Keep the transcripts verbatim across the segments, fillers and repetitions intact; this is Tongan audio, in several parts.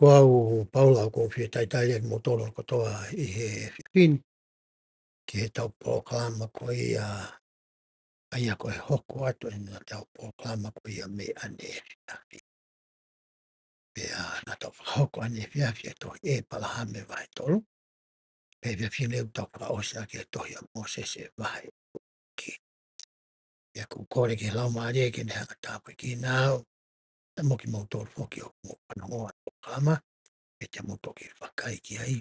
Ko au, Paula, ʻoku ou fie talitali atu kimoutolu kotoa ʻi he efiafi ni ki heʻetau polokalama ko ia, ʻa ia ko e hoko atu ʻetau polokalama ko ia mei ʻaneefiafi. Pea naʻa tau fakahoko ʻaneefiafi e tohi ʻĒpalahame vahe tolu. Pea efiafi ni ʻoku tau fakaʻosi ʻaki e tohi ʻa Mōsese vahe ʻuluaki. Pea ʻoku ou kole ki he Laumālie ke ne hanga ʻo tāpuakiʻi au, pea mo kimoutolu foki ʻoku mou fanongo ʻa e polokalama, ke te mou toki vakai ki ai.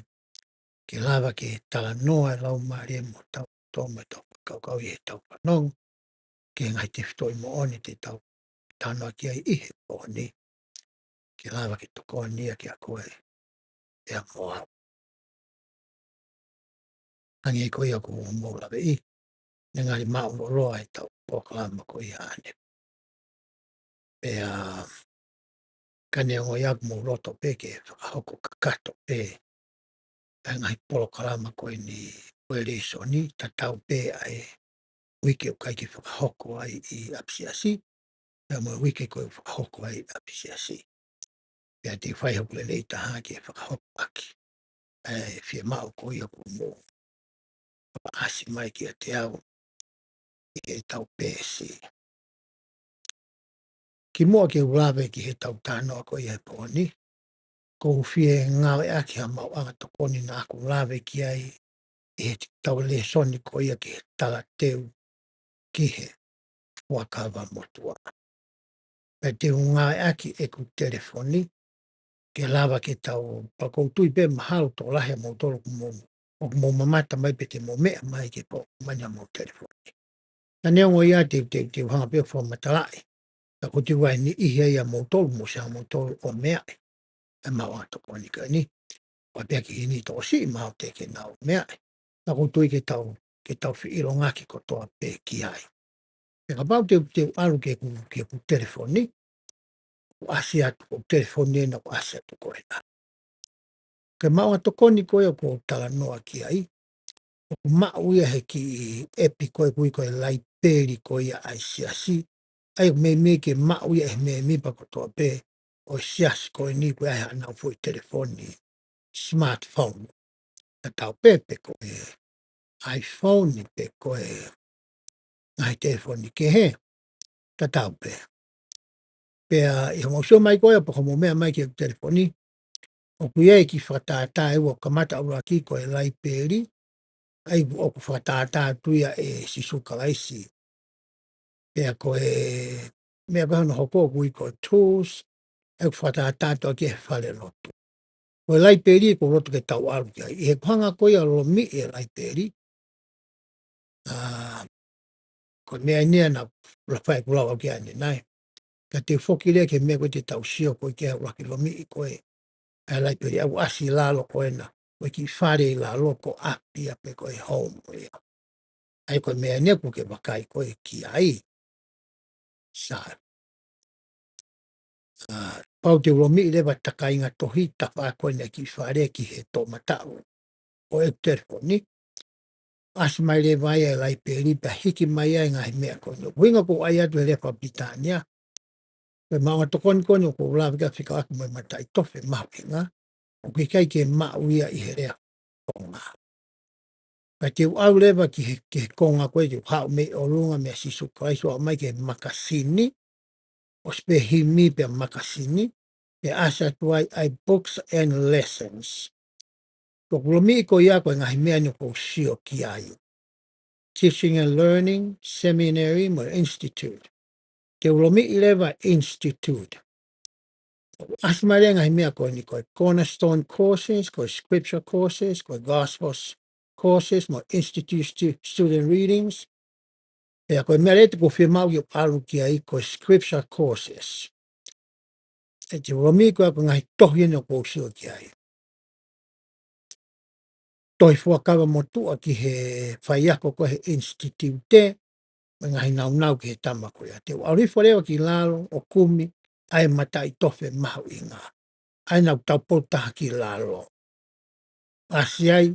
Ke lava ke talanoa e Laumālie mo tau to mo tau fakakaukau ʻi heʻetau fanongo ki he ngaahi tefitoʻi moʻoni te tau talanoa ki ai ʻi he pō ni. Ke lava ke tokoni ia kiate koe pea mo au. Hangē ko ia ʻoku mou laveʻi, ne ngali māʻuloloa ʻetau polokalama ko ia ʻaneefiafi. Pea ka neongo ia ʻoku mou loto pē ke fakahoko kakato pē ʻa e ngaahi polokalama ko eni ko e lēsoni, tatau pē ʻa e uike ʻoku ʻikai ke fakahoko ai ʻi ʻapisiasi, pea mo e uike ko ē ʻoku fakahoko ai ʻi ʻapisiasi. Pea te u fai hoku lelei taha ke fakahoko ʻaki ʻa e fiemaʻu ko ia ʻoku mou paasi mai kiate au ʻi heʻetau peesi. Kimuʻa ke u lave ki heʻetau talanoa ko ia he pō ni, ʻoku ou fie ngāueʻaki ha maʻuʻanga tokoni naʻa ku lave ki ai ʻi heʻetau lēsoni ko ia ki he talateu ki he Fuakava Motuʻa. Pea te u ngāueʻaki ʻeku telefoni ke lava ke tau, pea ʻoku ou tui pē mahalo tokolahi ʻa moutolu ʻoku mou, ʻoku mou mamata mai pe te mou meʻa mai ke pau mani ʻa mou telefoni. Ka neongo ia te, te, te u hanga pē ʻo fakamatalaʻi. Ka ʻoku ou tui ʻoku ʻi ai e niʻihi ʻia moutolu, mou sio moutolu ʻo meʻa ai. ʻE maʻuʻanga tokoni ko eni. ʻOku ʻi ai pē ha kiʻi niʻihi tokosiʻi mahalo te ke nau meʻa ai. Ka ʻoku ou tui ke tau, ke tau feʻilongaki kotoa pē ki ai. Pea kapau te, te u ʻalu ki heʻeku, ki heʻeku telefoni, ʻoku ʻasi atu, ko e telefoni ena ʻoku ʻasi atu ko ena. Ko e maʻuʻanga tokoni ko ia ʻoku ou talanoa ki ai, ʻoku maʻu ia he kiʻi ʻepi ko ē ʻoku ui ko e Laipeli ko ia ʻa e Siasi, ʻa ia ʻoku meimei ke maʻu ia ʻe he mēmipa kotoa pē ʻo e Siasi ko eni, ko e ʻi ai haʻanau foʻi telefoni smartphone. Tatau pē pe ko e iPhone pe ko e ngaahi telefoni kehe, tatau pē. Pea ʻi hoʻomou sio mai ko ia pe ko hoʻomou meʻa mai ki heʻeku telefoni, ʻoku ʻi ai e kiʻi fakatātā ʻe ua, kamata ʻuluaki ko e Laipeli, ʻa ia ʻoku fakatātā atu ia ʻe Sīsū Kalaisi. Pea ko e meʻa ko ē hono hoko ʻoku ui ko e Tools, ʻa ia ʻoku fakatātā atu ia ki he falelotu. Ko e Laipeli ʻoku ou loto ke tau ʻalu ki ai. ʻI heʻeku hanga ko ia ʻo lomiʻi e Laipeli, ʻa, ko e meʻa eni naʻa ku lava ʻeku lau au ki ai ʻanenai. Ka te u foki leva ki he meʻa ko ē te tau sio ko ē ki ai, ʻuluaki lomiʻi ko ē ʻa e Laipeli, ʻoku ʻasi ʻi lalo ko ena, ko e kiʻi fale ʻi lalo ko e ʻapi ia pe ko e home ia. ʻA ia ko e meʻa eni ʻoku ke vakai ko ē ki ai. Sai. ʻA, pau te u lomiʻi leva e takainga tohi, tafaʻaki ko ena e kiʻi fale ki he toʻomataʻu ʻo ʻeku telefoni. ʻAsi mai leva ia e Laipeli pea hiki mai ai e ngaahi meʻa ko eni. ʻUhinga ʻoku ou ʻai atu he lea faka-Pilitānia, ko e maʻuʻanga tokoni ko eni ʻoku ou lave ki ai fekauʻaki mo e mataʻitofe mahuʻinga, ʻoku ʻikai ke maʻu ia ʻi he lea Tonga. Ka te u ʻalu leva ki he, ki he konga ko ē, te u haʻu mei ʻolunga meia Sīsū Kalaisi ʻo aʻu mai ki he makasini, ʻosi pē himi pea makasini, pea ʻasi atu ai ʻa e Books and Lessons. Ko ʻeku lomiʻi ko ia ko e ngaahi meʻa eni ʻoku ou sio ki ai. Teaching and Learning, Seminary, mo e Institute. Te u lomiʻi leva Institute. ʻAsi mai leva e ngaahi meʻa ko eni, ko e Cornerstone Courses, ko e Scripture Courses, ko e Gospels Courses, mo e Institute Stu-, Student Readings. Pea ko e meʻa leva te u fiemaʻu ke u ʻalu ki ai ko e Scripture Courses. ʻE te u lomiʻi ko ia ko e ngaahi tohi eni ʻoku ou sio ki ai. Tohi Fuakava Motuʻa ki he faiako ko ē he Institute, mo e ngaahi nāunau ki he tama ko ia. Te u ʻalu hifo leva ki lalo ʻo kumi ʻa e mataʻitofe mahuʻinga. ʻA ia naʻa ku taupou taha ki lalo. ʻAsi ai,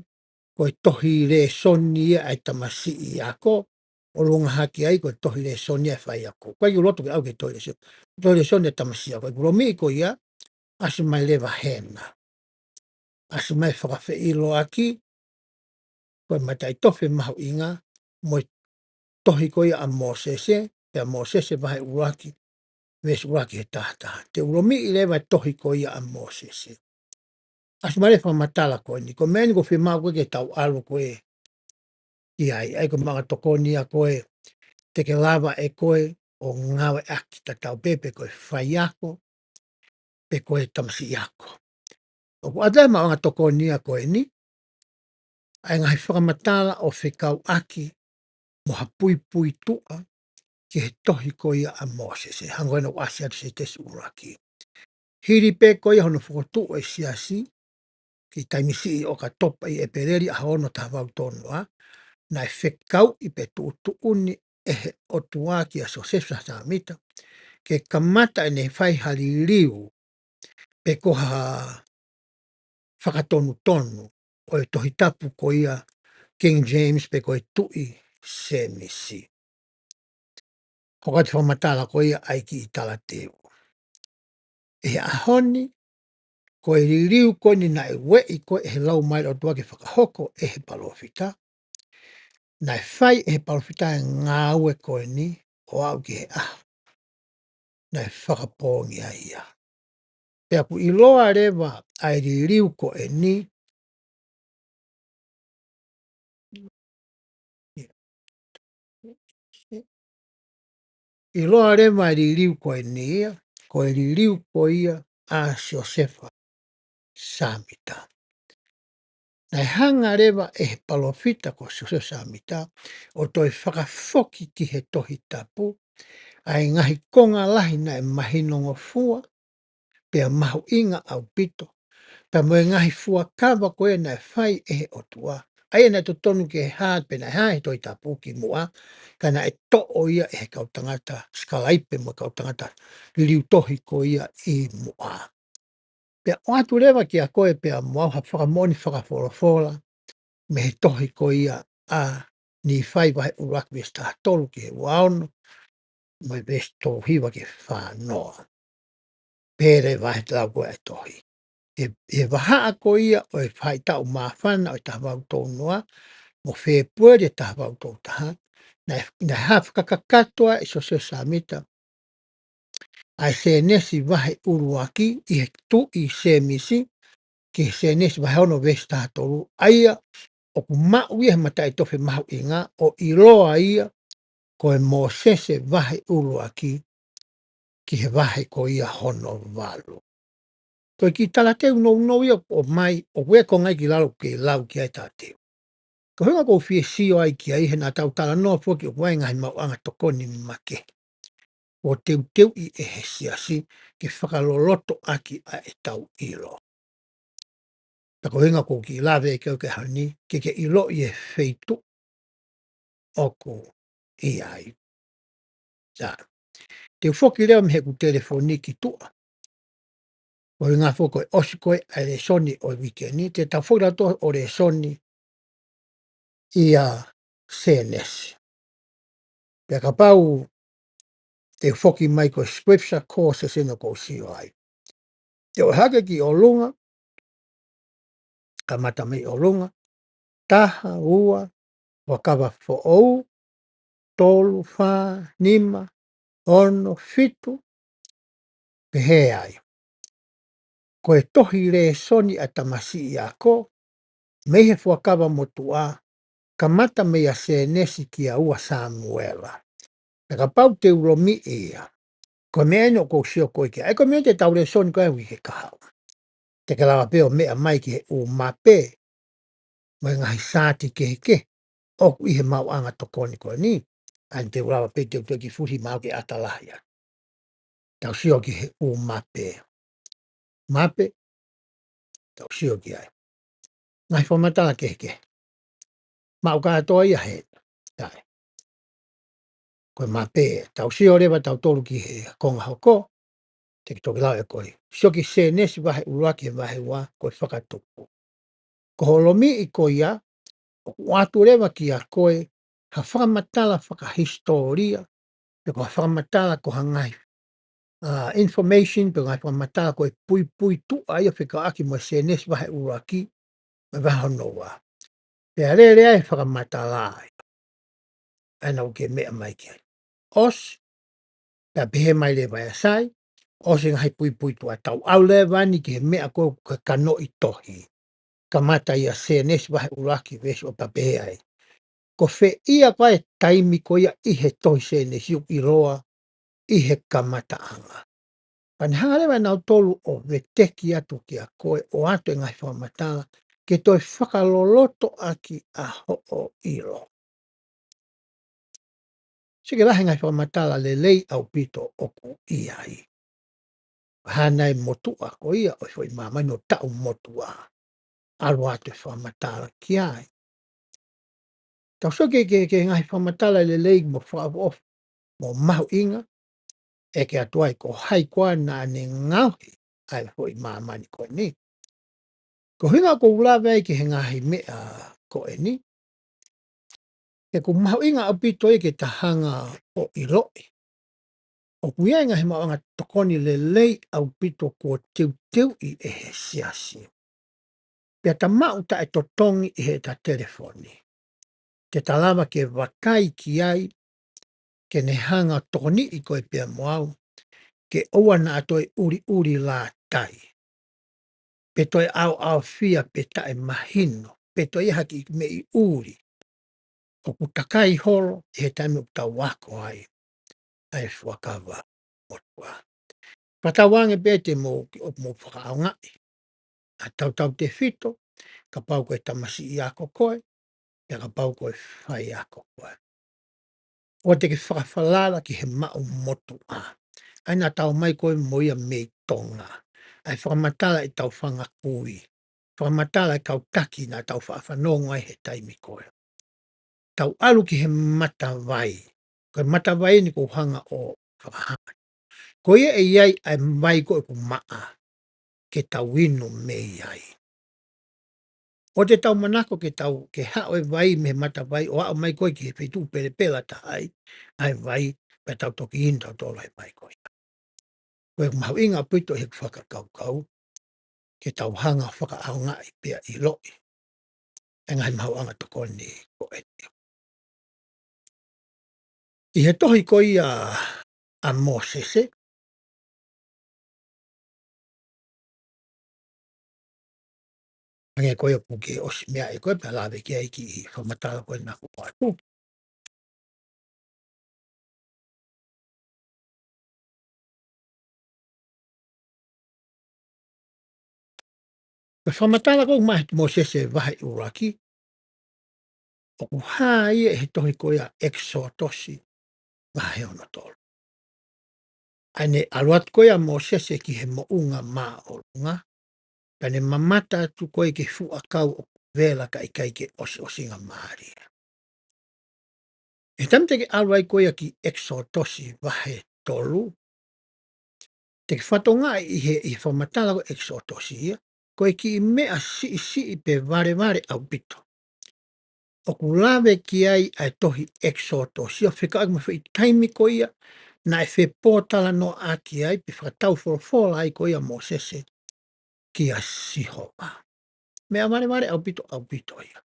ko e tohi lēsoni ia ʻa e tamasiʻi ako, ʻolunga hake ai ko e tohi lēsoni ia ʻa e faiako. ʻOku ʻikai ke u loto ke ʻalu ki he tohi lēsoni, tohi lēsoni ʻa e tamasiʻi ako. ʻEku lomiʻi ko ia, ʻasi mai leva hena. ʻAsi mai fakafeʻiloaki, ko e mataʻitofe mahuʻinga, mo e tohi ko ia ʻa Mōsese, pea Mōsese vahe ʻuluaki, veesi ʻuluaki he taha taha. Te u lomiʻi leva e tohi ko ia ʻa Mōsese. ʻAsi mai leva fakamatala ko eni, ko e meʻa eni ʻoku fiemaʻu ko ē ke tau ʻalu ko ē ki ai, ʻa ia ko e maʻuʻanga tokoni ia ko ē, te ke lava ʻe koe ʻo ngāueʻaki tatau pē pe ko e faiako, pe ko e tamasiʻi ako. ʻOku ʻoatu e maʻuʻanga tokoni ia ko eni, ʻa e ngaahi fakamatala ʻo fekauʻaki mo ha puipuituʻa ki he tohi ko ia ʻa Mōsese, hangē ko ena ʻoku ʻasi atu Sētesi ʻuluaki. Hili pē ko ia hono fokotuʻu e siasi, ki he taimi siʻi ʻo ʻOkatopa ʻi ʻEpeleli ʻaho ono taha valu tolu noa, naʻe fekauʻi pe tuʻutuʻuni ʻe he ʻOtua kia Siosefa Sāmita, ke kamata ʻene fai ha liliu, pe ko ha fakatonutonu ʻo e Tohi Tapu ko ia King James pe ko e Tuʻi Sēmisi. Hoko atu e fakamatala ko ia ʻa e kiʻi talateu. ʻI he ʻaho ni, ko e liliu ko eni naʻe ueʻi ko ē ʻe he Laumālie ʻo e ʻOtua ke fakahoko ʻe he palōfita, naʻe fai ʻe he palōfita e ngāue ko eni ʻo aʻu ki he ʻaho naʻe fakapoongi ai ia. Pea ʻoku ʻiloa leva ʻa e liliu ko eni, ʻiloa leva e liliu ko eni ia, ko e liliu ko ia ʻa Siosefa Sāmita. Naʻe hanga leva ʻe he palōfita ko Siosefa Sāmita ʻo toe fakafoki ki he Tohi Tapu ʻa e ngaahi konga lahi naʻe mahinongofua pea mahuʻinga ʻaupito, pea mo e ngaahi fuakava ko ē naʻe fai ʻe he ʻOtua, ʻa ia naʻe totonu ke hā pe naʻe hā he Tohi Tapu kimuʻa, ka naʻe toʻo ia ʻe he kau tangata sikalaipe mo e kau tangata liliu tohi ko ia ʻi muʻa. Pea ʻoatu leva kiate koe pea mo au ha fakamoʻoni fakafolofola mei he tohi ko ia ʻa Nīfai vahe ʻuluaki veesi taha tolu ki he ua ono, mo e veesi tolu hiva ki he fā noa. Pea leva he lau ko ē ʻa e tohi. He, he vahaʻa ko ia ʻo e faʻahitaʻu māfana ʻo e taha valu tolu noa, mo Fēpueli ʻo e taha valu tolu taha, naʻe, naʻe hā fakakakato ai ʻe Siosefa Sāmita ʻa e Sēnesi vahe ʻuluaki ʻi he Tuʻi Sēmisi, ki he Sēnesi vahe ono veesi taha tolu, ʻa ia ʻoku maʻu ia he mataʻitofe mahuʻinga ʻo ʻiloa ia ko e Mōsese vahe ʻuluaki ki he vahe ko ia hono valu. Ko e kiʻi talateu nounou ia ʻoku ʻomai, ʻoku ʻi ai e konga ia ki lalo ke lau ki ai e talateu. Ko e ʻuhinga ʻoku ou fie sio ai ki ai he naʻa tau talanoa foki ʻoku ʻi ai e ngaahi maʻuʻanga tokoni makehe ʻoku teuteuʻi ʻe he siasi ke fakalolotoʻaki ʻa ʻetau ʻilo. Pea ko e ʻuhinga ʻoku ou kiʻi lave ki ai he ʻaho ni, ke ke ʻiloʻi e feituʻu ʻoku ʻi ai. Sa, te u foki leva mei heʻeku telefoni ki tuʻa. Ko e ʻuhinga foki ko e ʻosi ko ē ʻa e lēsoni ʻo e uike ni, te tau foki leva ʻo lēsoni ʻi he Sēnesi. Pea kapau te u foki mai ko e scripture ko ē ʻoku ou sio ai. Te u ʻohake ki ʻolunga, kamata mei ʻolunga, taha, ua, Fuakava Foʻou, tolu, fā, nima, ono, fitu, pehē ai. Ko e tohi lēsoni ʻa e tamasiʻi ako, mei he Fuakava Motuʻa, kamata mei he Sēnesi ki he ua Sāmiuela. Pea kapau te u lomiʻi ia, ko e meʻa eni ʻoku ou sio ko ē ki ai, ko e meʻa te tau lēsoni ko ē he uike kahaʻu. Te ke lava pē ʻo meʻa mai ki he ʻū mape, mo e ngaahi saati kehekehe ʻoku ʻi he maʻuʻanga tokoni ko eni, ʻa ia te u lava pē te u toe kiʻi fuhi maʻu ke ʻata lahi ai. Tau sio ki he ʻū mape. Mape, tau sio ki ai. Ngaahi fakamatala kehekehe. Maʻu kātoa ia he, ʻai. Ko e mape, tau sio leva tautolu ki he konga hoko, te ke toki lau ʻe koe. Sio ki Sēnesi vahe ʻuluaki he vahe ua, ko e fakatupu. Ko hoʻo lomiʻi ko ia, ʻoku ʻoatu leva kiate koe ha fakamatala fakahisitōlia, pe ko ha fakamatala ko ha ngaahi ʻa, information pe ngaahi fakamatala ko e puipuituʻa ia fekauʻaki mo e Sēnesi vahe ʻuluaki, mo e vahe hono ua. Pea lele ai e fakamatala ia. ʻA ena ʻoku ke meʻa mai ki ai. ʻOsi, pea pehē mai leva ʻe Sai, ʻosi e ngaahi puipuituʻa, tau ʻalu leva eni ki he meʻa ko ē ʻoku ke kanoʻi tohi. Kamata ia Sēnesi vahe ʻuluaki veesi ʻo pehē ai. Ko fē ia ko ā e taimi ko ia ʻi he tohi Sēnesi ʻoku ʻiloa ʻi he kamataʻanga. Pea ne hanga leva ʻe nautolu ʻo veteki atu kia koe ʻo ʻoatu e ngaahi fakamatala ke toe fakalolotoʻaki ʻa hoʻo ʻilo. Sio ki he lahi e ngaahi fakamatala lelei ʻaupito ʻoku ʻi ai. Hā nai e motuʻa ko ia ʻo e foʻi māmani ʻo taʻu motuʻa. ʻAlu atu e fakamatala ki ai. Tau sio ki he, ki he, ki he ngaahi fakamatala lelei mo fakaʻofoʻofa mo mahuʻinga, ʻeke atu ai ko hai koā naʻa ne ngaohi ʻa e foʻi māmani ko eni. Ko e ʻuhinga ʻoku ou lave ai ki he ngaahi meʻa ko eni, he ʻoku mahuʻinga ʻaupito ia ke ta hanga ʻo ʻiloʻi ʻoku ʻi ai e ngaahi maʻuʻanga tokoni lelei ʻaupito kuo teuteuʻi ʻe he siasi. Pea ta maʻu taʻetotongi ʻi heʻeta telefoni. Te ta lava ke vakai ki ai, ke ne hanga ʻo tokoniʻi koe pea mo au, ke ʻoua naʻa toe ʻuliʻuli lātai. Pe toe ʻaoʻaofia pe taʻemahino, pe toe ʻi ai ha kiʻi meʻi ʻuli ʻoku takai holo ʻi he taimi ʻoku tau ako ai ʻa e Fuakava Motuʻa. Fakatauange pē te mou, ʻoku mou fakaʻaongaʻi ʻa e tautautefito, kapau ko e tamasiʻi ako koe, pea kapau ko e faiako koe. ʻOua te ke fakafalala ki he maʻu motuʻa. ʻA ia naʻa tau ʻomai ko ē mo ia mei Tonga. ʻA e fakamatala ʻetau fanga kui. Fakamatala e kau taki naʻa tau faʻa fanongo ai he taimi ko ē. Tau ʻalu ki he matavai. Ko e matavai eni ʻoku ou hanga ʻo fakahā. Ko ia ʻe ʻi ai ʻa e vai ko ē ʻoku maʻa ke tau inu mei ai. ʻOua te tau manako ke tau, ke haʻu e vai mei he matavai ʻo aʻu mai ko ē ki he feituʻu pelepela taha ai ʻa e vai, pea tau toki inu tautolu he vai ko ia. Ko e mahuʻinga ʻaupito ʻi heʻeku fakakaukau, ke tau hanga ʻo fakaʻaongaʻi pea ʻiloʻi e ngaahi maʻuʻanga tokoni ko eni. ʻI he tohi ko ia ʻa Mōsese, hangē ko ia ʻoku ke ʻosi meaʻi ko ē pea lave ki ai e kiʻi fakamatala ko ē naʻa ku ʻoatu. Ko e fakamatala ko ē ʻoku maʻa ʻe Mōsese vahe ʻuluaki, ʻoku hā ia ʻi he tohi ko ia ʻEkisotosi vahe hono tolu. ʻA ia ne ʻalu atu ko ia ʻa Mōsese ki he moʻunga māʻolunga, pea ne mamata atu ko ē ki he fuʻu ʻakau ʻoku vela kae ʻikai ke ʻosiʻosingamālie. ʻI he taimi te ke ʻalu ai ko ia ki ʻEkisotosi vahe tolu, te ke fakatokangaʻi ʻi he, ʻi he fakamatala ko ē ʻEkisotosi ia, ko e kiʻi meʻa siʻisiʻi pe valevale ʻaupito ʻoku lave ki ai ʻa e tohi ʻEkisotosi ia, fekauʻaki mo e foʻi taimi ko ia naʻe fepōtalanoaʻaki ai, pe fakataufolofola ai ko ia ʻa Mōsese kia Sihova. Meʻa valevale ʻaupito, ʻaupito ia.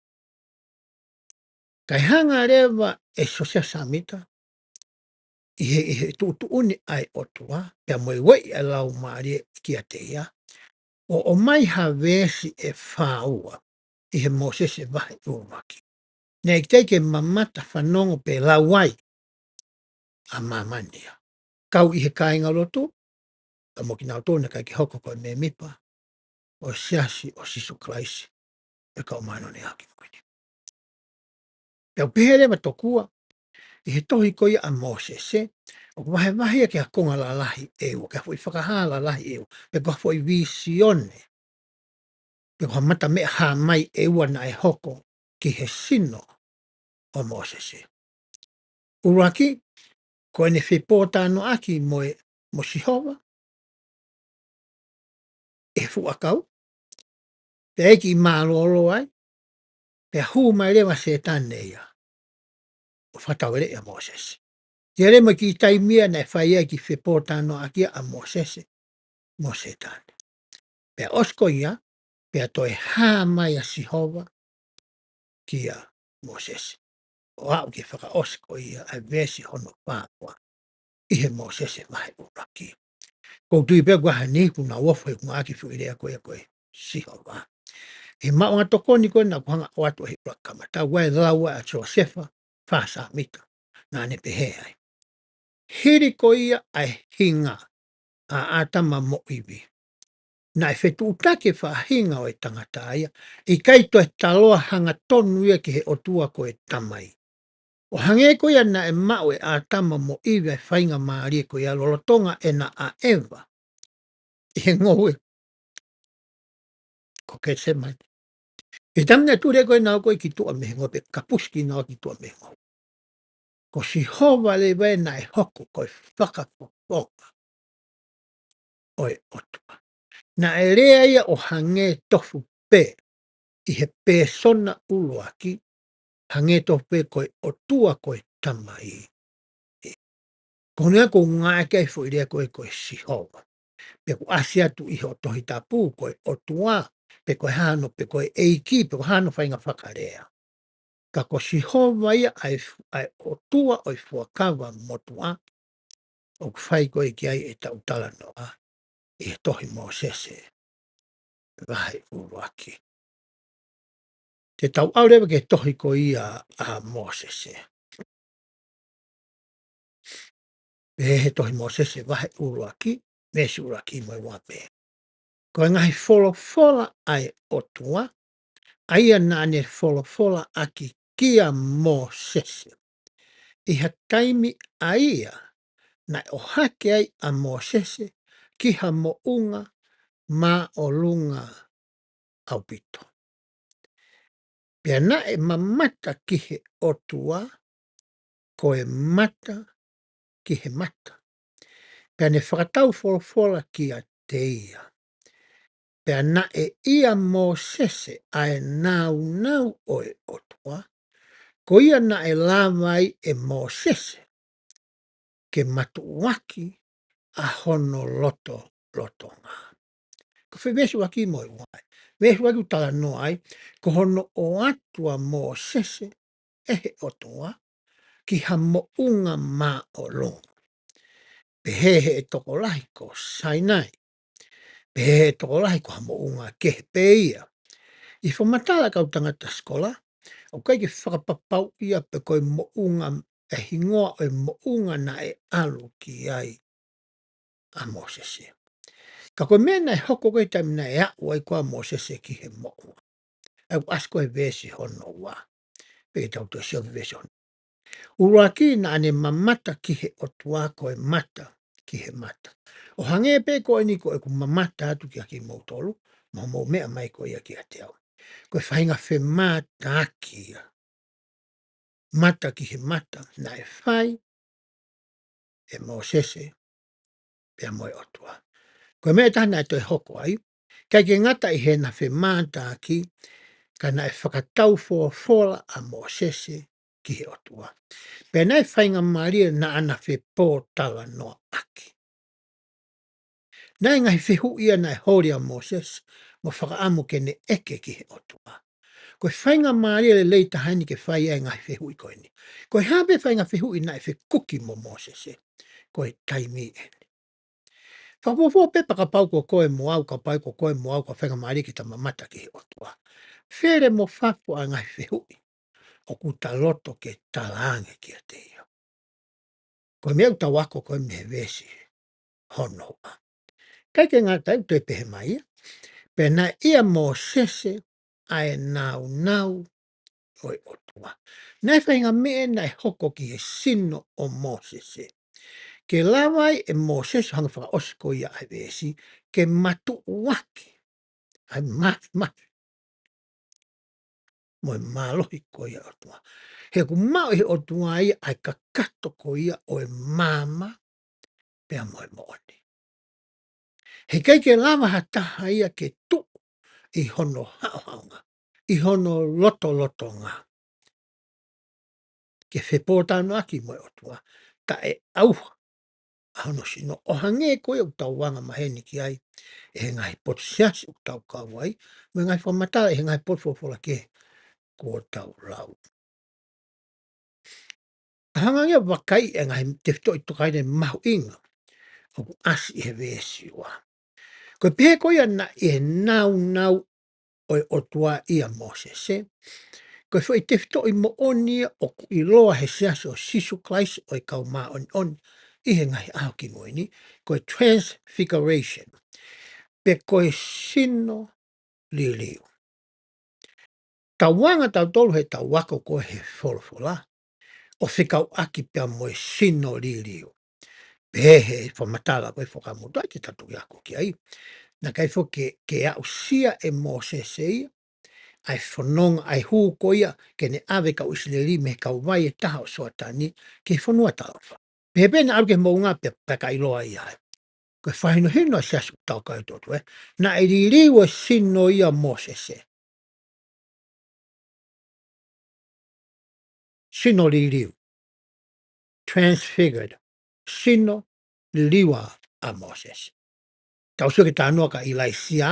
Kae hanga leva ʻe Siosefa Sāmita, ʻi he, ʻi he tuʻutuʻuni ʻa e ʻOtua, pea mo e ueʻi ʻa e Laumālie kiate ia, ʻo ʻomai ha veesi ʻe fā ua ʻi he Mōsese vahe ʻuluaki. Naʻe ʻikai ke mamata, fanongo pe lau ai ʻa māmani ia. Kau ʻi he kāingalotu, pea mo kinautolu naʻe ʻikai ke hoko ko e mēmipa ʻo e Siasi ʻo Sīsū Kalaisi ʻo e Kau Māʻoniʻoni ʻi he Ngaahi ʻAho Kimui ni. Pea ʻoku pehē leva tokua, ʻi he tohi ko ia ʻa Mōsese, ʻoku vahevahe ia ki ha konga lalahi ʻe ua, ki ha foʻi fakahā lalahi ʻe ua, pe ko ha foʻi vīsione, pe ko ha mata meʻa hā mai ʻe ua naʻe hoko ki he sino ʻo Mōsese. ʻUluaki, ko ʻene fepōtalanoaʻaki mo e, mo Sihova, ʻi he fuʻu ʻakau, pea ʻi ai e kiʻi mālōlō ai, pea hū mai leva ʻa Sētane ia ʻo fakataueleʻi ʻa Mōsese. Ia leva mo e kiʻi taimi ia naʻe fai ai e kiʻi fepōtalanoaʻaki ʻa Mōsese mo Sētane. Pea ʻosi ko ia, pea toe hā mai ʻa Sihova kia Mōsese. ʻO aʻu ki he fakaʻosi ko ia ʻa e veesi hono fā ua ʻi he Mōsese vahe ʻuluaki. ʻOku ou tui pē ko e hā ni, kuo nau ofo he kuo ngāueʻaki e foʻi lea ko ia ko e Sihova. ʻI he maʻuʻanga tokoni ko ē naʻa ku hanga ʻo ʻoatu ʻi he ʻuluaki kamata, ʻa e lau ʻa Siosefa Fā Sāmita, naʻa ne pehē ai: Hili ko ia ʻa e hinga ʻa ʻĀtama mo ʻIvi, naʻe fetuʻutaki e faʻahinga ʻo e tangata ia, ʻikai toe taloa hangatonu ia ki he ʻOtua ko e Tamai. ʻO hangē ko ia naʻe maʻu ʻe ʻĀtama mo ʻIvi ʻa e faingamālie ko ia lolotonga ʻena ʻaʻeva ʻi he ngoue ko Ketisemani. ʻI he taimi naʻe tuli ai ko ē ʻenau ako ki tuʻa mei he ngoue, pe kapusi kinaua ki tuʻa mei he ngoue, ko Sihova leva ia naʻe hoko ko e fakafofonga ʻo e ʻOtua. Naʻe lea ia ʻo hangē tofu pē ʻi he pēsona ʻuluaki, hangē tofu pē ko e ʻOtua ko e Tamai. Ko hono ʻuhinga ʻoku ngāueʻaki ai e foʻi lea ko ē ko e Sihova. Pe ʻoku ʻasi atu ʻi hoʻo Tohi Tapu ko e ʻOtua, pe ko e hā hano, pe ko e ʻEiki, pe ko e hā hano faʻahinga fakalea. Ka ko Sihova ia ʻa e fu-, ʻa e ʻOtua ʻo e Fuakava Motuʻa, ʻoku fai ko ē ki ai ʻetau talanoa ʻi he tohi Mōsese vahe ʻuluaki. Te tau ʻalu leva ki he tohi ko ia ʻa Mōsese. Pehē he tohi Mōsese vahe ʻuluaki, veesi ʻuluaki mo e ua pē. Ko e ngaahi folofola ʻa e ʻOtua, ʻa ia naʻa ne folofolaʻaki kia Mōsese ʻi ha taimi ʻa ia naʻe ʻohake ai ʻa Mōsese ki ha moʻunga māʻolunga ʻaupito. Pea naʻe mamata ki he ʻOtua, ko e mata ki he mata. Pea ne fakatau folofola kiate ia. Pea naʻe ʻia Mōsese ʻa e nāunau ʻo e ʻOtua, ko ia naʻe lava ai ʻe Mōsese ke matuʻuaki ʻa hono lotolotonga. Ko e foʻi veesi ʻuluaki mo e ua ē. Veesi ʻuluaki ʻoku talanoa ai, ko hono ʻoatu ʻa Mōsese ʻe he ʻOtua ki ha moʻunga māʻolunga. Pehē he tokolahi ko Sainai. Pehē he tokolahi ko ha moʻunga kehe pē ia. ʻI he fakamatala ʻa e kau tangata sikola, ʻoku ʻikai ke fakapapauʻi pe ko e moʻunga, e hingoa ʻo e moʻunga naʻe ʻalu ki ai ʻa Mōsese. Ka ko e meʻa naʻe hoko ko ē he taimi naʻe aʻu ai ko ē ʻa Mōsese ki he moʻunga, ʻa ia ʻoku ʻasi ko ē he veesi hono ua. Pea ke tau toe sio ki he veesi hono ʻuluaki, naʻa ne mamata ki he ʻOtua, ko e mata ki he mata. ʻO hangē pē ko eni ko ʻeku mamata atu kiate kimoutolu, mo hoʻomou meʻa mai ko ia kiate au. Ko e faʻahinga femātaaki ia, mata ki he mata, naʻe fai ʻe Mōsese pea mo e ʻOtua. Ko e meʻa ʻe taha naʻe toe hoko ai, ʻikai ke ngata ʻi heʻena femātaaki, ka naʻe fakatau folofola ʻa Mōsese ki he ʻOtua. Pea naʻe faingamālie naʻa na fepōtalanoaʻaki. Naʻe ngaahi fehuʻi ia naʻe holi ʻa Mōsese mo fakaʻamu ke ne ʻeke ki he ʻOtua. Ko e faingamālie lelei taha eni ke fai ai e ngaahi fehuʻi ko eni. Ko e hā pē faʻahinga fehuʻi naʻe fekuki mo Mōsese, ko e taimi eni. Fakafuofua pē pe kapau ko koe mo au, kapau ko koe mo au, ko e faingamālie ke ta mamata ki he ʻOtua. Fele mo fafo ʻa e ngaahi fehuʻi ʻoku ta loto ke talaange kiate ia. Ko e meʻa ʻoku tau ako ko ē mei he veesi hono ua. ʻIkai ke ngata ai, ʻoku toe pehē mai ia, pea naʻe ʻia Mōsese ʻa e nāunau ʻo e ʻOtua. Naʻe faʻahinga meʻa naʻe hoko ki he sino ʻo Mōsese, ke lava ai ʻe Mōsese, hangē ko e fakaʻosi ko ia ʻa e veesi, ke matuʻuaki ʻa e māfimafi mo e mālohi ko ia ʻo e ʻOtua. He ʻoku maʻu ʻe he ʻOtua ia ʻa e kakato ko ia ʻo e maama pea mo e moʻoni. Heʻikai ke lava ha taha ia ke tuʻu ʻi hono haʻohaʻonga, ʻi hono lotolotonga, ke fepōtalanoaʻaki mo e ʻOtua, taʻeʻauha ʻa hono sino, ʻo hangē ko ia ʻoku tau anga maheni ki ai ʻe he ngaahi potu siasi ʻoku tau kau ai, mo e ngaahi fakamatala ʻe he ngaahi potu folofola kehe kuo tau lau. Ka hanga ange ʻo vakai e ngaahi tefitoʻi tokāteline mahuʻinga ʻoku ʻasi ʻi he veesi ua. Ko e pehē ko ia naʻe ʻi he nāunau ʻo e ʻOtua ʻia Mōsese, ko e foʻi tefitoʻi moʻoni ia ʻoku ʻiloa he Siasi ʻo Sīsū Kalaisi ʻo e Kau Māʻoniʻoni ʻi he Ngaahi ʻAho Kimui Ni, ko e transfiguration, pe ko e sino liliu. Tau anga tautolu he tau ako ko ē he folofola ʻo fekauʻaki pea mo e sino liliu. Pehē he fakamatala ko ē Fuakava Motuʻa, ʻikai ke tau toki ako ki ai. Naʻe ʻikai foki ke, ke aʻusia ʻe Mōsese ia ʻa e fononga, ʻa e hū ko ia ke ne ʻave kau ʻIsileli mei he kauvai ʻe taha ʻo Soatani ki he fonua talaʻofa. Pehē pē naʻe ʻalu ki he moʻunga pea, pea ka ʻiloa ia ai. Ko e fakahinohino ʻa e Siasi ʻoku tau kau ai ʻOtua, ē. Naʻe liliu e sino ʻia Mōsese. Sino liliu. Transfigured. Sino liliu ʻa, ʻa Mōsese. Tau sio ki he talanoa kia ʻIlaisiā,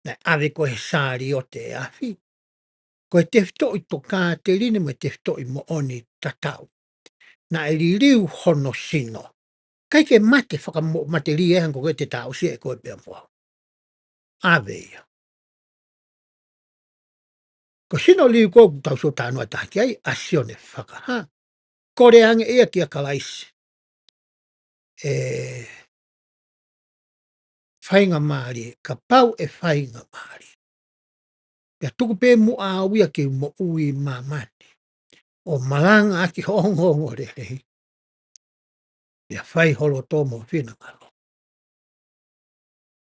naʻe ʻave ko ē he sāliote ʻe afi. Ko e tefitoʻi tokāteline mo e tefitoʻi moʻoni tatau. Naʻe liliu hono sino. ʻIkai ke mate fakamo-, matelie hangē ko ē te ta aʻusia ʻe koe pea mo au. ʻAve ia. Ko e sino liliu ko ē ʻoku tau sio talanoa taha ki ai, ʻa Sione Fakahā. Kole ange ia kia Kalaisi, ʻE faingamālie, kapau ʻe faingamālie, pea tuku pē muʻa au ia ke u moʻui ʻi māmani, ʻo malangaʻaki ho ongoongolelei, pea fai ho loto mo ho finangalo,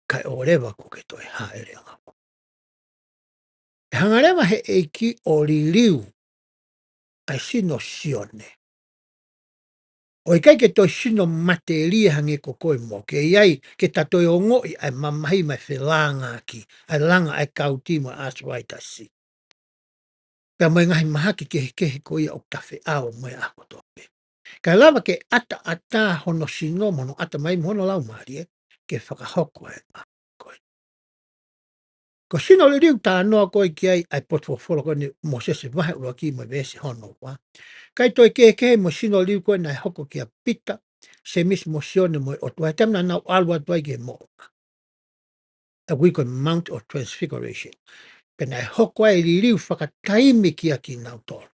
kae ʻoua leva kuo ke toe hāʻele ange. ʻE hanga leva he ʻEiki ʻo liliu ʻa e sino ʻo Sione, ʻo ʻikai ke toe sino matelie hangē ko koe mo au, ke ʻi ai ke ta toe ongoʻi ʻa e mamahi mo e felāngaaki, ʻa e langa ʻa e kauti mo e ʻāsavaitasi, pea mo e ngaahi mahaki kehekehe ko ia ʻoku ta feʻao mo ia ʻaho kotoa pē. Kae lava ke ʻataʻatā hono sino mo hono ʻatamai mo hono laumālie ke fakahoko e ngāue ko ē. Ko e sino liliu talanoa ko ē ki ai ʻa e potu folofola ko eni, Mōsese vahe ʻuluaki mo e veesi hono ua. ʻIkai toe kehekehe mo e sino liliu ko ē naʻe hoko kia Pita, Sēmisi mo Sione mo e ʻOtua he taimi naʻa nau ʻalu atu ai ki he moʻunga, ʻa ia ʻoku ui ko e Mount of Transfiguration. Pea naʻe hoko ai e liliu fakataimi kia kinautolu.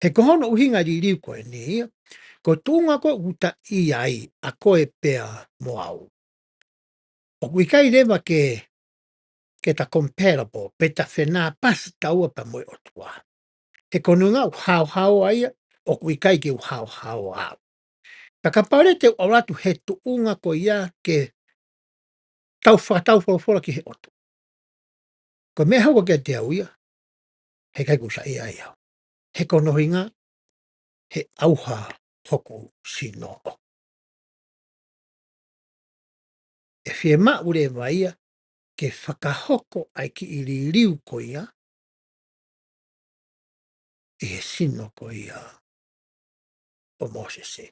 He ko hono ʻuhinga e liliu ko eni ia, ko e tuʻunga ko ē ʻoku ta ʻi ai ʻa koe pea mo au, ʻoku ʻikai leva ke, ke ta comparable, pe ta fenāpasi taua pea mo e ʻOtua. He ko hono ʻuhinga ʻoku haohaoa ia, ʻoku ʻikai ke u haohaoa au. Pea kapau leva te u ʻalu atu he tuʻunga ko ia ke tau fakatau folofola ki he ʻOtua, ko e meʻa ʻe hoko kiate au ia, heʻikai ke u saiʻia ai au. He ko hono ʻuhinga he ʻauha hoku sino. ʻE fiemaʻu leva ia ke fakahoko ʻa e kiʻi liliu ko ia ʻi he sino ko ia ʻo Mōsese.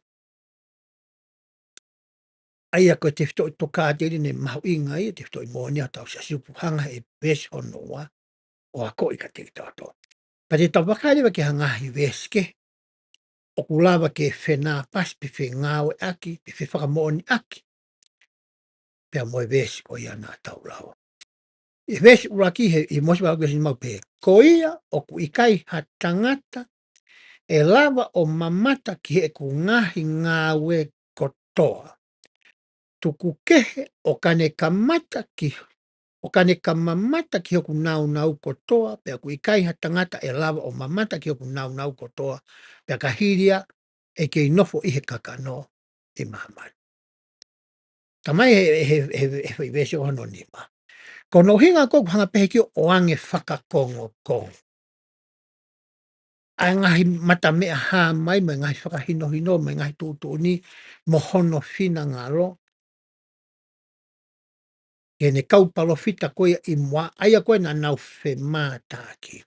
ʻA ia ko e tefitoʻi tokāteline mahuʻinga ia, tefitoʻi moʻoni ia ʻoku tau siasi, ʻoku hanga he veesi hono ua ʻo akoʻi kiate kitautolu. Pea te tau vakai leva ki ha ngaahi veesi kehe ʻoku lava ke fenāpasi pe fengāueʻaki pe fefakamoʻoniʻaki pea mo e veesi ko ia naʻa tau lau. ʻI he veesi ʻuluaki he, ʻi Mōsese vahe ʻuluaki veesi nima ʻoku pehē, Ko ia ʻoku ʻikai ha tangata ʻe lava ʻo mamata ki heʻeku ngaahi ngāue kotoa. Tuku kehe ʻo ka ne kamata ki, ʻo ka ne ka mamata ki hoku nāunau kotoa, pea ʻoku ʻikai ha tangata ʻe lava ʻo mamata ki hoku nāunau kotoa, pea ka hili ia ʻe kei nofo ʻi he kakano ʻi māmani. Talamai he, he, he, he, he veesi hono nima, ko hono ʻuhinga ko ē ʻoku hanga pē he ʻEiki ʻo ʻoange fakakongokongo ʻa e ngaahi mata meʻa hā mai, mo e ngaahi fakahinohino, mo e ngaahi tuʻutuʻuni, mo hono finangalo ki heʻene kau palōfita ko ia ʻi muʻa, ʻa ia ko ē naʻa nau femātaaki.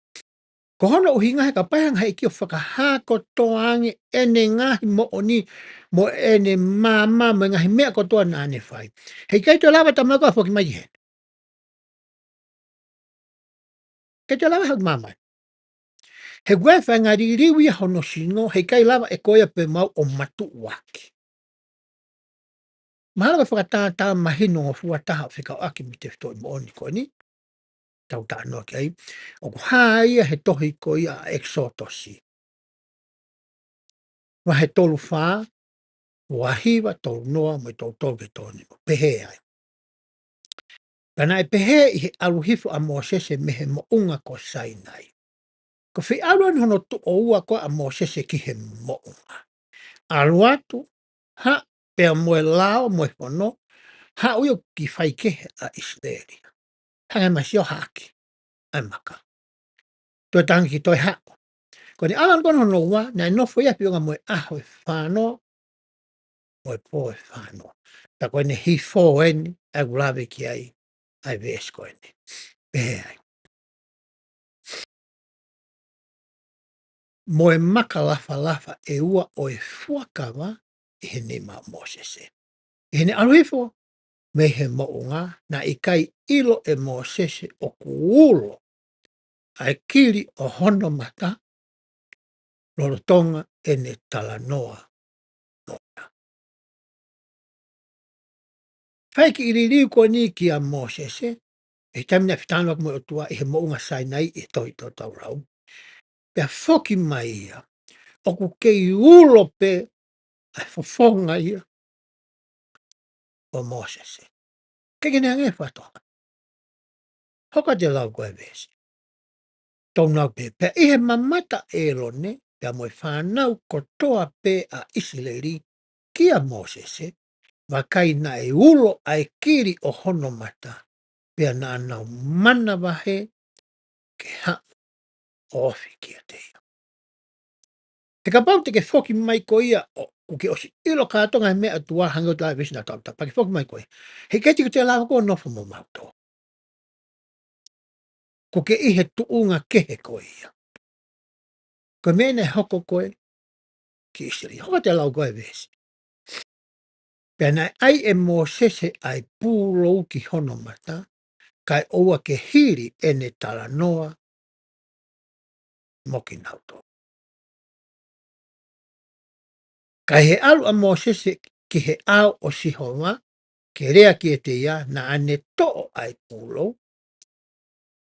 Ko hono ʻuhinga he kapau ʻe hanga ʻe he ʻEiki ʻo fakahā kotoa ange ʻene ngaahi moʻoni, mo ʻene maama, mo e ngaahi meʻa kotoa naʻa ne fai, heʻikai toe lava e tama ko ē ʻo foki mai ki heni. ʻIkai toe lava ʻe he maama. He ʻoku ʻi ai e faʻahinga liliu ia hono sino, heʻikai lava ʻe koe ia pe ko au ʻo matuʻuaki. Mahalo ko e fakatātā mahino ngofua taha ʻo fekauʻaki mo e tefitoʻi moʻoni ko eni, tau talanoa ki ai, ʻoku hā ia he tohi ko ia ʻa ʻEkisotosi, vahe tolu fā, ua hiva, tolu noa, mo e tolu tolu ki he tolu nima, pehē ai: Pea naʻe pehē ʻi he ʻalu hifo ʻa Mōsese mei he moʻunga ko Sainai. Ko e fie ʻalu eni hono tuʻo ua ko ē ʻa Mōsese ki he moʻunga. ʻAlu atu, haʻu pea mo e lao mo e fono, haʻu ia ʻoku kiʻi faikehe ʻa ʻIsileli. Hanga mai ʻo haʻaki ʻa e maka. Toe tangi ki toe haʻu. Ko ʻene ʻalu eni ko ē hono ua, naʻe nofo ia ʻi he feʻunga mo e ʻaho ʻe fā noa, mo e pō ʻe fā noa. Tā ko ʻene hifo eni, ʻa ē ʻoku lave ki ai ʻa e veesi ko eni. Pehē ai: Mo e maka lafalafa ʻe ua ʻo e fuakava ʻi he nima ʻo Mōsese. ʻI heʻene ʻalu hifo mei he moʻunga, naʻe ʻikai ʻilo ʻe Mōsese ʻoku ulo ʻa e kili ʻo hono mata, lolotonga ʻene talanoa mo ia. Fai e kiʻi liliu ko eni kia Mōsese, ʻi he taimi naʻe fetalanoaʻaki mo e ʻOtua ʻi he moʻunga Sainai ʻi he tohi ʻoku tau lau. Pea foki mai ia, ʻoku kei ulo pē ʻa e fofonga ia ʻo Mōsese. ʻIkai ke ne hanga ʻo fakatokangaʻi. Hoko atu e lau ko ē veesi. Tau lau pē: Pea ʻi he mamata ʻa ʻĒlone, pea mo e fānau kotoa pē ʻa ʻIsileli kia Mōsese, vakai naʻe ulo ʻa e kili ʻo hono mata, pea naʻa nau manavahē ke haʻu ʻo ofi kiate ia. He kapau te ke foki mai koe ia ʻo, ʻoku ke ʻosi ʻilo kātoa e ngaahi meʻa ʻa e ʻOtua hangē ko e lau ʻa e veesi naʻa tau ta-, pea ke foki mai koe ia, heʻikai te ke toe lava koe ʻo nofo mo mautolu. ʻOku ke ʻi he tuʻunga kehe koe ia. Ko e meʻa naʻe hoko ko ē ki ʻIsileli. Hoko atu e lau ko ē veesi. Pea naʻe ʻai ʻe Mōsese ʻa e pūlou ki hono mata, kae ʻoua ke hili ʻene talanoa mo kinautolu. Ka ʻi he ʻalu ʻa Mōsese ki he ʻao ʻo Sihova ke lea kiate ia, naʻa ne toʻo ʻa e pūlou,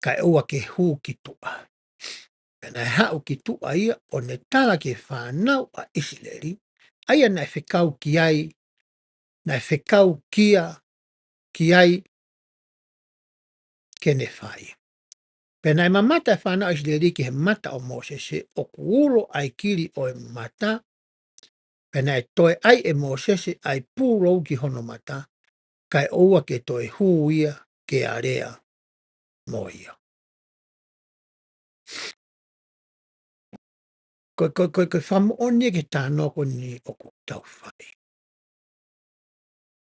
kae ʻoua ke hū ki tuʻa. Pea naʻe haʻu ki tuʻa ia ʻo ne tala ki he fānau ʻa ʻIsileli, ʻa ia naʻe fekau ki ai, naʻe fekau kia, ki ai ke ne fai. Pea naʻe mamata e fānau ʻIsileli ki he mata ʻo Mōsese, ʻoku ulo ʻa e kili ʻo e mata, pea naʻe toe ʻai ʻe Mōsese ʻa e pūlou ki hono mata, kae ʻoua ke toe hū ia ke alea mo ia. Ko, ko, ko, ko e fakamoʻoni ia ki he talanoa ko eni ʻoku tau fai.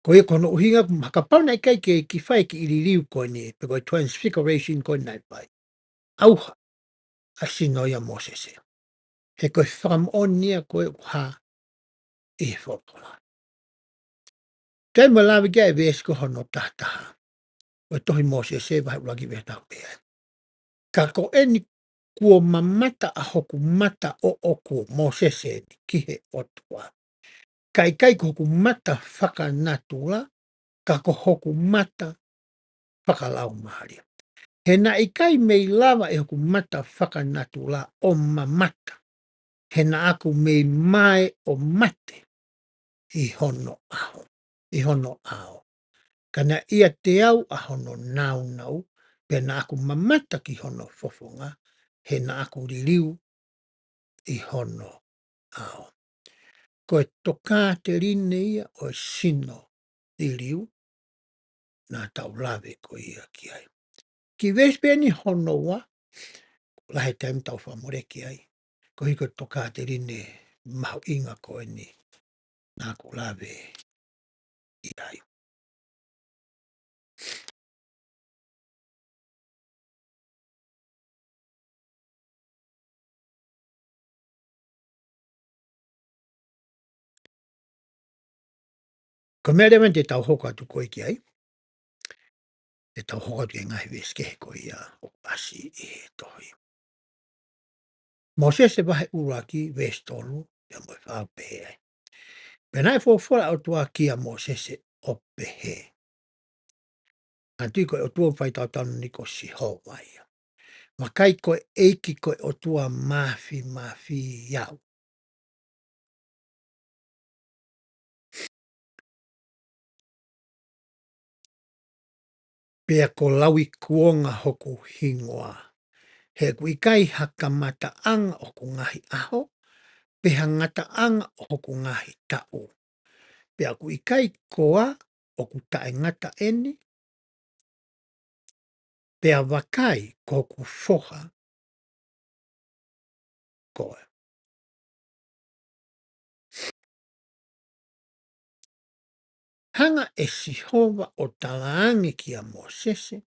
Ko ia ko hono ʻuhinga, kapau naʻe ʻikai ke kiʻi fai e kiʻi liliu ko eni, pe ko e transfiguration ko eni naʻe fai, ʻauha ʻa e sino ia ʻo Mōsese. He ko e fakamoʻoni ia ko ē ʻoku hā ʻi he folofola. Toe mo lave ki ai e veesi ko hono taha taha ʻo e tohi Mōsese vahe ʻuluaki, pehē ʻe taha pē ai: Ka ko eni kuo mamata ʻa hoku mata ʻoʻoku, Mōsese eni, ki he ʻOtua, ka ʻikai ko hoku mata fakanatula, ka ko hoku mata fakalaumālie. He naʻe ʻikai mei lava ʻe hoku mata fakanatula ʻo mamata, he naʻa ku mei mae ʻo mate ʻi hono ʻao, ʻi hono ʻao. Ka naʻe ʻiate au ʻa hono nāunau, pea naʻa ku mamata ki hono fofonga, he naʻa ku liliu ʻi hono ʻao. Ko e tokāteline ia ʻo e sino liliu naʻa tau lave ko ia ki ai. Kiʻi veesi pē eni hono ua, ʻoku lahi e taimi tau fakamoleki ai, koeʻuhi ko e tokāteline mahuʻinga ko eni naʻa ku lave ʻi ai. Ko e meʻa leva te tau hoko atu ko ē ki ai, te tau hoko atu ki he ngaahi veesi kehe ko ia ʻoku ʻasi ʻi he tohi. Mōsese vahe ʻuluaki veesi tolu, pea mo e fā ʻoku pehē ai. Pea naʻe folofola ʻa e ʻOtua kia Mōsese ʻo pehē. Manatuʻi ko e ʻOtua ʻoku fai tautanu ni ko Sihova ia. Vakai ko e ʻEiki ko e ʻOtua Māfimafi au. Pea ko Lauikuonga hoku hingoa. He ʻoku ʻikai ha kamataʻanga ʻo hoku ngaahi ʻaho, pe ha ngataʻanga ʻo hoku ngaahi taʻu. Pea ʻoku ʻikai koā ʻoku taʻengata eni, pea vakai ko hoku foha koe. Hanga ʻe Sihova ʻo talaange kia Mōsese,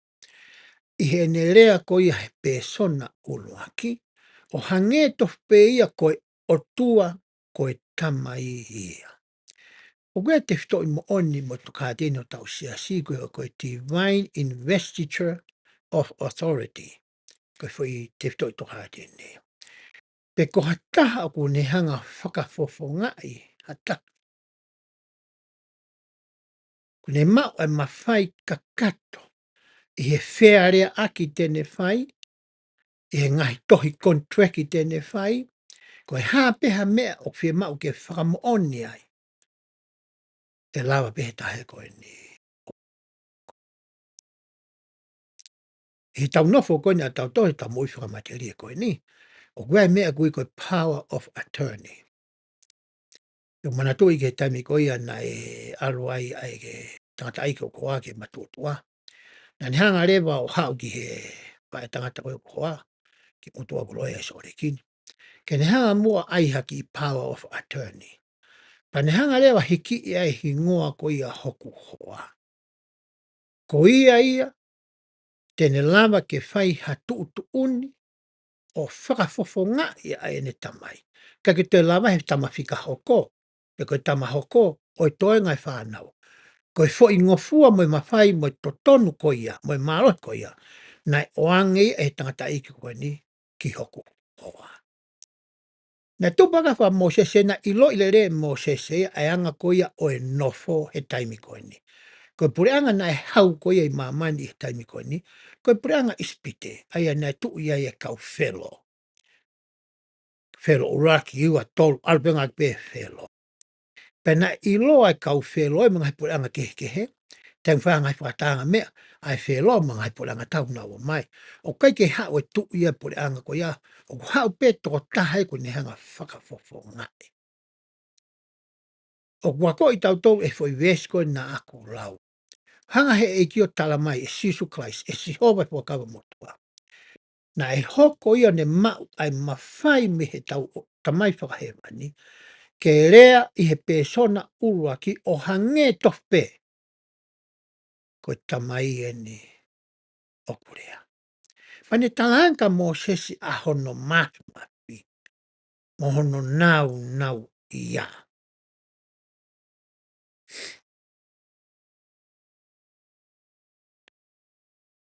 ʻi heʻene lea ko ia he pēsona ʻuluaki, ʻo hangē tofu pē ia ko e ʻOtua ko e Tamai ia. ʻOku ʻi ai e tefitoʻi moʻoni mo e tokāteline ʻo hotau siasi ko e, ko e divine investiture of authority. Ko e foʻi tefitoʻi tokāteline. Pe ko ha taha ʻoku ne hanga fakafofongaʻi ha taha. ʻOku ne maʻu e mafai kakato ʻi he fealeaʻaki te ne fai, ʻi he ngaahi tohi konituleki te ne fai, ko e hā pē ha meʻa ʻoku fiemaʻu ke fakamoʻoni ai, ʻe lava pē he taha ko eni. ʻI heʻetau nofo ko eni ʻatautolu, heʻetau moʻui fakamatelie ko eni, ʻoku ʻi ai e meʻa ʻoku ui ko e power of attorney. ʻOku ou manatuʻi ki he taimi ko ia naʻe ʻalu ai ʻa e tangataʻeiki ʻoku hoa ki he matuʻotuʻa. Naʻa ne hanga leva ʻo haʻu ki he faʻētangata ko ia ʻoku hoa, ki he motuʻa ʻoku loea ʻi Sōleki ni. Ke ne hanga muʻa ʻai ha kiʻi power of attorney. Pea ne hanga leva ʻo hikiʻi ʻa e hingoa ko ia hoku hoa. Ko ia ia, te ne lava ke fai ha tuʻutuʻuni ʻo fakafofongaʻi ʻa ʻene tamai. Ka ke toe lava he tama fika hoko, pe ko e tama hoko, ʻo e toenga e fānau. Ko e foʻi ngofua mo e mafai mo e totonu ko ia, mo e mālohi ko ia, naʻe ʻoange ia ʻe he tangataʻeiki ko eni ki hoku hoa. Naʻe tupu ʻa e kau faka-Mōsese, naʻe ʻiloʻi lelei ʻe Mōsese ia ʻa e anga ko ia ʻo e nofo he taimi ko eni. Ko e puleʻanga naʻe hau ko ia ʻi māmani he taimi ko eni, ko e puleʻanga ʻIsipite, ʻa ia naʻe tuʻu ai e kau Felo. Felo ʻuluaki, ua, tolu, ʻalu pē ngā pē Felo. Pea naʻe ʻiloa e kau Felo ia mo e ngaahi puleʻanga kehekehe, te ne fai ngaahi fakatahaʻanga meʻa, ʻa e Felo mo e ngaahi puleʻanga tau naʻa nau ō mai. ʻOku ʻikai ke haʻu e tuʻi ia puleʻanga ko ia, ʻoku haʻu pē tokotaha ia ʻoku ne hanga fakafofongaʻi. ʻOku akoʻi tautolu ʻe he foʻi veesi ko ē naʻa ku lau. Hanga he ʻEiki ʻo tala mai ʻe Sīsū Kalaisi, ʻe Sihova e Fuakava Motuʻa. Naʻe hoko ia ʻo ne maʻu ʻa e mafai mei heʻetau ʻo-, Tamai Fakahēvani, ke lea ʻi he pēsona ʻuluaki ʻo hangē tofu pē ko e Tamai eni ʻoku lea. Pea ne talaange kia Mōsese ʻa hono māfimafi, mo hono nāunauʻia.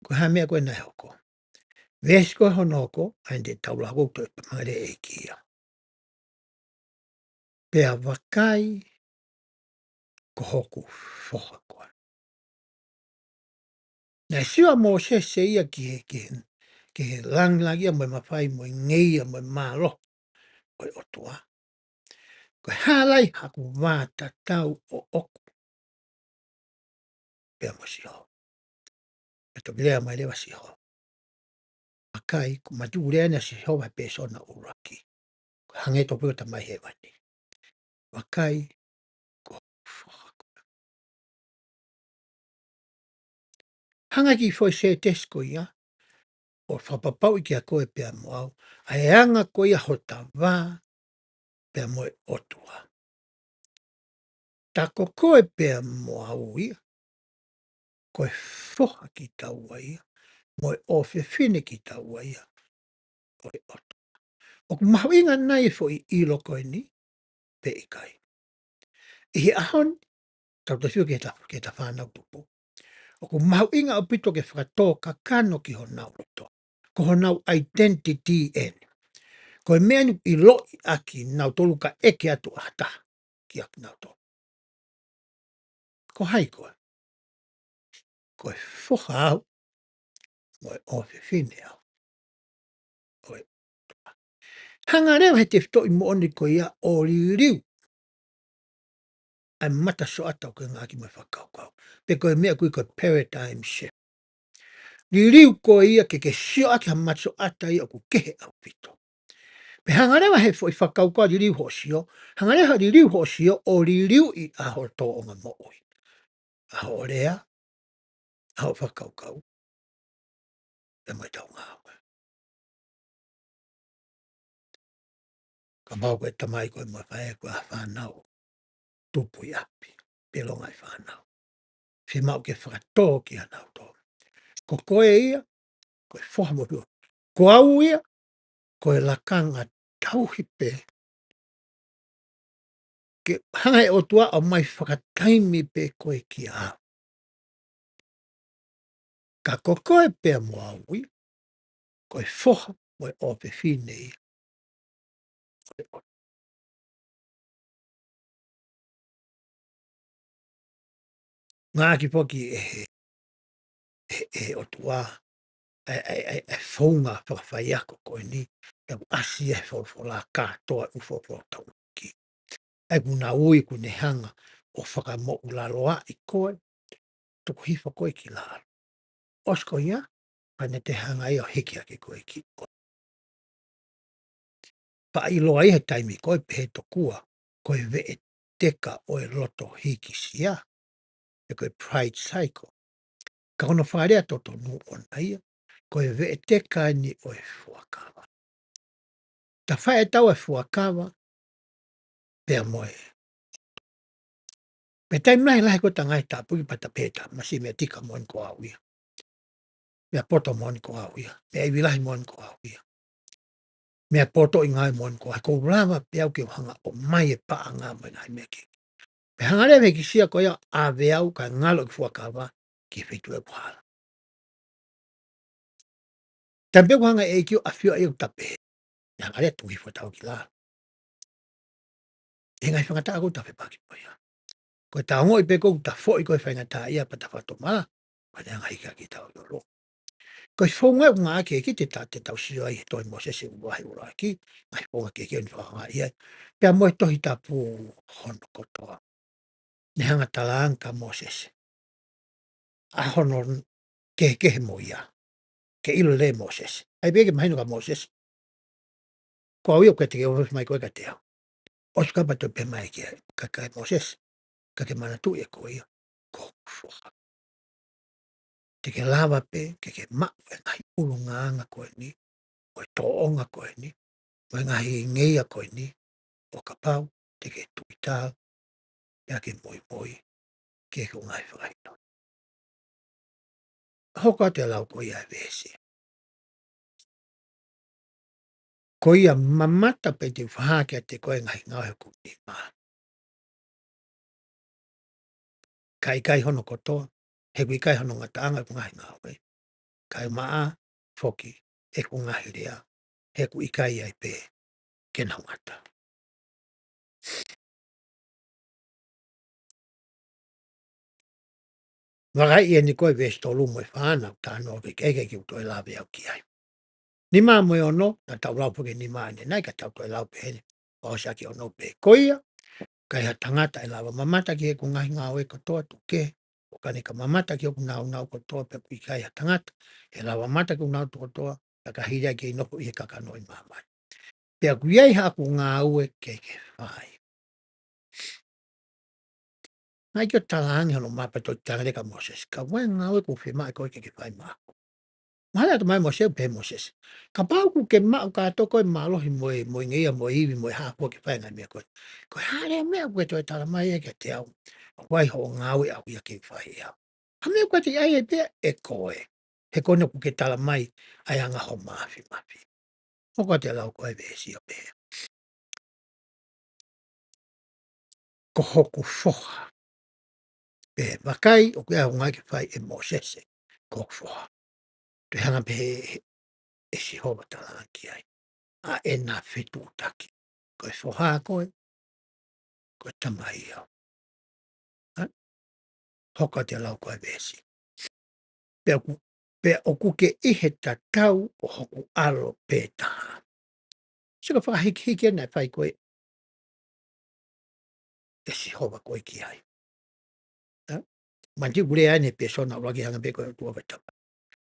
Ko e hā e meʻa ko ē naʻe hoko? Veesi ko ē hono hoko, ʻa ia te tau lau ʻoku toe pamale e kia. Pea vakai ko hoku foha koe. Naʻe sio ʻa Mōsese ia ki he, ki he, ki he langilangiʻia mo e mafai mo e ngeia mo e mālohi ʻo e ʻOtua. Ko e hā leva haʻaku vā tatau ʻoʻoku pea mo Sihova? Pea toki lea mai leva Sihova. Vakai, ko e mātuʻa lea ʻa Sihova he pēsona ʻuluaki. Ko e hangē tofu pē ko e Tamai Hēvani. Vakai, ko hoku foha koe. Hanga e kiʻi foʻi sētesi ko ia ʻo fakapapauʻi kiate koe pea mo au ʻa e anga ko ia hota vā pea mo e ʻOtua. Tā ko koe pea mo au ia, ko e foha kitaua ia, mo e ʻofefine kitaua ia ʻo e ʻOtua. ʻOku mahuʻinga nai e foʻi ʻilo ko eni pe ʻikai? ʻI he ʻaho ni, tau te sio ki he ta, ki he ta fānau tupu. ʻOku mahuʻinga ʻaupito ke fakatōkakano ki honau loto. Ko honau identity eni. Ko e meʻa eni ʻoku ʻiloʻi ʻaki nautolu ka ʻeke atu ʻa ha taha kiate nautolu. Ko hai koe? Ko e foha au mo e ʻofefine au ʻo e ʻOtua. Hanga leva he tefitoʻi moʻoni ko ia ʻo liliu ʻa e mata soata ʻoku ke ngāueʻaki mo e fakakaukau. Pe ko e meʻa ʻoku ui ko e paradigm shift. Liliu ko ia ke ke sio ʻaki ha mata soata ia ʻoku kehe ʻaupito. Pea hanga leva he foʻi fakakaukau liliu hoʻo sio, hanga leva liliu hoʻo sio ʻo liliuʻi ʻa hoʻo tōʻonga moʻui. ʻA hoʻo lea, ʻa hoʻo fakakaukau, pea mo ʻetau ngāue. Kapau ko e tamai koe mo e faʻē koe ʻa e fānau tupu ʻi ʻapi, pe longaʻi fānau, fiemaʻu ke fakatō kia nautolu. Ko koe ia, ko e foha mo e ʻOtua. Ko au ia, ko e lakanga tauhi pē. Ke hanga he ʻOtua ʻo ʻomai fakataimi pē koe kia au. Ka ko koe pea mo au ia, ko e foha mo e ʻofefine ia. Ngāueʻaki foki ʻe he, ʻe he, ʻe he ʻOtua ʻa e, ʻa e, ʻa e, ʻa e founga fakafaiako ko eni, ʻoku ʻasi ia he folofola kātoa ʻi he folofola tauʻaki. ʻA ia ʻoku na ui, ʻoku ne hanga ʻo fakamoʻulaloaʻi koe, tuku hifo koe ki lalo. ʻOsi ko ia, pea ne te hanga ia ʻo hiki hake koe ki ʻolunga. Pea ʻiloa ia he taimi ko ē pehē tokua ko e veʻeteka ʻo e loto hīkisia, pe ko e pride cycle. Ka ko hono fakalea totonu ʻona ia, ko e veʻeteka eni ʻo e fuakava. Ta fai ʻetau ʻa e fuakava pea mo e. Pea taimi lahi lahi ko e ta ngaahi tāpuaki pea ta pehē ta masi meʻa tika moʻoni ko au ia. Meʻa poto moʻoni ko au ia. Meʻa ivi lahi moʻoni ko au ia. Meʻa poto ʻi ngaahi moʻoni ko au. Ko u lava pē au ke u hanga ʻo ʻomai e paʻanga mo e ngaahi meʻa kehe. Pea hanga leva he hīkisia ko ia ʻave au kae ngalo ʻeku fuakava ki he feituʻu ʻoku hala. Taimi pē ʻoku hanga ʻe he ʻEiki ʻo ʻafioʻi ʻeku tape, ʻe hanga leva tuku hifo ʻetau ki lalo. ʻI he ngaahi faingataʻa ʻoku ta fepaki mo ia. Ko e ta ongoʻi pē ʻoku ta foʻi ko e faingataʻaʻia pea ta fakatomala, pea ne hanga hiki hake ʻetau ʻi ʻolunga. Ko e founga ʻoku ngāueʻaki ʻe he ʻEiki te ta, te tau sio ai he tohi Mōsese ʻuluaki, ʻuluaki, ngaahi founga kehekehe ʻoku ne fakahā ai. Pea mo e Tohi Tapu hono kotoa. Ne hanga talaange kia Mōsese ʻa hono kehekehe mo ia. Ke ʻilo lelei ʻe Mōsese. ʻAi pē ke mahino kia Mōsese. Ko au ia ʻoku teʻeki ke ofi mai koe kiate au. ʻOsi ko ia pea toe pehē mai kia, kia, kia Mōsese. Ka ke manatuʻi ʻe koe ia, ko hoku foha. Te ke lava pē ke ke maʻu e ngaahi ʻulungaanga ko eni, mo e tōʻonga ko eni, mo e ngaahi ngeia ko eni, ʻo kapau te ke tuʻu ʻi talu, pea ke moimoi ki heʻeku ngaahi fakahinohino. Hoko atu e lau ko ia e veesi. Ko ia mamata pē te u fakahā kiate koe e ngaahi ngāue ʻa hoku nima. Ka ʻikai hono kotoa, he ʻoku ʻikai hono ngataʻanga ʻeku ngaahi ngāue. Kae ʻumaʻā foki ʻeku ngaahi lea, he ʻoku ʻikai ai pē ke nau ngata. Vakai eni ko e veesi tolu mo e fā naʻa ku talanoa ki ai, ke u toe lave au ki ai. Nima mo e ono, naʻa tau lau foki nima ʻanenai, ka tau toe lau pē heni, ʻo ʻosi ʻaki ono pē. Ko ia, ʻikai ha tangata ʻe lava mamata ki heʻeku ngaahi ngāue kotoa tuku kehe, ʻo ka ne ka mamata ki hoku nāunau kotoa pea ʻoku ʻikai ha tangata ʻe lava mamata ki hoku nāunau kotoa, ka ka hili ai ke nofo ʻi he kakano ʻi māmani. Pea ʻoku ʻi ai haʻaku ngāue ke ke fai. Naʻe ʻikai ke talaange hono mapa, toe talaange leva kia Mōsese, ka ko e ngāue ʻoku ou fiemaʻu ʻe koe ke ke fai maʻaku. Mahalo ʻe ʻomai ʻe Mōsese, pehē ʻe Mōsese, kapau ʻoku ke maʻu kātoa koe e mālohi mo e, mo e ngeia mo e ivi mo e hā fua ke fai e ngaahi meʻa ko ē, ko e hā leva e meʻa ʻoku ke toe talamai ai kiate au ʻoku ʻi ai hoʻo ngāue ʻaʻaku ia ke u fai ʻe au? Ha meʻa ʻoku ʻikai te u ʻai ai pē ʻe koe, he ko ena ʻoku ke talamai ai e anga hoʻo māfimafi. Hoko atu e lau ko e veesi ʻo pehē, ko hoku foha, Pea vakai, ʻoku ʻi ai e ʻuhinga ke fai ʻe Mōsese, ko hoku foha. Toe hanga pē ʻe, ʻe Sihova talaange ki ai ʻa ʻena fetuʻutaki. Ko e foha koe, ko e tamai au. Hā? Hoko atu e lau ko e veesi. Pea ʻoku, pea ʻoku ke ʻi he tatau ʻo hoku ʻAlo pē taha. Sio ki he fakahikihiki ʻena naʻe fai ko ē ʻe Sihova ko ē ki ai. Hā? Manatuʻi ʻoku lea ʻeni he pēsona ʻuluaki hangē pē ko e ʻOtua ko e Tamai.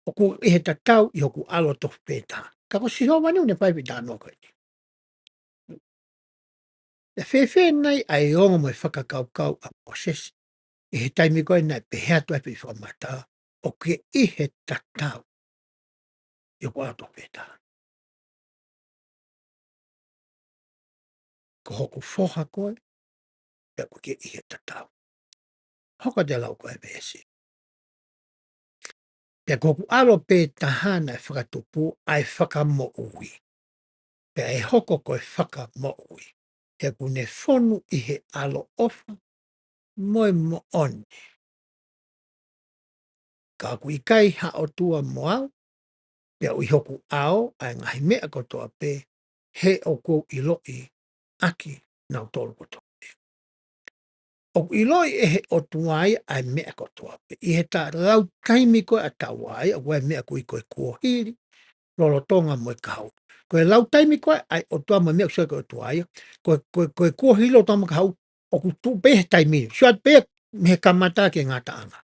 ʻOku ʻi he tatau ʻi hoku ʻAlo tofu pē taha. Ka ko Sihova ʻeni ʻoku ne fai e talanoa ko eni. ʻE fēfē nai ʻa e ongo mo e fakakaukau ʻa Mōsese ʻi he taimi ko ē naʻe pehē atu ai e foʻi fakamatala, ʻoku ke ʻi he tatau ʻi hoku ʻAlo tofu pē taha. Ko hoku foha koe, pea ʻoku ke ʻi he tatau. Hoko atu e lau ko e veesi. Pea ko hoku ʻAlo pē taha naʻe fakatupu ʻa e fakamoʻui. Pea ʻe hoko ko e fakamoʻui. He ʻoku ne fonu ʻi he ʻaloʻofa mo e moʻoni. Ka ʻoku ʻikai ha ʻOtua mo au, pea ʻoku ʻi hoku ʻao ʻa e ngaahi meʻa kotoa pē, he ʻoku ou ʻiloʻi ʻakinautolu kotoa pē. ʻOku ʻiloʻi ʻe he ʻOtua ia ʻa e meʻa kotoa pē. ʻI he ta-, lau taimi ko ē ʻa taua ia, ʻoku ʻi ai e meʻa ʻoku ui ko e kuohili, lolotonga mo e kahaʻu. Ko e lau taimi ko ē ʻa e ʻOtua mo e meʻa ʻoku sio ki ai ko e ʻOtua ia, ko e, ko e, ko e kuohili, lolotonga mo e kahaʻu, ʻoku tuʻu pē he taimi ni. Sio atu pē mei he kamata ki he ngataʻanga.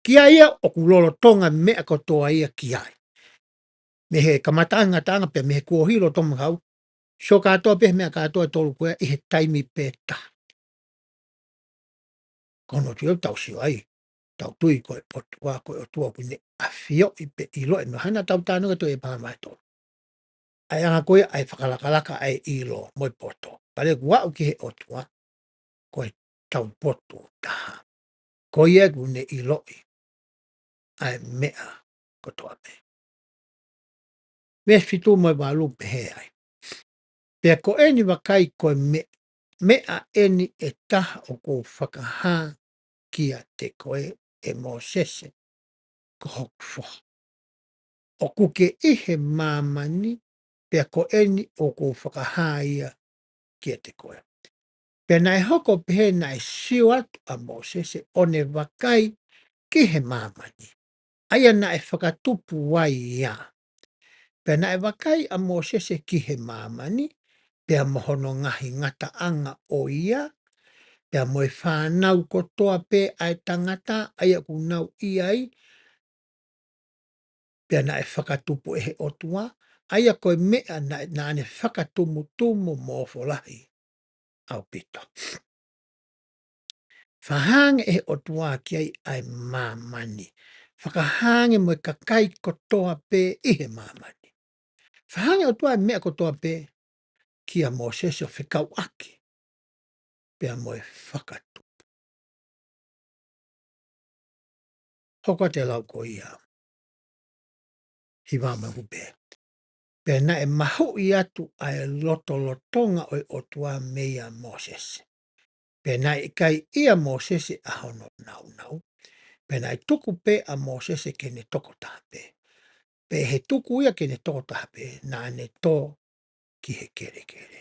Ki ai ia ʻoku lolotonga e meʻa kotoa ia ki ai. Mei he kamataʻanga, ngataʻanga pea mei he kuohili, lolotonga mo e kahaʻu. Sio kātoa pē he meʻa kātoa ʻe tolu ko ia ʻi he taimi pē taha. Ko hono ʻuhinga ia ʻoku tau sio ai, tau tui ko e ʻOtua, ko e ʻOtua ʻoku ne ʻafioʻi pea ʻiloʻi, mo hana tau tānaki atu ʻi he pāmai tolu. ʻA e anga ko ia ʻa e fakalakalaka ʻa e ʻilo mo e poto. Pea leva ʻoku aʻu ki he ʻOtua, ko e taupotu taha. Ko ia ʻoku ne ʻiloʻi ʻa e meʻa kotoa pē. Veesi fitu mo e valu pehē ai. Pea ko eni vakai ko e me-, meʻa eni ʻe taha ʻoku ou fakahā kiate koe ʻe Mōsese, ko hoku foha. ʻOku ke ʻi he māmani, pea ko eni ʻoku ou fakahā ia kiate koe. Pea naʻe hoko ʻo pehē naʻe sio atu ʻa Mōsese ʻo ne vakai ki he māmani, ʻa ia naʻe fakatupu ai ia. Pea naʻe vakai ʻa Mōsese ki he māmani, pea mo hono ngaahi ngataʻanga ʻo ia, pea mo e fānau kotoa pē ʻa e tangata, ʻa ia ʻoku nau ʻi ai, pea naʻe fakatupu ʻe he ʻOtua, ʻa ia ko e meʻa naʻe, naʻa ne fakatumutumu mo ofo lahi ʻaupito. Fakahā ange ʻe he ʻOtua ki ai ʻa e māmani. Fakahā ange mo e kakai kotoa pē ʻi he māmani. Fakahā ange ʻe he ʻOtua e meʻa kotoa pē kia Mōsese ʻo fekauʻaki pea mo e fakatupu. Hoko atu e lau ko ia. Hiva mo e uku pē. Pea naʻe mahuʻi atu ʻa e lotolotonga ʻo e ʻOtua meia Mōsese. Pea naʻe ʻikai ʻia Mōsese ʻa hono naunau. Pea naʻe tuku pē ʻa Mōsese ke ne tokotaha pē. Pea ʻi he tuku ia ke ne tokotaha pē, naʻa ne tō ki he kelekele.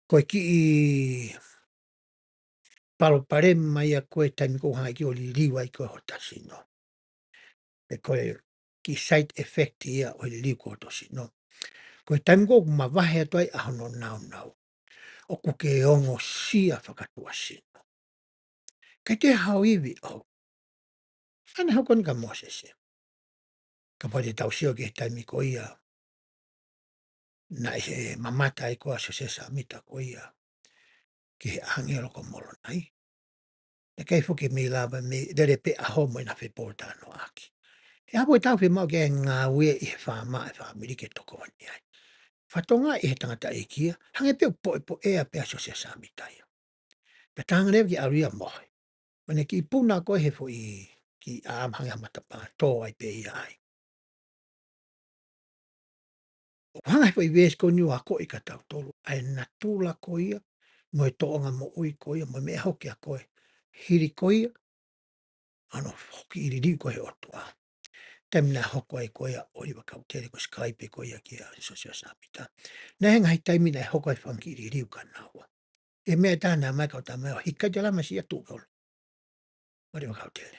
Ko e kiʻi palopalema ia ko e taimi ʻoku hanga ʻe he kiʻi ʻo liliu ai ko ē hota sino. Pe ko e kiʻi side effect ia ʻo e liliu ko ē hota sino. Ko e taimi ko ē ʻoku mavahe atu ai ʻa hono naunau, ʻoku ke ongosia fakatuʻasino. ʻIkai toe ha ivi ʻo. Naʻa ne hoko eni kia Mōsese. Kapau te tau sio ki he taimi ko ia naʻe mamata ai ko ē ʻa Siosefa Sāmita ko ia ki he ʻāngelo ko Molonai. Naʻe ʻikai foki ke mei lava, mei lele pē ʻaho mo ʻena fepōtalanoaʻaki. He ʻaho ko ē ʻoku tau fiemaʻu ke ngāue ʻi he faama e fāmili ke tokoni ai. Fatongia ʻi he tangataʻeiki ia, hangē pē ʻoku poʻepoʻea pē ʻa Siosefa Sāmita ia. Pea talaange leva ke ʻalu ia ʻo mohe. ʻO ne kiʻi puna ko ē he foʻi kiʻi ʻā mahaki ha matapā, tō ai pē ia ai. ʻOku hanga ʻe he foʻi veesi ko eni ʻo akoʻi kia tautolu ʻa e natula ko ia, mo e tōʻonga moʻui ko ia, mo e meʻa hoko kia koe, hili ko ia ʻa hono foki ʻi liliu ko ē ʻe he ʻOtua. Taimi naʻe hoko ai ko ia ʻa ʻOliva Kautele ko e sikalaipe ko ia kia Siosefa Sāmita. Naʻe ʻi ai e ngaahi taimi naʻe hoko ai e fanga kiʻi liliu kia naua. ʻI he meʻa ʻe taha naʻe ʻomai e kau tama ʻo hiki ʻa e tala mai siʻa tuʻu kaulu. ʻOliva Kautele.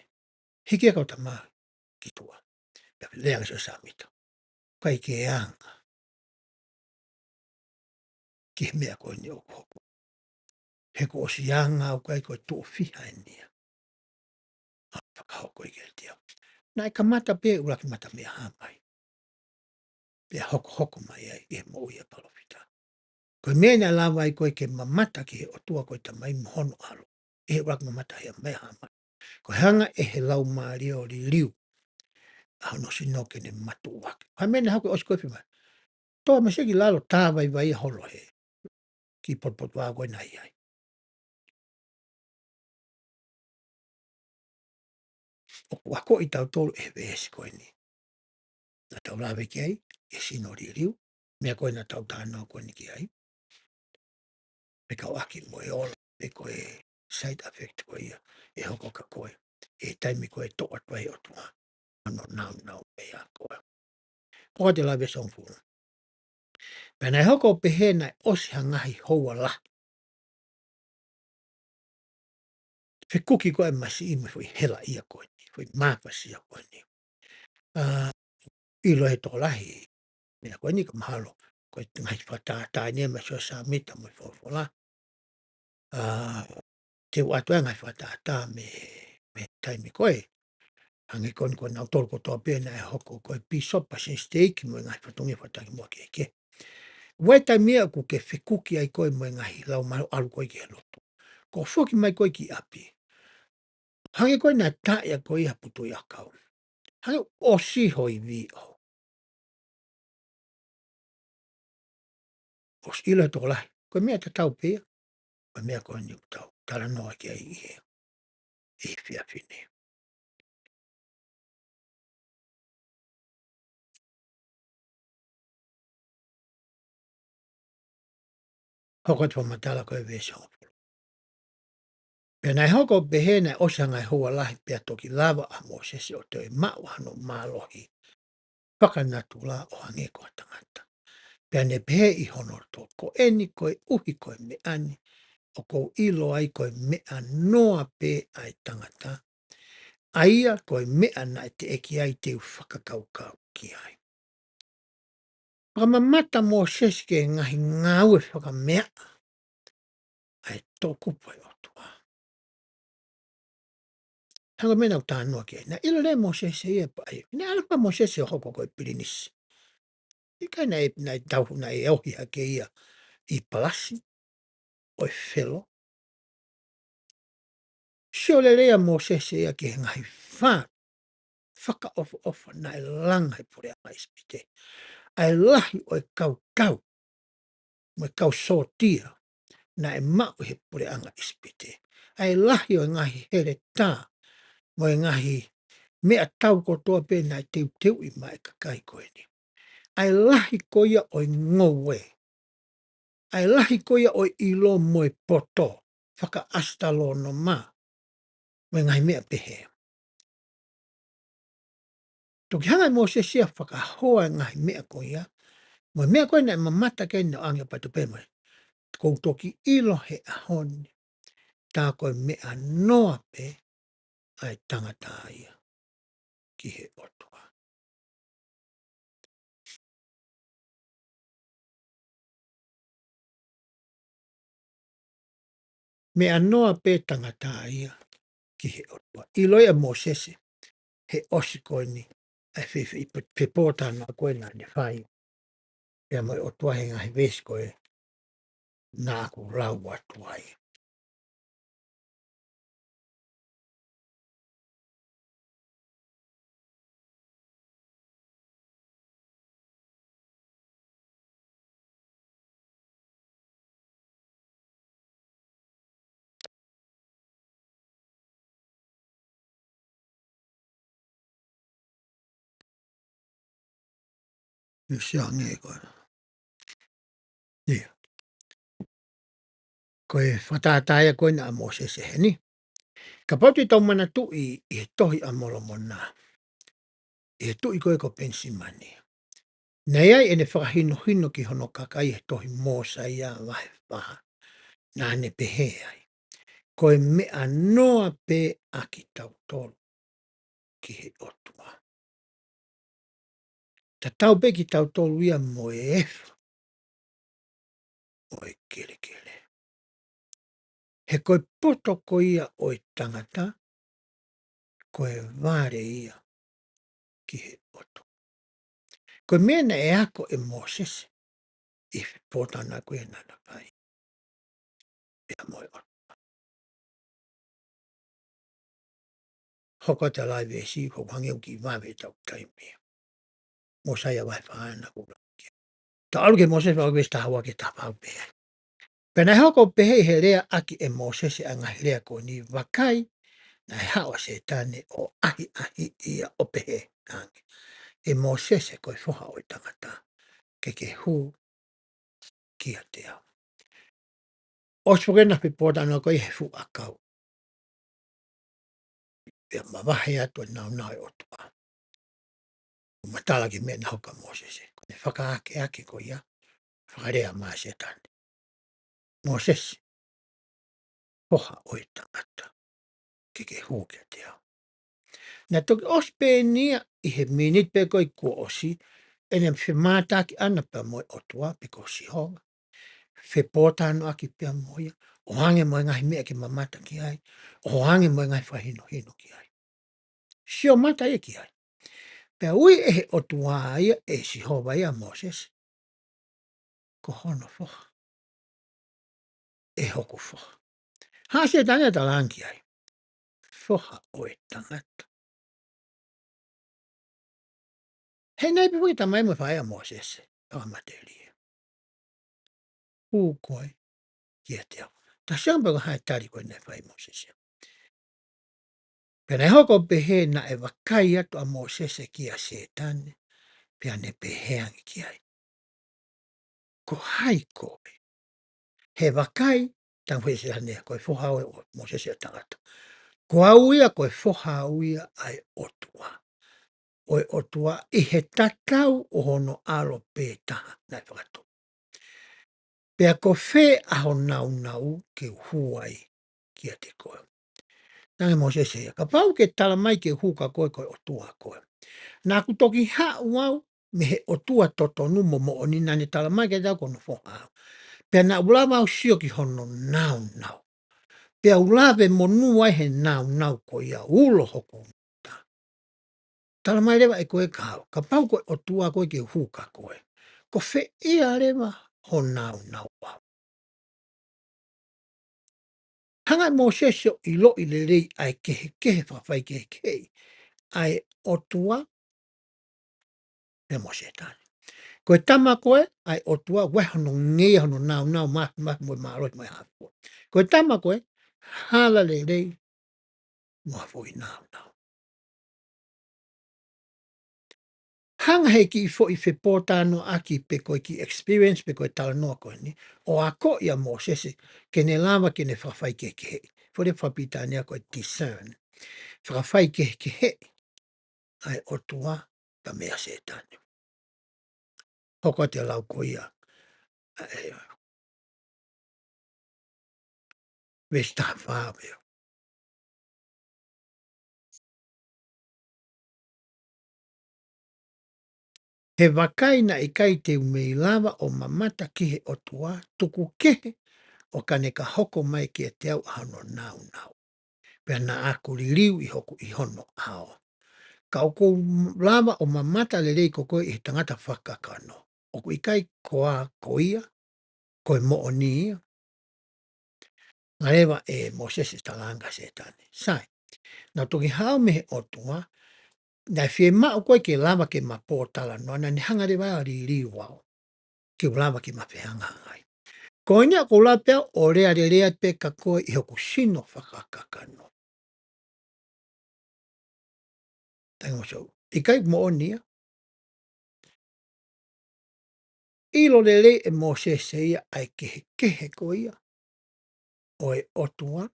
Hiki ʻa e kau tama ki tuʻa. Pea lea ange ʻa Siosefa Sāmita. ʻOku ʻikai ke anga ki he meʻa ko eni ʻoku hoko. He kuo ʻosi anga ʻoku ʻikai ko e tuʻo fiha eni ia. ʻA fakahoko ʻi he tiau. Naʻe kamata pē ʻuluaki mata meʻa hā mai. Pea hokohoko mai ai ʻi he moʻui ʻa e palōfita. Ko e meʻa naʻe lava ai ko ē ke mamata ki he ʻOtua ko e Tamai mo hono ʻAlo. ʻI he ʻuluaki mata meʻa hā mai. Ko e hanga ʻe he laumālie ʻo liliu ʻa hono sino ke ne matuʻuaki. Ko e meʻa naʻe hoko ʻosi ko ē fiemaʻu. Toʻo mai siʻa kiʻi lalo tā vaivai ʻa holo he kiʻi potupotuʻanga ko ē naʻe ʻi ai. ʻOku akoʻi kitautolu ʻe he veesi ko eni. Naʻa tau lave ki ai, ʻi he sino liliu, meʻa ko ē naʻa tau talanoa ko eni ki ai. Pea kau ʻaki mo e ola, pe ko e side effect ko ia, ʻe hoko kia koe. ʻI he taimi ko ē toʻo atu ai ʻOtua. Ano nau nau pea ko ē. Ko ʻete lave songfulu. Pea naʻe hoko ʻo pehē naʻe ʻosi ha ngaahi houa lahi. Fekuki ko ē masiʻi mo e foʻi hela ia ko eni, foʻi mafasia ko eni. ʻA, ʻilo ʻe he tokolahi, meʻa ko eni ka mahalo, ko e ngaahi fakatātā eni ʻa Siosefa Sāmita mo e folofola. ʻA, te u ʻoatu ʻa e ngaahi fakatātā mei, mei he taimi ko ē. Hangē ko eni ko nautolu kotoa pē naʻe hoko ko e pīsope, palesiteni siteiki mo e ngaahi fatongia fakatakimuʻa kehekehe. ʻOku ʻi ai e taimi ia ʻoku ke fekuki ai ko ē mo e ngaahi laumālie ʻalu ko ē ki he lotu. Ko e foki mai ko ē ki ʻapi. Hangē ko ē naʻe taʻe ko ē ha putu ʻi ʻakau. Hangē ʻosi ho ivi ʻo. ʻOsi ʻilo ʻe he tokolahi. Ko e meʻa tatau pē ia. Ko e meʻa ko eni ʻoku tau talanoa ki ai ʻi he, ʻi he efiafi ni. Hoko atu fakamatala ko e veesi hongofulu. Pea naʻe hoko ʻo pehē naʻe ʻosi ha ngaahi houa lahi pea toki lava ʻa Mōsese ʻo toe maʻu hano mālohi fakanatula ʻo hangē ko ha tangata. Pea ne pehē ʻi hono loto, ko eni koeʻuhi ko e meʻa ni, ʻoku ou ʻilo ai ko e meʻa noa pē ʻa e tangata, ʻa ia ko e meʻa naʻe teʻeki ai te u fakakaukau ki ai. Fakamamata Mōsese ki he ngaahi ngāue fakameaʻa ʻa e toʻukupu ʻa e ʻOtua. Hangē ko e meʻa naʻa ku talanoa ki ai. Naʻe ʻilo leva ʻe Mōsese ia pea ʻai. Naʻe ʻalu pē ʻa Mōsese ʻo hoko ko e pilinisi. ʻIkai naʻe, naʻe tau, naʻe ohi hake ia ʻi he palasi ʻo e Felo. Sio lelei ʻa Mōsese ia ki he ngaahi fā fakaʻofoʻofa naʻe langa he puleʻanga ʻIsipite. ʻA e lahi ʻo e kau tau mo e kau sōtia naʻe maʻu he puleʻanga ʻIsipite. ʻA e lahi ʻo e ngaahi heletā mo e ngaahi meʻatau kotoa pē naʻe teuteuʻi maʻa e kakai ko eni. ʻA e lahi ko ia ʻo e ngoue. ʻA e lahi ko ia ʻo e ʻilo mo e poto, fakaʻasitalōnoma, mo e ngaahi meʻa pehē. Toki hanga ʻe Mōsese ia ʻo fakahoa e ngaahi meʻa ko ia, mo e meʻa ko ē naʻe mamata ki ai naʻe ʻoange ʻo patu pē mai. Kuo u toki ʻilo he ʻaho ni, tā ko e meʻa noa pē ʻa e tangata ia ki he ʻOtua. Meʻa noa pē tangata ia ki he ʻOtua. ʻIlo ia ʻe Mōsese, he ʻosi ko eni, ʻa e fe-, fe-, pe-, pepōtalanoa ko ē naʻa ne fai. Pea mo e ʻOtua he ngaahi veesi ko ē naʻa ku lau atu ai. Io, sio ange ko ē. Io. Ko e fakatātā ia ko ē naʻa Mōsese heni. Kapau te tau manatuʻi ʻi he tohi ʻa Molomona, ʻi he tuʻi ko ē ko Penisimani, naʻe ʻi ai ʻene fakahinohino ki hono kakai he tohi Mōsaia vahe fā. Naʻa ne pehē ai, ko e meʻa noa pē ʻa kitautolu ki he ʻOtua. Tatau pē kitautolu ia mo e efu ʻo e kelekele. He ko e poto ko ia ʻo e tangata, ko e vale ia ki he ʻOtua. Ko e meʻa naʻe ako ʻe Mōsese ʻi he pōtalanoa ko ia naʻa na fai pea mo e ʻOtua. Hoko atu e laivi ʻe siʻi, ʻoku hangē ʻoku kiʻi vave ʻetau taimi. Mōsaia vahe fā naʻa ku lau ki ai. Tau ʻalu ki he Mōsese vahe ua veesi taha ua ki he taha fā pē ai. Pea naʻe hoko ʻo pehē ʻi he lea ʻaki ʻe Mōsese ʻa e ngaahi lea ko eni, vakai, naʻe haʻu ʻa Sētane ʻo ʻahiʻahiʻi ia ʻo pehē ange, ʻE Mōsese, ko e foha ʻo e tangata, ke ke hū kiate au. ʻOsi foki ʻena fepōtalanoa ko ia he fuʻu ʻakau, pea mavahe atu e nāunau ʻo e ʻOtua ʻo matala ki he meʻa naʻe hoko kia Mōsese. Ko ʻene fakaakeake ko ia, fakalea mai ʻa Sētane, Mōsese, foha ʻo e tangata, ke ke hū kiate au. Naʻe toki ʻosi pē eni ia ʻi he miniti pē ko ē kuo ʻosi ʻene femātaaki ʻana pea mo e ʻOtua pe ko Sihova. Fepōtalanoaʻaki pea mo ia, ʻo hangē mo e ngaahi meʻa ke mamata ki ai, ʻo hangē mo e ngaahi fakahinohino ki ai. Sio mata ia ki ai. Pea ui ʻe he ʻOtua ia, ʻe Sihova ia ʻa Mōsese, ko hono foha. ʻE hoku foha. Hā Sētane ʻo talaange ki ai, foha ʻo e tangata. He naʻe pehē foki ʻe he tamai mo e faʻē ʻa Mōsese, fakamatelie, hū koe kiate au. Tau sio ange pē ko e hā e tali ko ē naʻe fai ʻe Mōsese. Pea naʻe hoko ʻo pehē naʻe vakai atu ʻa Mōsese kia Sētane, pea ne pehē ange ki ai, ko hai koe? He vakai, talaange ʻe Sētane, ko e foha ʻo Mōsese ʻo e tangata. Ko au ia, ko e foha au ia ʻa e ʻOtua. ʻO e ʻOtua ʻi he tatau ʻo hono ʻAlo pē taha naʻe fakatupu. Pea ko fē ʻa ho nāunau ke u hū ai kiate koe? Talaange ʻe Mōsese ia, kapau ke tala mai ke u hū kia koe ko e ʻOtua koe, naʻa ku toki haʻu au mei he ʻOtua totonu mo moʻoni naʻa ne tala mai kiate au ko hono foha au. Pea naʻa ku lava au ʻo sio ki hono nāunau. Pea u lave monū ai he nāunau ko ia, ulo hoku uta. Tala mai leva ʻe koe kia au, kapau ko e ʻOtua koe ke u hū kia koe, ko fē ia leva ho nāunau au? Hanga ʻe Mōsese ʻo ʻiloʻi lelei ʻa e kehekehe, fakafaikehekeheʻi ʻa e ʻOtua pea mo Sētane. Ko e tama ko ē ʻa e ʻOtua, ʻoku ʻi ai hono ngeia, hono nāunau, mafimafi mo e mālohi mo e hā fua. Ko e tama ko ē hala lelei mo ha foʻi nāunau. Hanga ʻe he kiʻi foʻi fepōtalanoaʻaki pe ko e kiʻi experience pe ko e talanoa ko eni, ʻo akoʻi ʻa Mōsese ke ne lava ke ne fakafaikehekeheʻi. Foʻi lea fakapilitānia ko e discern. Fakafaikehekeheʻi ʻa e ʻOtua pea meia Sētane. Hoko atu e lau ko ia ʻa e veesi taha fā pea. He vakai, naʻe ʻikai te u mei lava ʻo mamata ki he ʻOtua, tuku kehe ʻo ka ne ka hoko mai kiate au ʻa hono nāunau. Pea naʻa ku liliu ʻi hoku, ʻi hono ʻao. Ka ʻoku ou lava ʻo mamata lelei ko koe ʻi he tangata fakakakano. ʻOku ʻikai koā ko ia, ko e moʻoni ia? Hanga leva ʻe Mōsese ʻo talaange kia Sētane, sai, naʻa ku toki haʻu mei he ʻOtua, naʻe fiemaʻu koe ke lava ke ma pōtalanoa, naʻa ne hanga leva ʻo liliu au ke u lava ke ma fehangahangai. Ko eni ʻoku ou lava pē au ʻo lea lelei atu pē kia koe ʻi hoku sino fakakakano. Tango so, ʻikai moʻoni ia? ʻIlo lelei ʻe Mōsese ia ʻa e kehekehe ko ia ʻo e ʻOtua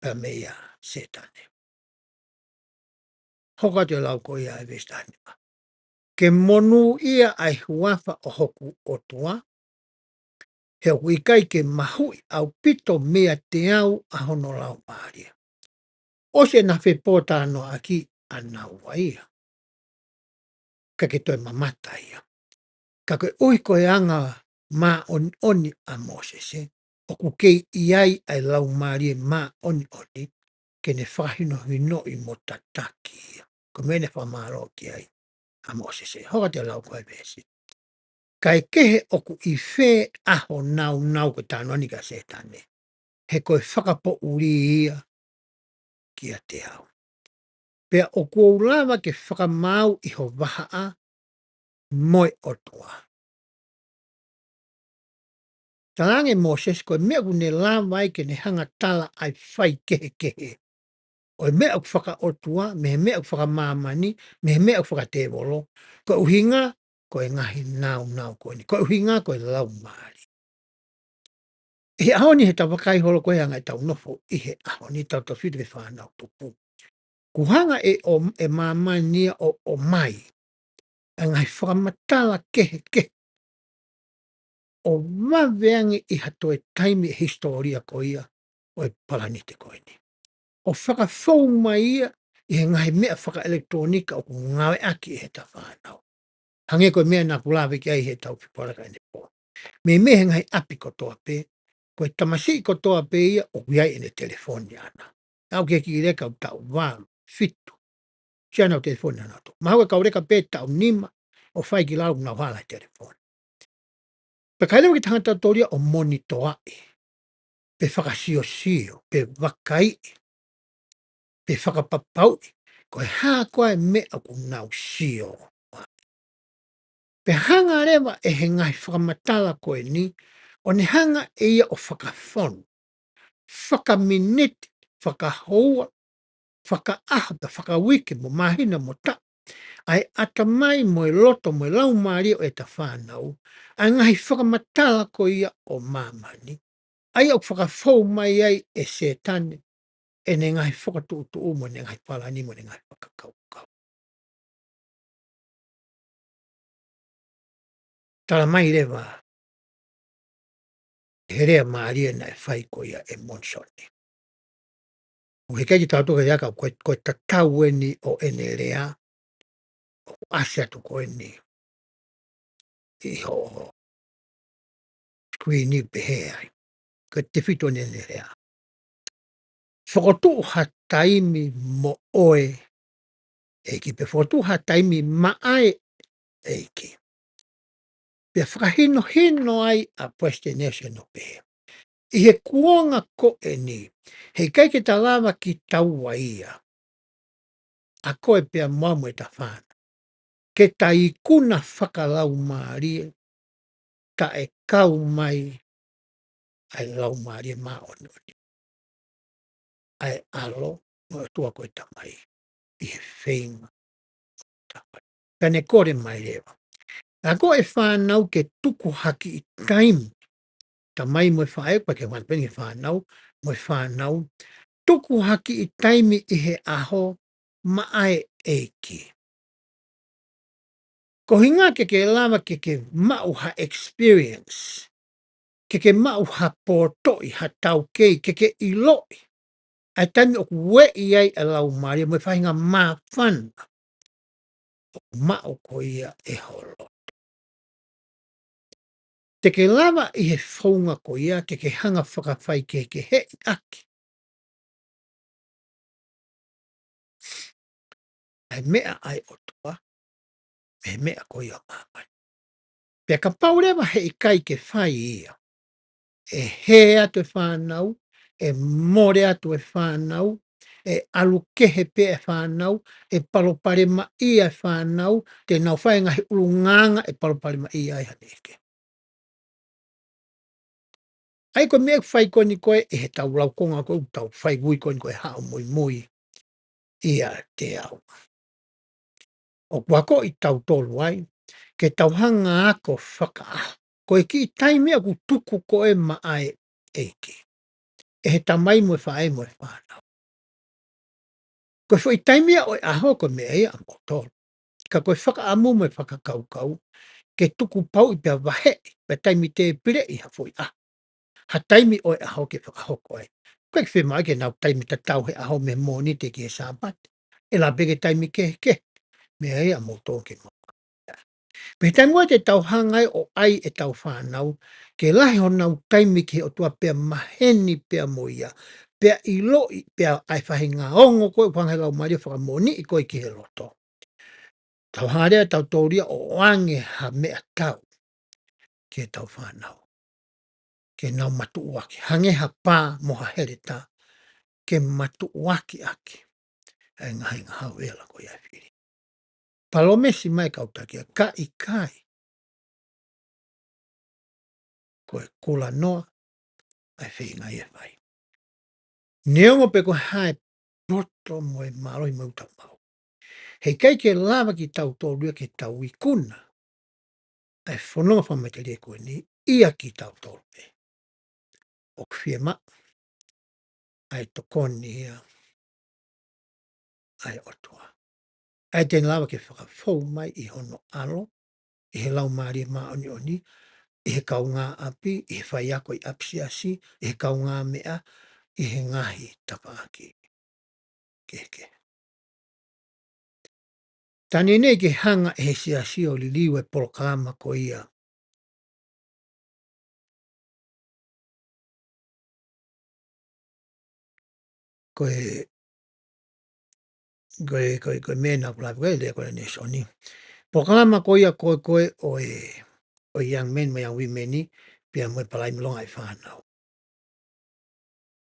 pea meia Sētane. Hoko atu e lau ko ia ʻa e veesi taha nima. Ke monūʻia ʻa e huafa ʻo hoku ʻOtua, he ʻoku ʻikai ke mahuʻi ʻaupito meiate au ʻa hono laumālie. ʻOsi ʻena fepōtalanoaʻaki ʻanaua ia, ka ke toe mamata ia. Ka koeʻuhi ko e anga māʻoniʻoni ʻa Mōsese, ʻoku kei ʻi ai ʻa e laumālie māʻoniʻoni, ke ne fakahinohinoʻi mo tataki ia. Ko e meʻa ne fakamālō ki ai ʻa Mōsese. Hoko atu e lau ko e veesi. Kae kehe ʻoku ʻi fē ʻa ho nāunau, ko e talanoa eni kia Sētane, he ko e fakapoʻuli ia kiate au. Pea ʻoku ou lava ke fakamaau ʻi ho vahaʻa mo e ʻOtua. Talaange Mōsese ko e meʻa ʻoku ne lava ai ke ne hanga tala ʻa e faikehekehe ʻo e meʻa ʻoku fakaʻotua, mei he meʻa ʻoku fakamāmani, mei he meʻa ʻoku fakatēvolo, ko e ʻuhinga ko e ngaahi nāunau ko eni, ko e ʻuhinga ko e laumālie. ʻI he ʻaho ni he tau vakai holo ko e anga ʻetau nofo ʻi he ʻaho ni, tautautefito ki he fānau tupu. Kuo hanga ʻe ʻo, ʻe māmani ia ʻo, ʻomai ʻa e ngaahi fakamatala kehekehe ʻo vave ange ʻi ha toe taimi ʻi he hisitōlia ko ia ʻo e palanite ko eni. ʻO fakafou mai ia ʻi he ngaahi meʻa fakaʻelekitulōnika ʻoku ngāueʻaki ʻe heʻeta fānau. Hangē ko e meʻa naʻa ku lave ki ai heʻetau fepōtalanoa ʻanepō. Meimei he ngaahi ʻapi kotoa pē, ko e tamasiʻi kotoa pē ia ʻoku ʻi ai ʻene telefoni ʻana. Naʻa ku kiʻi leka ʻoku taʻu valu, fitu, siʻi ʻenau telefoni ʻanautolu atu. Mahalo ko e kau leka pē taʻu nima ʻo fai ki lalo ʻoku nau hala he telefoni. Pea ʻikai leva ke tangata tōlia ʻo monitoaʻi, pe fakasiosio, pe vakaiʻi, pe fakapapauʻi ko e hā koā e meʻa ʻoku nau sio. Pea hanga leva ʻe he ngaahi fakamatala ko eni, ʻo ne hanga ʻe ia ʻo fakafonu, fakaminiti, fakahoua, fakaʻaho, pea fakauike mo māhina mo taʻu, ʻa e ʻatamai mo e loto mo e laumālie ʻo ʻeta fānau, ʻa e ngaahi fakamatala ko ia ʻo māmani, ʻa ia ʻoku fakafou mai ai ʻe Sētane ʻene ngaahi fakatuʻutuʻu mo ʻene ngaahi palani mo ʻene ngaahi fakakaukau. Tala mai leva he lea mālie naʻe fai ko ia ʻe Monisoni. ʻOku ʻikai ke tau toka ia ka ko e, ko e tatau eni ʻo ʻene lea, ʻoku ʻasi atu ko eni ʻi hoʻo screen ʻi pehē ai. Ko e tefito eni ʻene lea. Fokotuʻu ha taimi mo ʻoe ʻEiki, pe fokotuʻu ha taimi maʻa e ʻEiki. Pea fakahinohino ai ʻa Palesiteni Nelson ʻo pehē, ʻi he kuonga ko eni, he ʻikai ke ta lava kitaua ia, ʻa koe pea mo au mo ʻeta fānau, ke ta ikuna fakalaumālie, taʻe kau mai ʻa e Laumālie Māʻoniʻoni, ʻa e ʻAlo mo e ʻOtua ko e Tamai, ʻi he feinga. Pea ne kole mai leva, ʻa ko e fānau ke tuku ha kiʻi taimi, tamai mo e faʻē, pea ke fana peni fānau, mo e fānau, tuku ha kiʻi taimi ʻi he ʻaho maʻa e ʻEiki. Ko e ʻuhinga ke ke lava ke ke maʻu ha experience, ke ke maʻu ha pōtoʻi, ha taukei, ke ke ʻiloʻi ʻa e taimi ʻoku ueʻi ai ʻa e Laumālie mo e faʻahinga māfana ʻoku maʻu ko ia ʻe ho loto. Te ke lava ʻi he founga ko ia ke ke hanga fakafaikehekeheʻi ʻaki ʻa e meʻa ʻa e ʻOtua, mei he meʻa ko ia ʻo māmani. Pea kapau leva he ʻikai ke fai ia, ʻe hē atu e fānau, ʻe mole atu e fānau, ʻe ʻalu kehe pē e fānau, ʻe palopalemaʻia e fānau, te nau fai e ngaahi ʻulungaanga ʻe palopalemaʻia ai haʻane ʻeke. ʻA ia ko e meʻa ʻoku fai ko eni ko ē ʻe heʻetau laukonga ko ē ʻoku tau fai ui ko eni ko e Haʻu Muimui ʻIate Au. ʻOku akoʻi kitautolu ai ke tau hanga ʻo ako fakaʻaho. Ko e kiʻi taimi ʻoku tuku ko ē maʻa e ʻEiki. ʻe he tamai mo e faʻē mo e fānau. Ko e foʻi taimi ia ʻo e ʻaho ko e meʻa ia ʻamoutolu. Ka ko e fakaʻamu mo e fakakaukau, ke tukupauʻi pea vaheʻi, pea taimi tēpileʻi ha foʻi ʻaho. Ha taimi ʻo e ʻaho ke fakahoko ai. Ko e ke fiemaʻu ke nau taimi tatau he ʻaho mei he Mōnite ki he Sāpate. ʻE lava pē ke taimi kehekehe. Meʻa ia ʻamoutolu ke mau. Pea taimi ʻoku te tau hanga ai ʻo ʻai ʻetau fānau, ke lahi honau taimi ki he ʻOtua pea maheni pea mo ia. Pea ʻiloʻi, pea ʻai faʻahinga ongo ko e ʻuhinga he laumālie fakamoʻoniʻi ko e ki he loto. Tau hanga leva ʻe tautolu ia ʻo ʻoange ha meʻa tau ki heʻetau fānau. Ke nau matuʻuaki. Hangē ha pā mo ha heletā. Ke matuʻuaki ʻaki ʻa e ngaahi ngahau ela ko ia ʻa e fili. Palōmesi mai kau taki ia, ka ʻikai, ko e kulanoa ʻa e feinga ia ʻe fai. Neongo pe ko e hā e poto mo e mālohi mo e ʻutamau. Heʻikai ke lava kitautolu ia ke tau ikuna ʻa e fononga fakamatelié ko eni ia kitautolu pē. ʻOku fiemaʻu ʻa e tokoni ia ʻa e ʻOtua. ʻA ia te ne lava ke fakafou mai ʻi hono ʻAlo, ʻi he Laumālie Māʻoniʻoni, ʻi he kaungāʻapi, ʻi he faiako ʻi ʻapisiasi, ʻi he kaungāmeʻa, ʻi he ngaahi tafaʻaki kehekehe. Taimi ni ke hanga ʻe he siasi ʻo liliu e polokalama ko ia. Ko e, ko e, ko e, ko e meʻa naʻa ku lave ko e lea ko e nēsoni. Polokalama ko ia ko e, ko e ʻo e, ʻo e young men mo e young women ni, pea mo e Palai Milonga ʻi Fānau.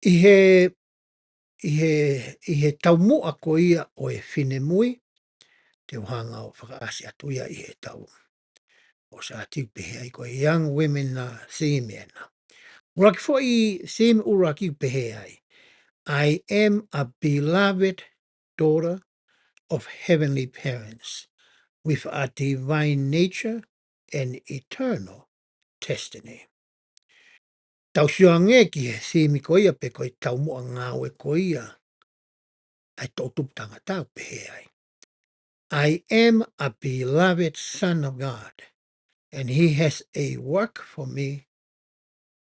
ʻI he, ʻi he, ʻi he taumuʻa ko ia ʻo e finemui, te u hanga ʻo fakaʻasi atu ia ʻi he tau. ʻOsi ʻa e tau pehē ai ko e young women na theme ena. ʻUluaki foʻi theme ʻuluaki pehē ai. I am a beloved daughter of heavenly parents with a divine nature and eternal destiny. Tau sio ange ki he theme ko ia pe ko e taumuʻa ngāue ko ia ʻa e toʻutupu tangata ʻoku pehē ai. I am a beloved son of God, and he has a work for me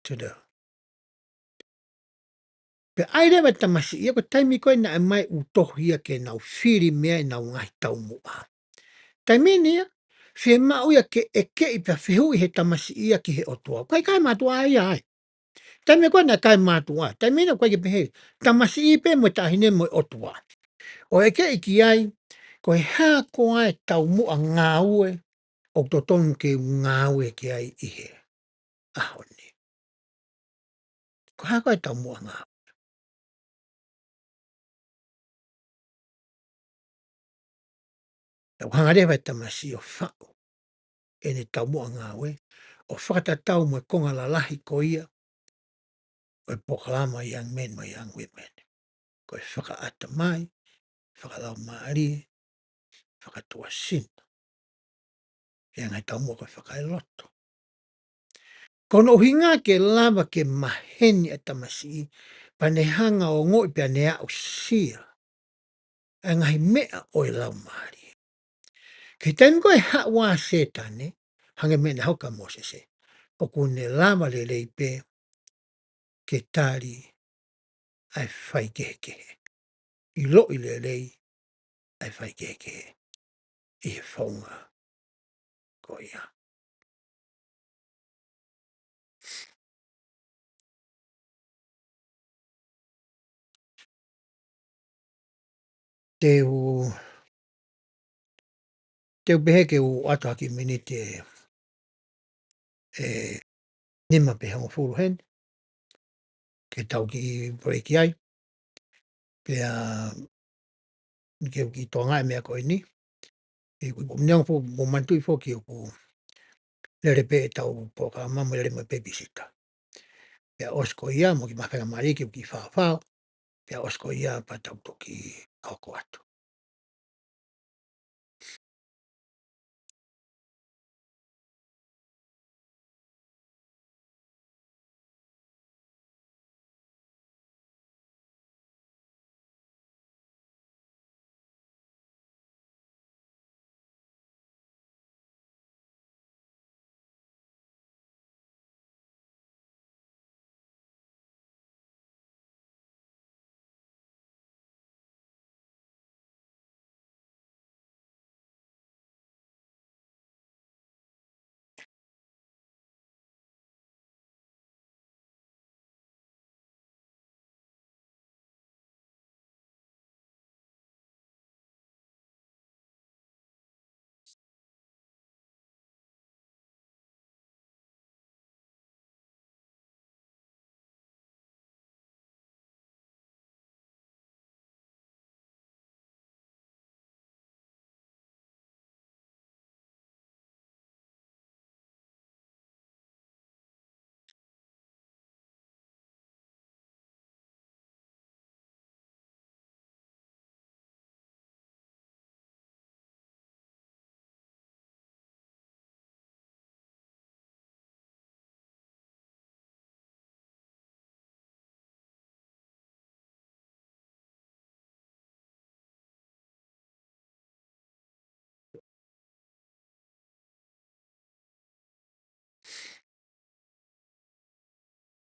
to do. Pea ʻai leva e tamasiʻi ia ko e taimi ko ē naʻe ʻomai ʻū tohi ia ke nau fili mei ai ʻenau ngaahi taumuʻa. Taimi ni ia, fiemaʻu ia ke ʻekeʻi pea fehuʻi he tamasiʻi ia ki he ʻOtua. ʻIkai kae mātuʻa ia ai. Taimi ko ē naʻe ʻikai mātuʻa. Taimi ni ʻoku ʻikai ke pehē. Tamasiʻi pē mo e taʻahine mo e ʻOtua. ʻO ʻekeʻi ki ai, ko e hā koā e taumuʻa ngāue ʻoku totonu ke u ngāue ki ai ʻi he ʻaho ni. Ko e hā koā e taumuʻa ngāue. Pea ʻoku hanga leva e tamasiʻi ʻo faʻu ʻene taumuʻa ngāue, ʻo fakatatau mo e konga lalahi ko ia ʻo e polokalama young men mo e young women. Ko e fakaʻatamai, fakalaumālie, fakatuʻasino. ʻA e ngaahi taumuʻa ko e fakaeloto. Ko hono ʻuhinga ke lava ke maheni ʻa e tamasiʻi, pea ne hanga ʻo ongoʻi pea ne aʻusia ʻa e ngaahi meʻa ʻo e laumālie. Ki he taimi ko ē haʻu ai ʻa Sētane, hangē ko e meʻa naʻe hoko kia Mōsese, ʻoku ne lava lelei pē ke tali ʻa e faikehekehe. ʻIloʻi lelei ʻa e faikehekehe ʻi he founga ko ia. Te u, te u pehē ke u ʻoatu ha kiʻi miniti ʻe, ʻe nima pe hongofulu heni, ke tau kiʻi break ai. Pea ke u kiʻi tokangaʻi e meʻa ko eni. ʻI he ʻoku ou manatuʻi foki ʻoku lele pē ʻetau polokalama mo lele mo e pēpisita. Pea ʻosi ko ia mo e kiʻi mafaingamālie ke u kiʻi faofao. Pea ʻosi ko ia pea tau toki hoko atu.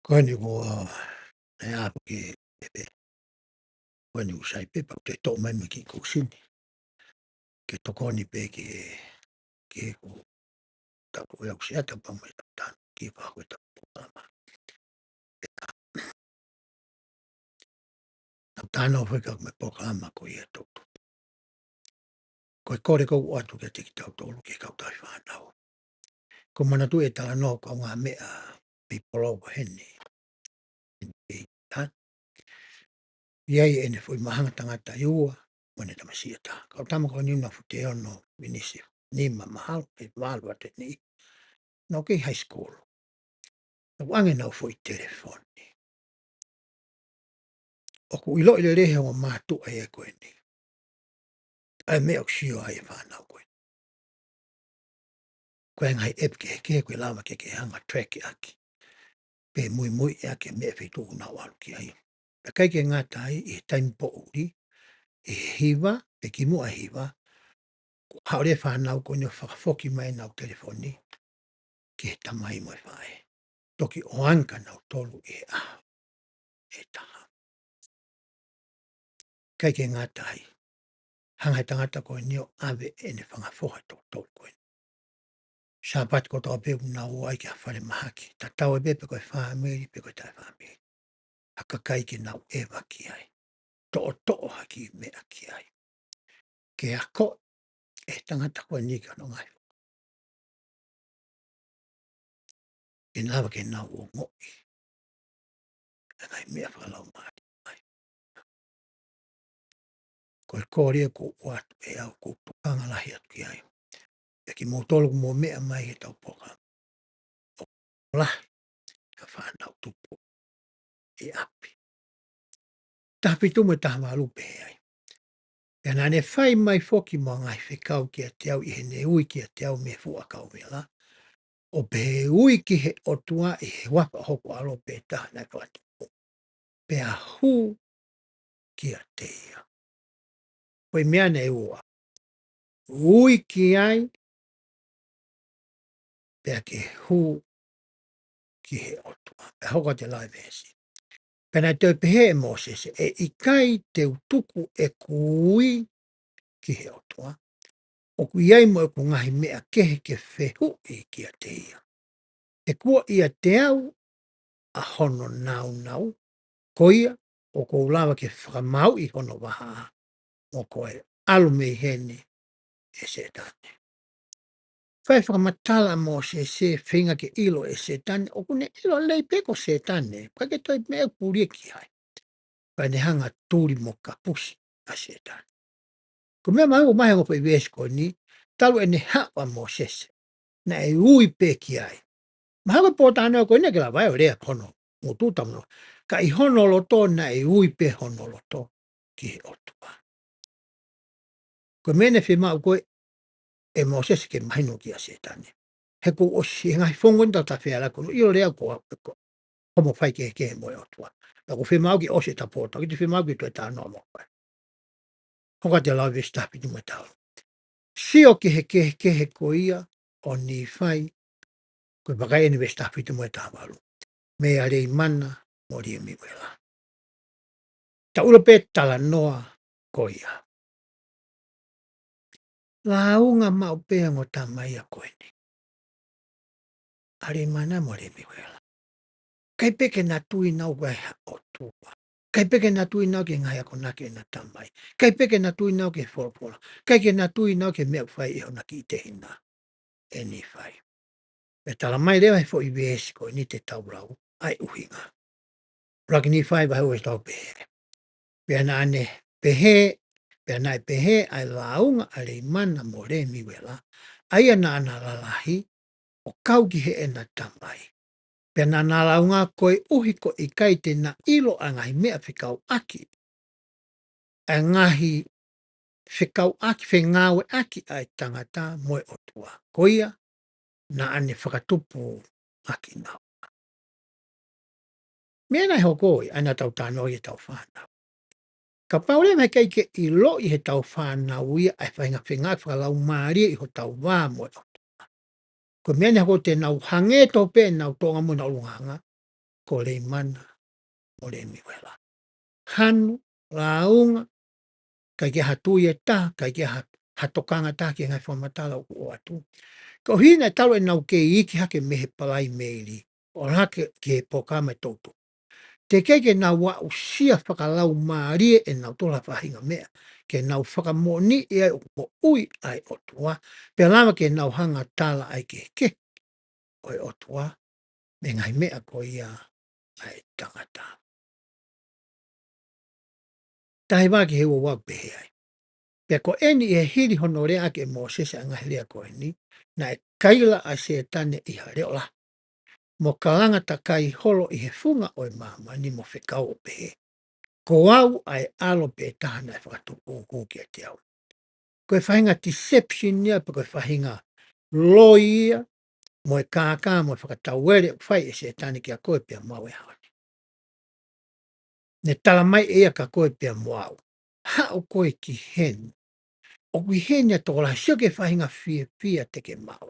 Ko eni ko, ʻe ʻapo ke, ʻe pē. Ko eni ʻoku sai pē pea u toe toʻo mai mo e kiʻi kusi ni. Ke tokoni pē ke, ke ko tau ko e au sia ta pau mai ta tan ki fa ko ta polokalama. Tau talanoa foki ki he polokalama ko ia ʻoku tupu. Ko e kole ʻoku ou ʻoatu kiate kitautolu ki he kau tauhi fānau. ʻOku ou manatuʻi e talanoa ʻo e kaungāmeʻa mei Polova heni. ʻI ai ʻene foʻi māhanga tangata ʻe ua, mo ʻene tamasiʻi ʻe taha. Kau tama ko eni ʻoku na fuʻu teau ono miniti, nima mahalo, pe valu atu eni. Nau kei high school. Nau ʻoange ʻenau foʻi telefoni. ʻOku ʻiloʻi lelei ʻe he ongo mātuʻa ia ko eni ʻa e meʻa ʻoku sio ai e fānau ko eni. Ko e ngaahi ʻepu kehekehe ʻoku lava ke ke hanga track ʻaki pe muimui ʻaki e meʻa feituʻu ʻoku nau ʻalu ki ai. Pea ʻikai ke ngata ai, ʻi he taimi poʻuli, ʻi he hiva, pe kimuʻa hiva, ʻoku haʻu leva e fānau ko eni ʻo fakafoki mai ʻenau telefoni ki he tamai mo e faʻē. Toki ʻoange kia nautolu ʻi he ʻaho ʻe taha. ʻIkai ke ngata ai, hanga ʻe he tangata ko eni ʻo ʻave ʻene fanga foha ʻe toko tolu ko eni. Sāpate kotoa pē ʻoku nau ō ai ki ha falemahaki. Tatau ai pē pe ko e fāmili, pe ko e taʻefāmili. Ha kakai ke nau ʻeva ki ai. Toʻotoʻo ha kiʻi meʻa ki ai. Ke ako ʻe he tangata ko eni ki hono ngaahi foha. Ke nau, ke nau ongoʻi ʻa e ngaahi meʻa fakalaumālie mai. Ko e kole ʻoku ou ʻoatu ʻe au, ʻoku ou tokanga lahi atu ki ai. Pea kimoutolu ʻoku mou meʻa mai he tau polokalama. ʻOku lahi ʻa e fānau tupu ʻi ʻapi. Taha fitu mo e taha valu pehē ai. Pea naʻa ne fai mai foki mo ha ngaahi fekau kiate au ʻi heʻene ui kiate au mei he fuʻu ʻakau vela, ʻo pehē, ui ki he ʻOtua ʻi he huafa ʻo hoku ʻAlo pē taha naʻe fakatupu, pea hū kiate ia. Ko e meʻa eni ʻe ua. Ui ki ai, pea ke hū ki he ʻOtua. Pea hoko atu e lau e veesi. Pea naʻe toe pehē ʻe Mōsese, ʻe ʻikai te u tuku ʻeku ui ki he ʻOtua, ʻoku ʻi ai mo ʻeku ngaahi meʻa kehe ke fehuʻi kiate ia. He kuo ʻiate au ʻa hono nāunau, ko ia ʻoku ou lava ke fakamāuʻi hono vahaʻa, mo ko e ʻalu mei heni ʻe Sētane. Fai fakamatala ʻa Mōsese, feinga ke ʻilo ʻe Sētane, ʻoku ne ʻilo lelei pē ko Sētane, ʻikai ke toe meʻa ʻoku pulia ki ai. Pea ne hanga tuli mo kapusi ʻa Sētane. Ko e meʻa mahuʻinga ʻoku mahe ʻa e ongo foʻi veesi ko eni, talu ʻene haʻu ʻa Mōsese, naʻe ui pē ki ai. Mahalo ko e pōtalanoa ko eni ke lava ai ʻo lea hono ngutu tamuno. Ka ʻi hono loto naʻe ui pē hono loto ki he ʻOtua. Ko e meʻa naʻe fiemaʻu ko ē ʻe Mōsese ke mahino kia Sētane. He kuo ʻosi e ngaahi fongo ni tau tafea la kono ʻio lea ko, ko, ko mo fai kehekehe mo e ʻOtua. Ka ko e fiemaʻu ke ʻosi e tapoto, ki te fiemaʻu ke toe talanoa mo fai. Hoko atu e lau veesi taha fitu mo e taha valu. Sio ki he kehekehe ko ia ʻo Nīfai, ko e vakai eni veesi taha fitu mo e taha valu. Meia Leimana mo Liemiuela. Tau ʻilo pē talanoa ko ia. Lāunga maʻu pē ongo tama ia ko eni. ʻA Leimana mo Liemiuela. ʻIkai pē ke na tui nautolu ki ha ʻOtua. ʻIkai pē ke na tui nautolu ki he ngaahi akonaki ʻena tamai. ʻIkai pē ke na tui nautolu ki he folofola. ʻIkai ke na tui nautolu ki he meʻa ʻoku fai ʻe hona kiʻi tehina ʻe Nīfai. Pea tala mai leva he foʻi veesi ko eni te tau lau ʻa e ʻuhinga. ʻUluaki Nīfai vahe ua veesi tolu pehē. Pea naʻa ne pehē, pea naʻe pehē ʻa e lāunga ʻa Leimana mo Liemiuela, ʻa ia naʻa na lalahi ʻo kau ki heʻena tamai. Pea naʻa na lāunga koeʻuhi ko e ʻikai te na ʻilo ʻa e ngaahi meʻa fekauʻaki, ʻa e ngaahi fekauʻaki, fengāueʻaki ʻa e tangata mo e ʻOtua. Ko ia, naʻa ne fakatupu ʻaki nautolu. Meʻa naʻe hoko ʻi ai ʻa ʻena tau talanoa ʻi he tau fānau. Kapau leva he ʻikai ke ʻiloʻi he tau fānau ia ʻa e faʻahinga fengāueʻaki fakalaumālie ʻi hotau vā mo e ʻOtua. Ko e meʻa naʻe hoko te nau hangē tofu pē ʻenau tōʻonga mo ʻenau ʻulungaanga. ko Leimana mo Lemiuela. Hanu, lāunga, ʻikai ke ʻi ai ha tui ʻe taha, ʻikai ke ʻi ai ha, ha tokanga ʻe taha ki he ngaahi fakamatala ʻoku ʻoatu. Koeʻuhi naʻe talu ʻenau kei iiki hake mei he Palaimelī ʻo ʻalu hake ki he polokalama ʻe tolu tupu. Teʻeki ke nau aʻusia fakalaumālie ʻe nautolu ha faʻahinga meʻa ke nau fakamoʻoniʻi ai ʻoku moʻui ʻa e ʻOtua, pea lava ke nau hanga ʻo tala ʻa e kehekehe ʻo e ʻOtua mei he ngaahi meʻa ko ia ʻa e tangata. Taha hiva ki he ua ua ʻoku pehē ai: Pea ko eni, ʻi he hili hono leaʻaki ʻe Mōsese ʻa e ngaahi lea ko eni, naʻe kaila ʻa Sētane ʻi ha leʻo lahi, mo kalanga takai holo ʻi he funga ʻo e māmani mo fekau ʻo pehē, Ko au ʻa e ʻAlo pē Taha naʻe Fakatupu, hū kiate au. Ko e faʻahinga deception ia, pe ko e faʻahinga loi ia, mo e kākā, mo e fakatauele ʻoku fai ʻe Sētane kia koe pea mo au he ʻaho ni. Ne tala mai ʻe ia kia koe pea mo au, Haʻu koe ki heni. ʻOku ʻi heni ʻa e tokolahi, sio ki he faʻahinga fiefia te ke maʻu.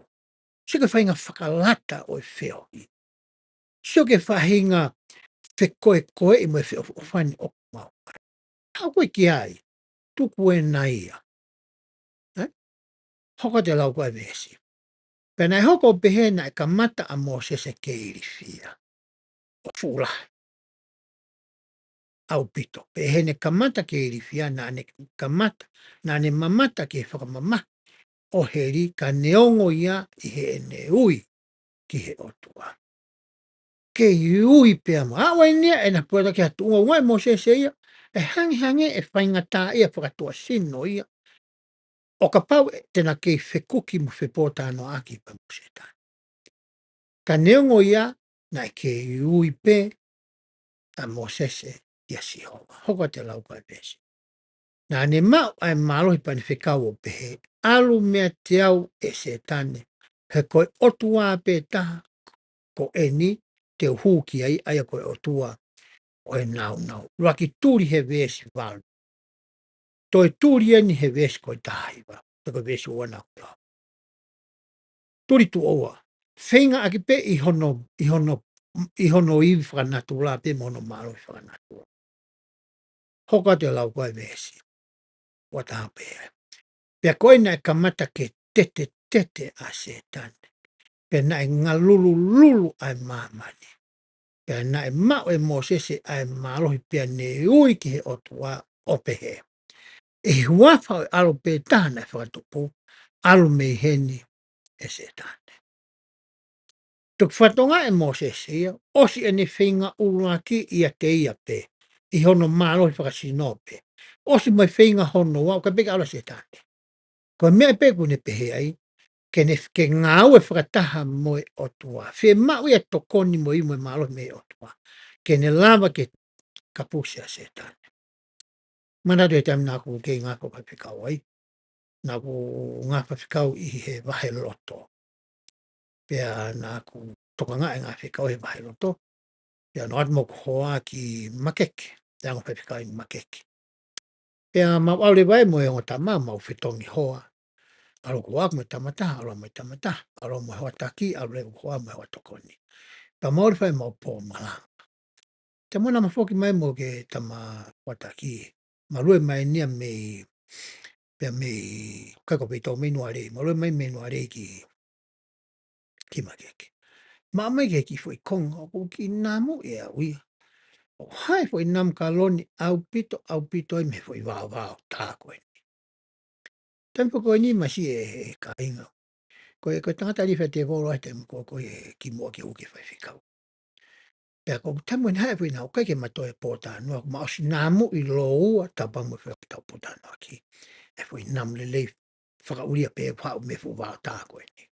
Sio ki he faʻahinga fakalata ʻo e feohi. Sio ki he faʻahinga fekoekoeʻi mo e feʻofoʻofani ʻoku maʻu ai. Haʻu koe ki ai, tuku ena ia. Ē? Hoko atu e lau ko ē ʻa e veesi. Pea naʻe hoko ʻo pehē naʻe kamata ʻa Mōsese ke ilifia ʻo fuʻu lahi ʻaupito. Pea ʻi heʻene kamata ke ilifia, naʻa ne kamata, naʻa ne mamata ki he fakamamahi ʻo heli, ka neongo ia, ʻi heʻene ui ki he ʻOtua. Kei ui pea mo, ʻa ʻoku ʻi ai ʻena puata ki ha tuʻunga ʻoku ʻi ai Mōsese ia, ʻe hangehangē ʻe faingataʻaʻia fakatuʻasino ia ʻo kapau te na kei fekuki mo fepōtalanoaʻaki pea mo Sētane. Ka neongo ia, naʻe kei ui pē ʻa Mōsese kia Sihova. Hoko atu e lau ko ē ʻa e veesi. Naʻa ne maʻu ʻa e mālohi pea ne fekau ʻo pehē, ʻAlu meiate au, ʻe Sētane, he ko e ʻOtua pē Taha ko eni te u hū ki ai, ʻa ia ko e ʻOtua ʻo e nāunau. ʻUluaki tuli he veesi valu. Toe tuli eni he veesi ko e taha hiva, pe ko e veesi ua naʻa ku lau. Tuli tuʻo ua. Feingaʻaki pē ʻi hono, ʻi hono, ʻi hono ivi fakanatula pē mo hono mālohi fakanatula. Hoko atu e lau ko ē ʻa e veesi ua taha pē. Pea ko ē naʻe kamata ke tetetete ʻa Sētane, pea naʻe ngalulululu ʻa e māmani. Pea naʻe maʻu ʻe Mōsese ʻa e mālohi pea ne ui ki he ʻOtua ʻo pehē, ʻI he huafa ʻo e ʻAlo pē Taha naʻe Fakatupu, ʻalu mei heni, ʻe Sētane. Toki fakatokangaʻi ʻe Mōsese ia, ʻosi ʻene feinga ʻuluaki ʻiate ia pē, ʻi hono mālohi fakasino pē. ʻOsi mo e feinga hono ua, ʻoku ʻikai pē ke ʻalu ʻa Sētane. Ko e meʻa pē ʻoku ne pehē ai, ke ne, ke ngāue fakataha mo e ʻOtua. Fiemaʻu ia e tokoni mo e ivi mo e mālohi mei he ʻOtua ke ne lava ke kapusi ʻa Sētane. Manatu he taimi naʻa ku kei ngāue fakafaifekau ai. Naʻa ku ngāue fakafaifekau ʻi he vaheloto. Pea naʻa ku tokangaʻi e ngāue fakafaifekau he vaheloto. Pea nofo atu mo hoku hoa ki Makeke. Pea ngāue fakafaifekau ʻi Makeke. Pea mau ʻalu leva ai mo e ongo tama, mau fetongi hoa. ʻAlu hoku hoa mo e tama ʻe taha, ʻalu mo e tama ʻe taha, ʻalu mo e hoa taki, ʻalu leva hoku hoa mo e hoa tokoni. Pea mau ʻalu fai ʻemau pō malanga. Taimi naʻa ma foki mai mo e kiʻi tama hoa taki, malue mai eni ia mei, pea mei, ʻikai ko Peitau, mei Nualei, malue mai mei Nualei ki, ki Makeke. Maʻu mai ki he kiʻi foʻi konga, ʻoku kiʻi namu ʻe au ia. ʻOku hā e foʻi namu kaloni ʻaupito, ʻaupito ai mei he foʻi vaovao tā ko eni. Taimi foki ko eni masiʻi e, e kāinga. Ko e, ko e tangata lī fai tēvolo ai taimi ko ē ko e kimuʻa ke u ke faifekau. Pea ko e taimi naʻe hā e foʻi namu, ʻikai ke ma toe pōtalanoa, kuo ma ʻosi namuʻi lōua, tapa mo e foʻi tau pōtalanoaʻaki. E foʻi namu lelei fakaʻulia pē ʻoku haʻu mei he foʻi vaotā ko eni.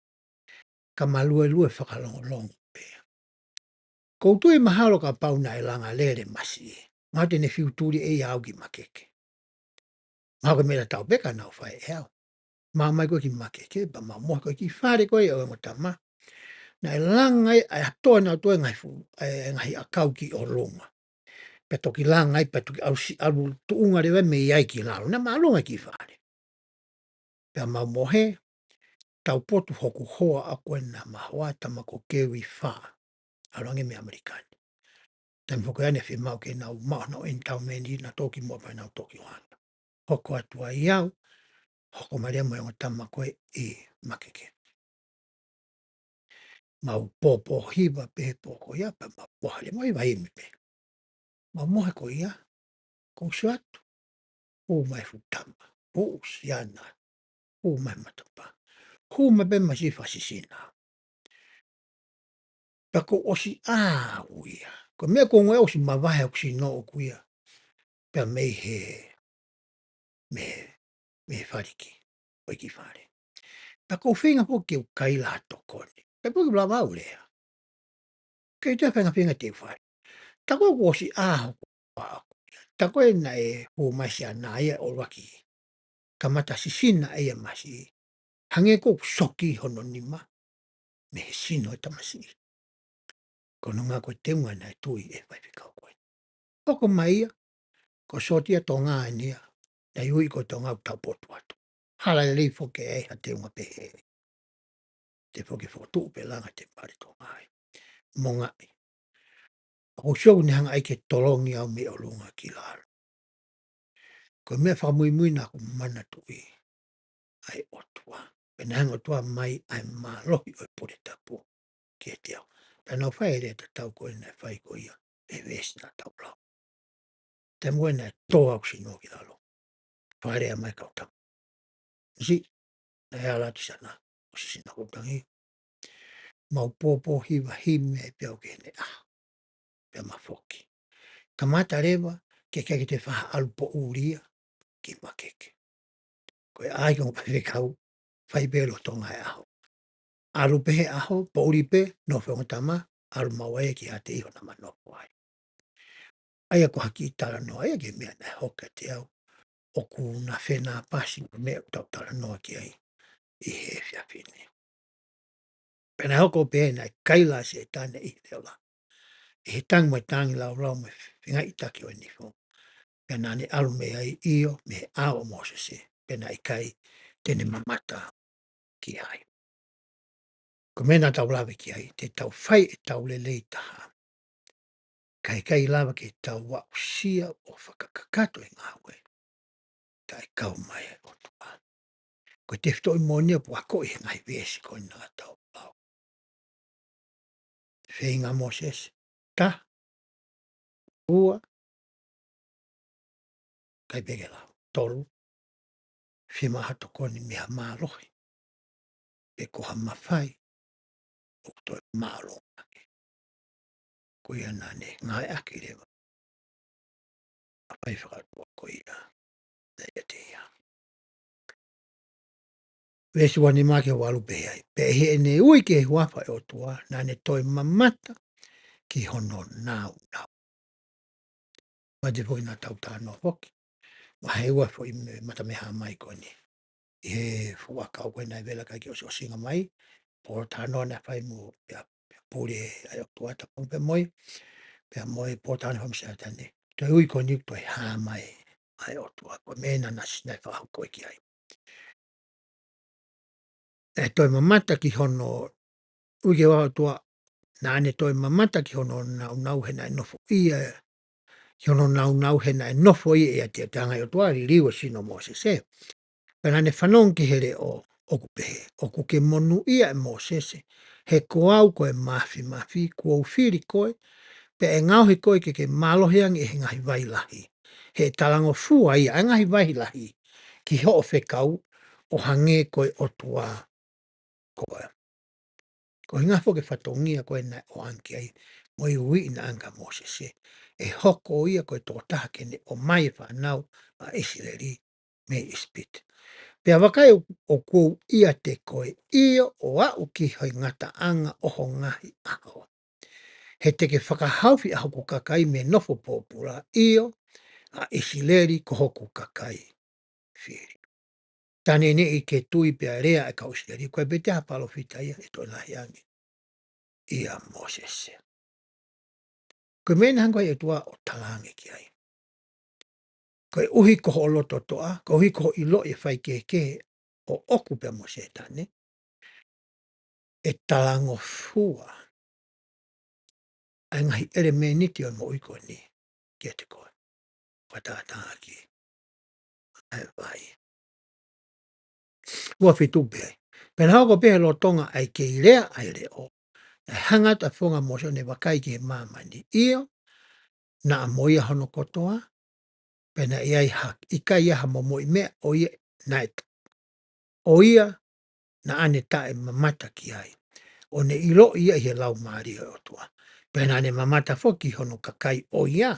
Ka ma luelue fakalongolongo pē. ʻOku ou tui mahalo kapau naʻe langa lele masiʻi, mahalo te ne fiu tuli ʻe ia au ki Makeke. Mahalo ko e meʻa tatau pē ka nau fai ʻe au. Mau ō mai ko ē ki Makeke, pea mau mohe ko ē ki he fale ko ē ʻo e ongo tama. Naʻe langa ai, ʻa e toe, nau toe ngaahi fu-, e ngaahi ʻakau ki ʻolunga. Pea toki langa ai, pea toki ʻalu si-, ʻalu tuʻunga leva mei ai ki lalo. Naʻa ma ʻalu ange ki he fale. Pea mau mohe, taupotu hoku hoa ʻa ko ē naʻa ma hoa, tama ko Kevi Fā. ʻAlu ange mei ʻAmelika ni. Taimi foki ʻa ē naʻe fiemaʻu ke nau maʻu honau ʻenitaumeni, naʻa nau toki muʻa pea nau toki ʻohana. Hoko atu ai au, hoko mai leva mo e ongo tama ko ē ʻi Makeke. Mau pōpō hiva pē he pō ko ia, pea mau mohe leva, mau hiva himi pē. Mau mohe ko ia, ko usu atu, hū mai fuʻu tama, hū siana, hū mai matapā, hū mai pē masiʻi fakasisina. Pea kuo ʻosi ʻā au ia. Ko e meʻa ko ē ʻoku ʻosi mavahe hoku sino ʻoʻoku ia. Pea mei he, mei he, mei he faliki ʻo e kiʻi fale. Pea ʻoku ou feinga foki ke u kaila ha tokoni. Pea ʻikai ke u lava au lea. Kei toe feinga feinga te u fai. Tā ko ē kuo ʻosi ʻā hoku ʻā ʻoʻoku ia. Tā ko ē naʻe hū mai siana ia ʻo ʻuluaki kamata sisina ʻa ia masiʻi. Hangē ko ʻeku soki hono nima mei he sino ʻo e tamasiʻi. Ko hono ʻuhinga ko e teunga naʻe tui ʻe he faifekau ko ē. Hoko mai ia, ko e sōtia Tonga eni ia, naʻe ui ko e Tonga ʻoku taupotu atu. Hala lelei foki ai ha teunga pehē. Te foki fokotuʻu pē langa temipale Tonga ai. Mo ngaʻi. ʻOku ou sio ʻoku ne hanga ai ke tolongi au mei ʻolunga ki lalo. Ko e meʻa fakamuimui naʻa ku manatuʻi ʻa e ʻOtua. Pea naʻe hanga ʻe he ʻOtua mai ʻa e mālohi ʻo e pule tapu kiate au. Pea naʻa ku fai e lea tatau ko ē naʻe fai ko ia ʻe he veesi naʻa tau lau. Taimi ko ē naʻe tō hoku sino ki lalo. Fakalea mai kau tama. Sisi, naʻe ala atu siana, ʻo sisina ko tangi. Mau pōpō hiva himi ai pea u ke ne ʻā. Pea ma foki. Kamata leva, ke ke ke te faʻa ʻalu poʻuli ia, ki Makeke. Ko e ʻai ko e ongo faifekau, fai pē lolotonga e ʻaho. ʻAlu pē he ʻaho, poʻuli pē, nofo e ongo tama, ʻalu maʻu ai ki ʻapi ʻi hona manofo ai. ʻA ia ko ha kiʻi talanoa ia ki he meʻa naʻe hoko kiate au, ʻoku na fenāpasi mo e meʻa ʻoku tau talanoa ki ai ʻi he efiafi ni. Pea naʻe hoko pē naʻe kaila ʻa Sētane ʻi he leʻo lahi. ʻI he tangi mo e tangi laulau mo e fengaiʻitaki ʻo e nifo. Pea naʻa ne ʻalu mei ai ʻio, mei he ʻao ʻo Mōsese. Pea naʻe ʻikai te ne mamata ki ai. Ko e meʻa naʻa tau lave ki ai, te tau fai ʻetau lelei taha. Ka ʻikai lava ke tau aʻusia ʻo fakakakato e ngāue. Kae kau mai e ʻOtua. Ko e tefitoʻi moʻoni ia ʻoku akoʻi he ngaahi veesi ko eni naʻa tau lau. Feinga Mōsese. Taha. Ua. ʻIkai pē ke lau. Tolu. Fiemaʻu ha tokoni mei ha mālohi. Pe ko ha mafai. ʻOku toe mālō ange. Ko ia naʻa ne ngāueʻaki leva ʻa e fai fakaʻotua ko ia naʻe ʻiate ia. Veesi ua nima ki he ua valu pehē ai. Pea ʻi heʻene ui ki he huafa ʻo e ʻOtua, naʻa ne toe mamata ki hono nāunau. Mate foki naʻa tau talanoa foki. Vahe ua foʻi meʻa mata mei Haʻamai ko eni. ʻI he fuʻu ʻakau ko ē naʻe vela kai ke ʻosiʻosinga mai, pōtalanoa naʻe fai mo ia, pea pule ʻa e ʻOtua tapu pea mo ia, pea mo e pōtalanoa fai mo Sētane. Toe ui ko eni toe hā mai ʻa e ʻOtua ko e meʻa naʻa na sina e fakahoko ki ai. ʻE toe mamata ki hono ui ki he huafa ʻo e ʻOtua, naʻa ne toe mamata ki hono nāunau he naʻe nofo ia, ki hono nāunau he naʻe nofo ia ʻiate ia. Tala ange ʻe he ʻOtua liliu e sino ʻo Mōsese. Pea naʻa ne fanongo ki he leʻo ʻoku pehē, ʻoku ke monūʻia ʻe Mōsese, he ko au ko e Māfimafi, kuo u fili koe, pea ʻe ngaohi koe ke ke mālohi ange ʻi he ngaahi vai lahi. He ʻe talangofua ia ʻa e ngaahi vai lahi ki hoʻo fekau ʻo hangē ko e ʻOtua ko ē. Ko e ʻuhinga foki e fatongia ko ē naʻe ʻoange ki ai mo e uiuiʻi naʻe ʻoange kia Mōsese, ʻe hoko ia ko e tokotaha ke ne ʻomai e fānau ʻa ʻIsileli mei ʻIsipite. Pea vakai ʻoku ou ʻiate koe, ʻio, ʻo aʻu ki he ngataʻanga ʻo ho ngaahi ʻaho. He te ke fakahaofi ʻa hoku kakai mei he nofo pōpula, ʻio, ʻa ʻIsileli ko hoku kakai fili. Tā neʻineʻi ke tui pea lea e kau ʻIsileli, ko e pete ha palōfita ia ʻe toe lahi ange ʻia Mōsese. Ko e meʻa naʻe hanga ai e ʻOtua ʻo tala ange ki ai. Koeʻuhi ko hoʻo loto toʻa, koeʻuhi ko hoʻo ʻiloʻi e faikehekehe ʻoʻoku pea mo Sētane, ʻe talangofua ʻa e ngaahi ʻelemēniti ʻo e moʻui ko eni kiate koe. Fakatātā ki ai ʻa e vai. Ua fitu pē ai. Pea naʻe hoko pē he lolotonga ʻa e kei lea ʻa e leʻo, naʻe hanga atu ʻa e fofonga ʻo Mōsese ʻo ne vakai ki he māmani. ʻIo, naʻa mo ia hono kotoa, pea naʻe ʻikai ha, ʻikai ha momoʻi meʻa ʻo ia naʻe, ʻo ia naʻa ne taʻemamata ki ai, ʻo ne ʻiloʻi ia ʻi he Laumālie ʻo e ʻOtua. Pea naʻa ne mamata foki ki hono kakai ʻo ia,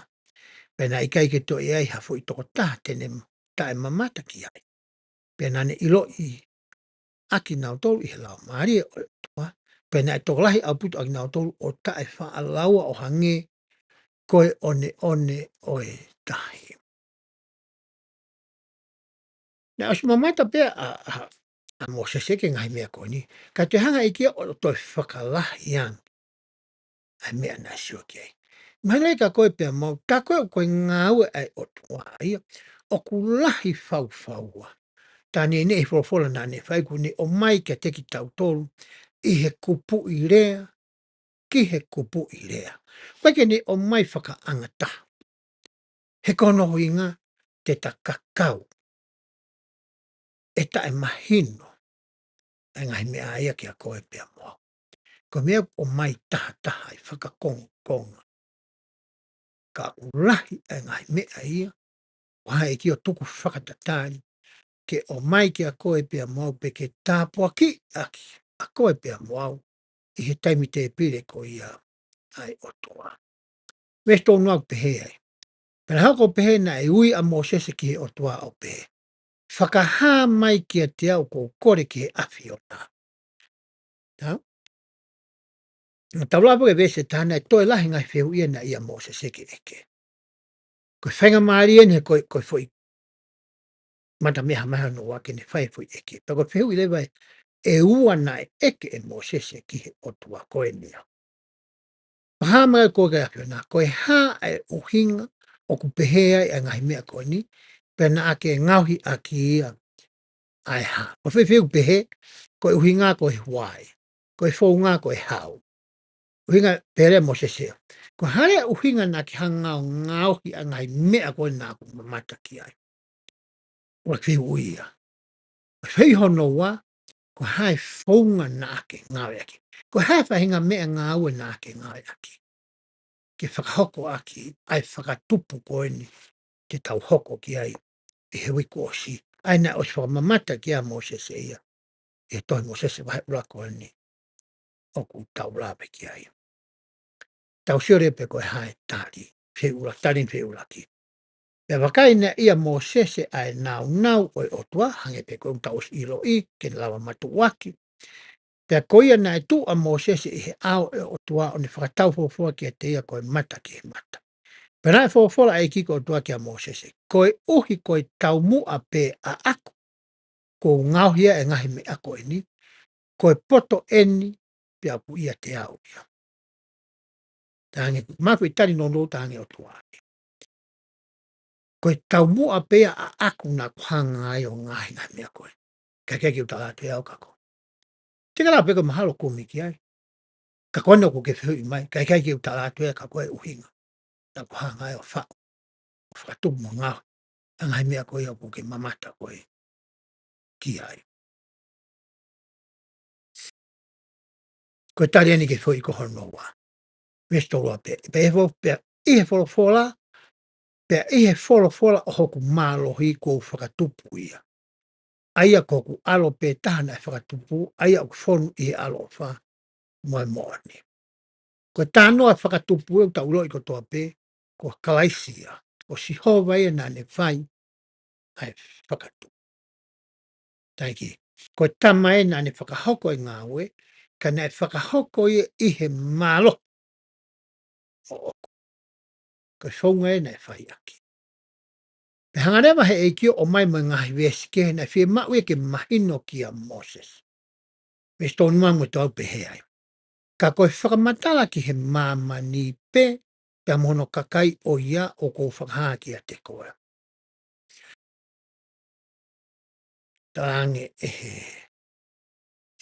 pea naʻe ʻikai ke toe ʻi ai ha foʻi tokotaha te ne taʻemamata ki ai. Pea naʻa ne ʻiloʻi ʻa kinautolu ʻi he Laumālie ʻo e ʻOtua, pea naʻe tokolahi ʻaupito ʻa kinautolu ʻo taʻefaʻalaua ʻo hangē ko e ʻoneʻone ʻo e tahi. Naʻe ʻosi mamata pē ʻa, ʻa, ʻa Mōsese ki he ngaahi meʻa ko eni, ka toe hanga ʻe ia ʻo toe fakalahi ange ʻa e meʻa naʻe sio ki ai. Mahalo ka ko e pea mau, tā ko ē ko e ngāue ʻa e ʻOtua ia, ʻoku lahi faufaua. Tā neʻineʻi folofola naʻa ne fai, kuo ne ʻomai kiate kitautolu ʻi he kupuʻi lea ki he kupuʻi lea. ʻOku ʻikai ke ne ʻomai fakaʻangataha. He ko hono ʻuhinga te ta kakau ʻe taʻemahino ʻa e ngaahi meʻa ia kiate koe pea mo au. Ko e meʻa ʻoku ʻomai tahataha ʻi fakakongokonga. Ka ʻoku lahi ʻa e ngaahi meʻa ia, ʻoku hanga ʻe ia ʻo tuku fakatatali, ke ʻomai kiate koe pea mo au pe ke tāpuakiʻi ʻaki ʻa koe pea mo au ʻi he taimi tēpile ko ia ʻa e ʻOtua. Veesi tolu noa ʻoku pehē ai. Pea naʻe hoko ʻo pehē naʻe ui ʻa Mōsese ki he ʻOtua ʻo pehē, fakahā mai kiate au ʻoku ou kole ki he ʻAfiona. Tā? Naʻa tau lave ki he veesi ʻe taha, naʻe toe lahi ngaahi fehuʻi ia naʻe ʻia Mōsese ke ʻeke. Ko e faingamālie eni he ko e, ko e foʻi mata meʻa mai hono ua ke ne fai e foʻi ʻeke. Pea ko e fehuʻi leva ē, ʻe ua naʻe ʻeke ʻe Mōsese ki he ʻOtua ko eni ia. Fakahā mai koe ki he ʻAfiona, ko e hā ʻa e ʻuhinga ʻoku pehē ai ʻa e ngaahi meʻa ko eni, pea naʻa ke ngaohi ʻaki ia ʻa e hā. Ko e fehuʻi pehē, ko e ʻuhinga ko e why, ko e founga ko e how. ʻUhinga pehē leva ʻe Mōsese ia, ko e hā leva e ʻuhinga naʻa ke hanga ʻo ngaohi ʻa e ngaahi meʻa ko ē naʻa ku mamata ki ai. ʻUa fehuʻi ia. Fehuʻi hono ua, ko e hā e founga naʻa ke ngāueʻaki. Ko e hā e faʻahinga meʻangāue naʻa ke ngāueʻaki ke fakahoko ʻaki ʻa e fakatupu ko eni te tau hoko ki ai ʻi he uike kuo ʻosi. ʻA ia naʻe ʻosi fakamamata ki ai ʻa Mōsese ia ʻi he tohi Mōsese vahe ʻuluaki ko eni ʻoku tau lave ki ai. Tau sio leva pē ko e hā e tali, fehuʻi ʻuluaki, tali ni fehuʻi ʻuluaki. Pea vakai naʻe ʻia Mōsese ʻa e nāunau ʻo e ʻOtua, hangē pē ko ʻetau ʻosi ʻiloʻi, ke ne lava mātuʻaki. Pea ko ia naʻe tuʻu ʻa Mōsese ʻi he ʻao ʻo e ʻOtua ʻo ne fakatau folofola kiate ia ko e mata ki he mata. Pea naʻe folofola ʻa e ʻEiki ko e ʻOtua kia Mōsese, koeʻuhi ko e taumuʻa pē ʻaʻaku, kuo u ngaohi ʻa e ngaahi meʻa ko eni, ko e poto eni pea ʻoku ʻiate au ia. Talaange, mafu i tali nounou talaange ʻOtua. Ko e taumuʻa pē ia ʻaʻaku naʻa ku hanga ai ʻo ngaohi ngaahi meʻa ko ē. Ka ʻikai ke u tala atu ʻe au ka ko. Te ka lava pē ko e mahalo kumi ki ai. Ka ko ena ʻoku ke fehuʻi mai, ka ʻikai ke u tala atu ʻe au ka ko e ʻuhinga naʻa ku hanga ai ʻo faʻu, ʻo fakatupu mo ngaohi ʻa e ngaahi meʻa ko ia ʻoku ke mamata ko ē ki ai. Ko e tali eni ki he foʻi ko hono ua. Veesi tolu ua pē. Pea ʻi he fo-, pea ʻi he folofola, pea ʻi he folofola ʻo hoku mālohi kuo u fakatupu ia. ʻA ia ko hoku ʻAlo pē taha naʻe fakatupu, ʻa ia ʻoku fonu ʻi he ʻaloʻofa mo e moʻoni. Ko e talanoa fakatupu ʻoku tau ʻiloʻi kotoa pē, ko Kalaisi ia, ko Sihova ia naʻa ne fai ʻa e fakatupu. Taiki, ko e Tama ia naʻa ne fakahoko e ngāue, ka naʻe fakahoko ia ʻi he mālohi ʻoʻoku. Ko e founga ia naʻe fai ʻaki. Pea hanga leva he ʻEiki ʻo ʻomai mo e ngaahi veesi kehe naʻe fiemaʻu ia ke mahino kia Mōsese. Veesi tolu nima mo e tolu pehē ai. Ka ko e fakamatala ki he māmani pē, pea mo hono kakai ʻo ia ʻoku ou fakahā kiate koe. Talaange ʻe he,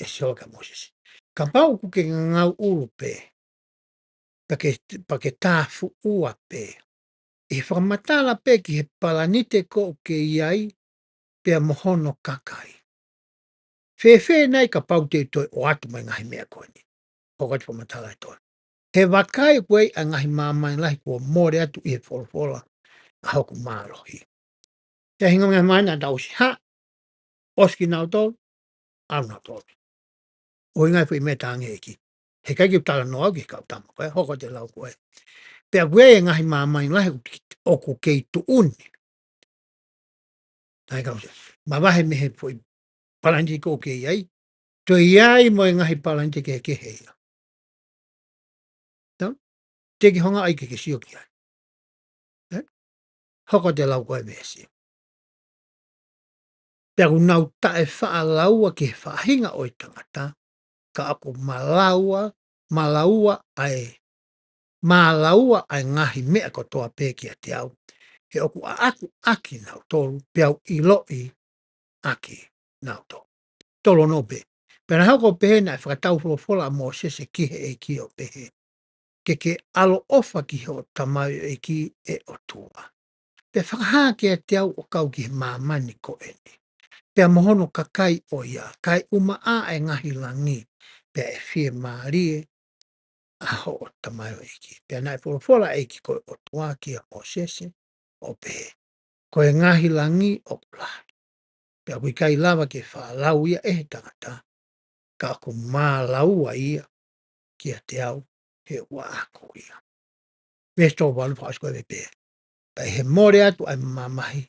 ʻe Sihova kia Mōsese. Kapau ʻoku ke ngangau ʻulu pē, pea ke, pea ke tāfuʻua pē. ʻI he fakamatala pē ki he palanite ʻoku ke ʻi ai, pea mo hono kakai. Fēfē nai kapau te u toe ʻoatu mai e ngaahi meʻa ko eni? Hoko atu e fakamatala ʻe tolu. He vakai, ʻoku ʻi ai e ngaahi māmani lahi kuo mole atu ʻi he folofola ʻa hoku mālohi. Pea hinga ngaahi māmani naʻa tau ʻosi hā, ʻosi kinautolu, ʻalu nautolu. ʻUhinga e foʻi meʻa talaange ʻe he ʻEiki. He ʻikai ke u talanoa au ki he kau tama ko ē, hoko atu e lau ko ē. Pea ʻoku ʻi ai e ngaahi māmani lahi ʻoku kei tuʻu ni. Naʻe kau se, mavahe mei he foʻi palanite ʻoku ke ʻi ai, toe ʻi ai mo e ngaahi palanite kehekehe ia. Tau? Te ke hanga ai ke ke sio ki ai. Ē? Hoko atu e lau ko ē veesi. Pea ʻoku nau taʻefaʻalaua ki he faʻahinga ʻo e tangata, ka ʻoku mālaua, mālaua ʻa e, mālaua ʻa e ngaahi meʻa kotoa pē kiate au. He ʻoku ʻaʻaku ʻakinautolu, pea u ʻiloʻi ʻakinautolu. Tolu ono pē. Pea naʻe hoko ʻo pehē naʻe fakatau folofola ʻa Mōsese ki he ʻEiki ʻo pehē, ke ke ʻaloʻofa ki hoʻo tamaioʻeiki ʻe ʻOtua. Pea fakahā kiate au ʻo kau ki he māmani ko eni, pea mo hono kakai ʻo ia, kae ʻumaʻā ʻa e ngaahi langi, pea ʻe fiemālie ʻa hoʻo tamaioʻeiki. Pea naʻe folofola ʻa e ʻEiki ko e ʻOtua kia Mōsese ʻo pehē, ko e ngaahi langi ʻoku lahi, pea ʻoku ʻikai lava ke faʻalau ia ʻe he tangata, ka ʻoku mālaua ia kiate au, he ʻoku ʻaʻaku ia. Veesi tolu valu fakaʻosi ko ē pē. Pea ʻi he mole atu ʻa e mamahi,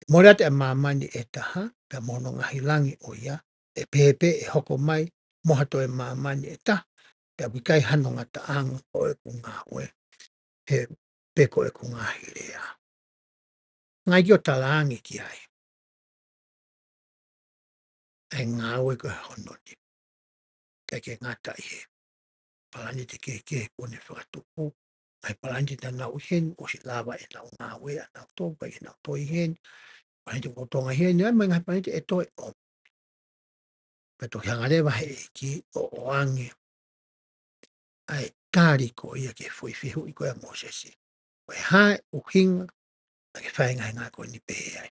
mole atu ʻa e māmani ʻe taha, pea mo hono ngaahi langi ʻo ia, ʻe pehē pē ʻe hoko mai mo ha toe māmani ʻe taha, pea ʻoku ʻikai hano ngataʻanga ʻo ʻeku ngāue, he pe ko ʻeku ngaahi lea. Ngaahi ʻEiki ʻo talaange ki ai ʻa e ngāue ko ē hono nima. ʻIkai ke ngata ʻi he palanite kehekehe kuo ne fakatupu, ʻa e palanite naʻa nau ʻi heni, ʻosi lava ʻenau ngāue ʻanautolu, ʻikai ke nau toe ʻi heni, palanite kuo tonga ʻi heni, ʻa e mai ngaahi palanite ʻe toe ʻomi. Pea toki hanga leva he ʻEiki ʻo ʻoange ʻa e tali ko ia ki he foʻi fehuʻi ko ia ʻa Mōsese. Ko e hā e ʻuhinga naʻa ke fai e ngaahi ngāue ko eni pehē ai?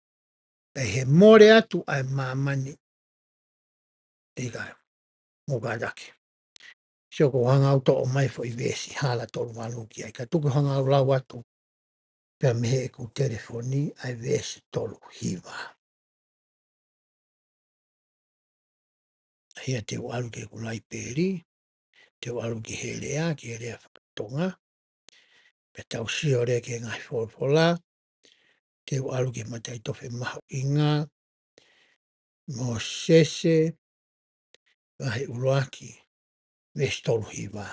Pea ʻi he mole atu ʻa e māmani, ʻikai, mo kātaki. Sio, ʻoku ou hanga au ʻo toʻo mai e foʻi veesi hala tolu valu ki ai, ka tuku ke u hanga au ʻo lau atu pea mei heʻeku telefoni ʻa e veesi tolu hiva. ʻA ia te u ʻalu ki heʻeku laipeli, te u ʻalu ki he lea, ki he lea fakatonga, pea tau sio leva ki he ngaahi folofola, te u ʻalu ki he mataʻitofe mahuʻinga, Mōsese, vahe ʻuluaki, veesi tolu hiva.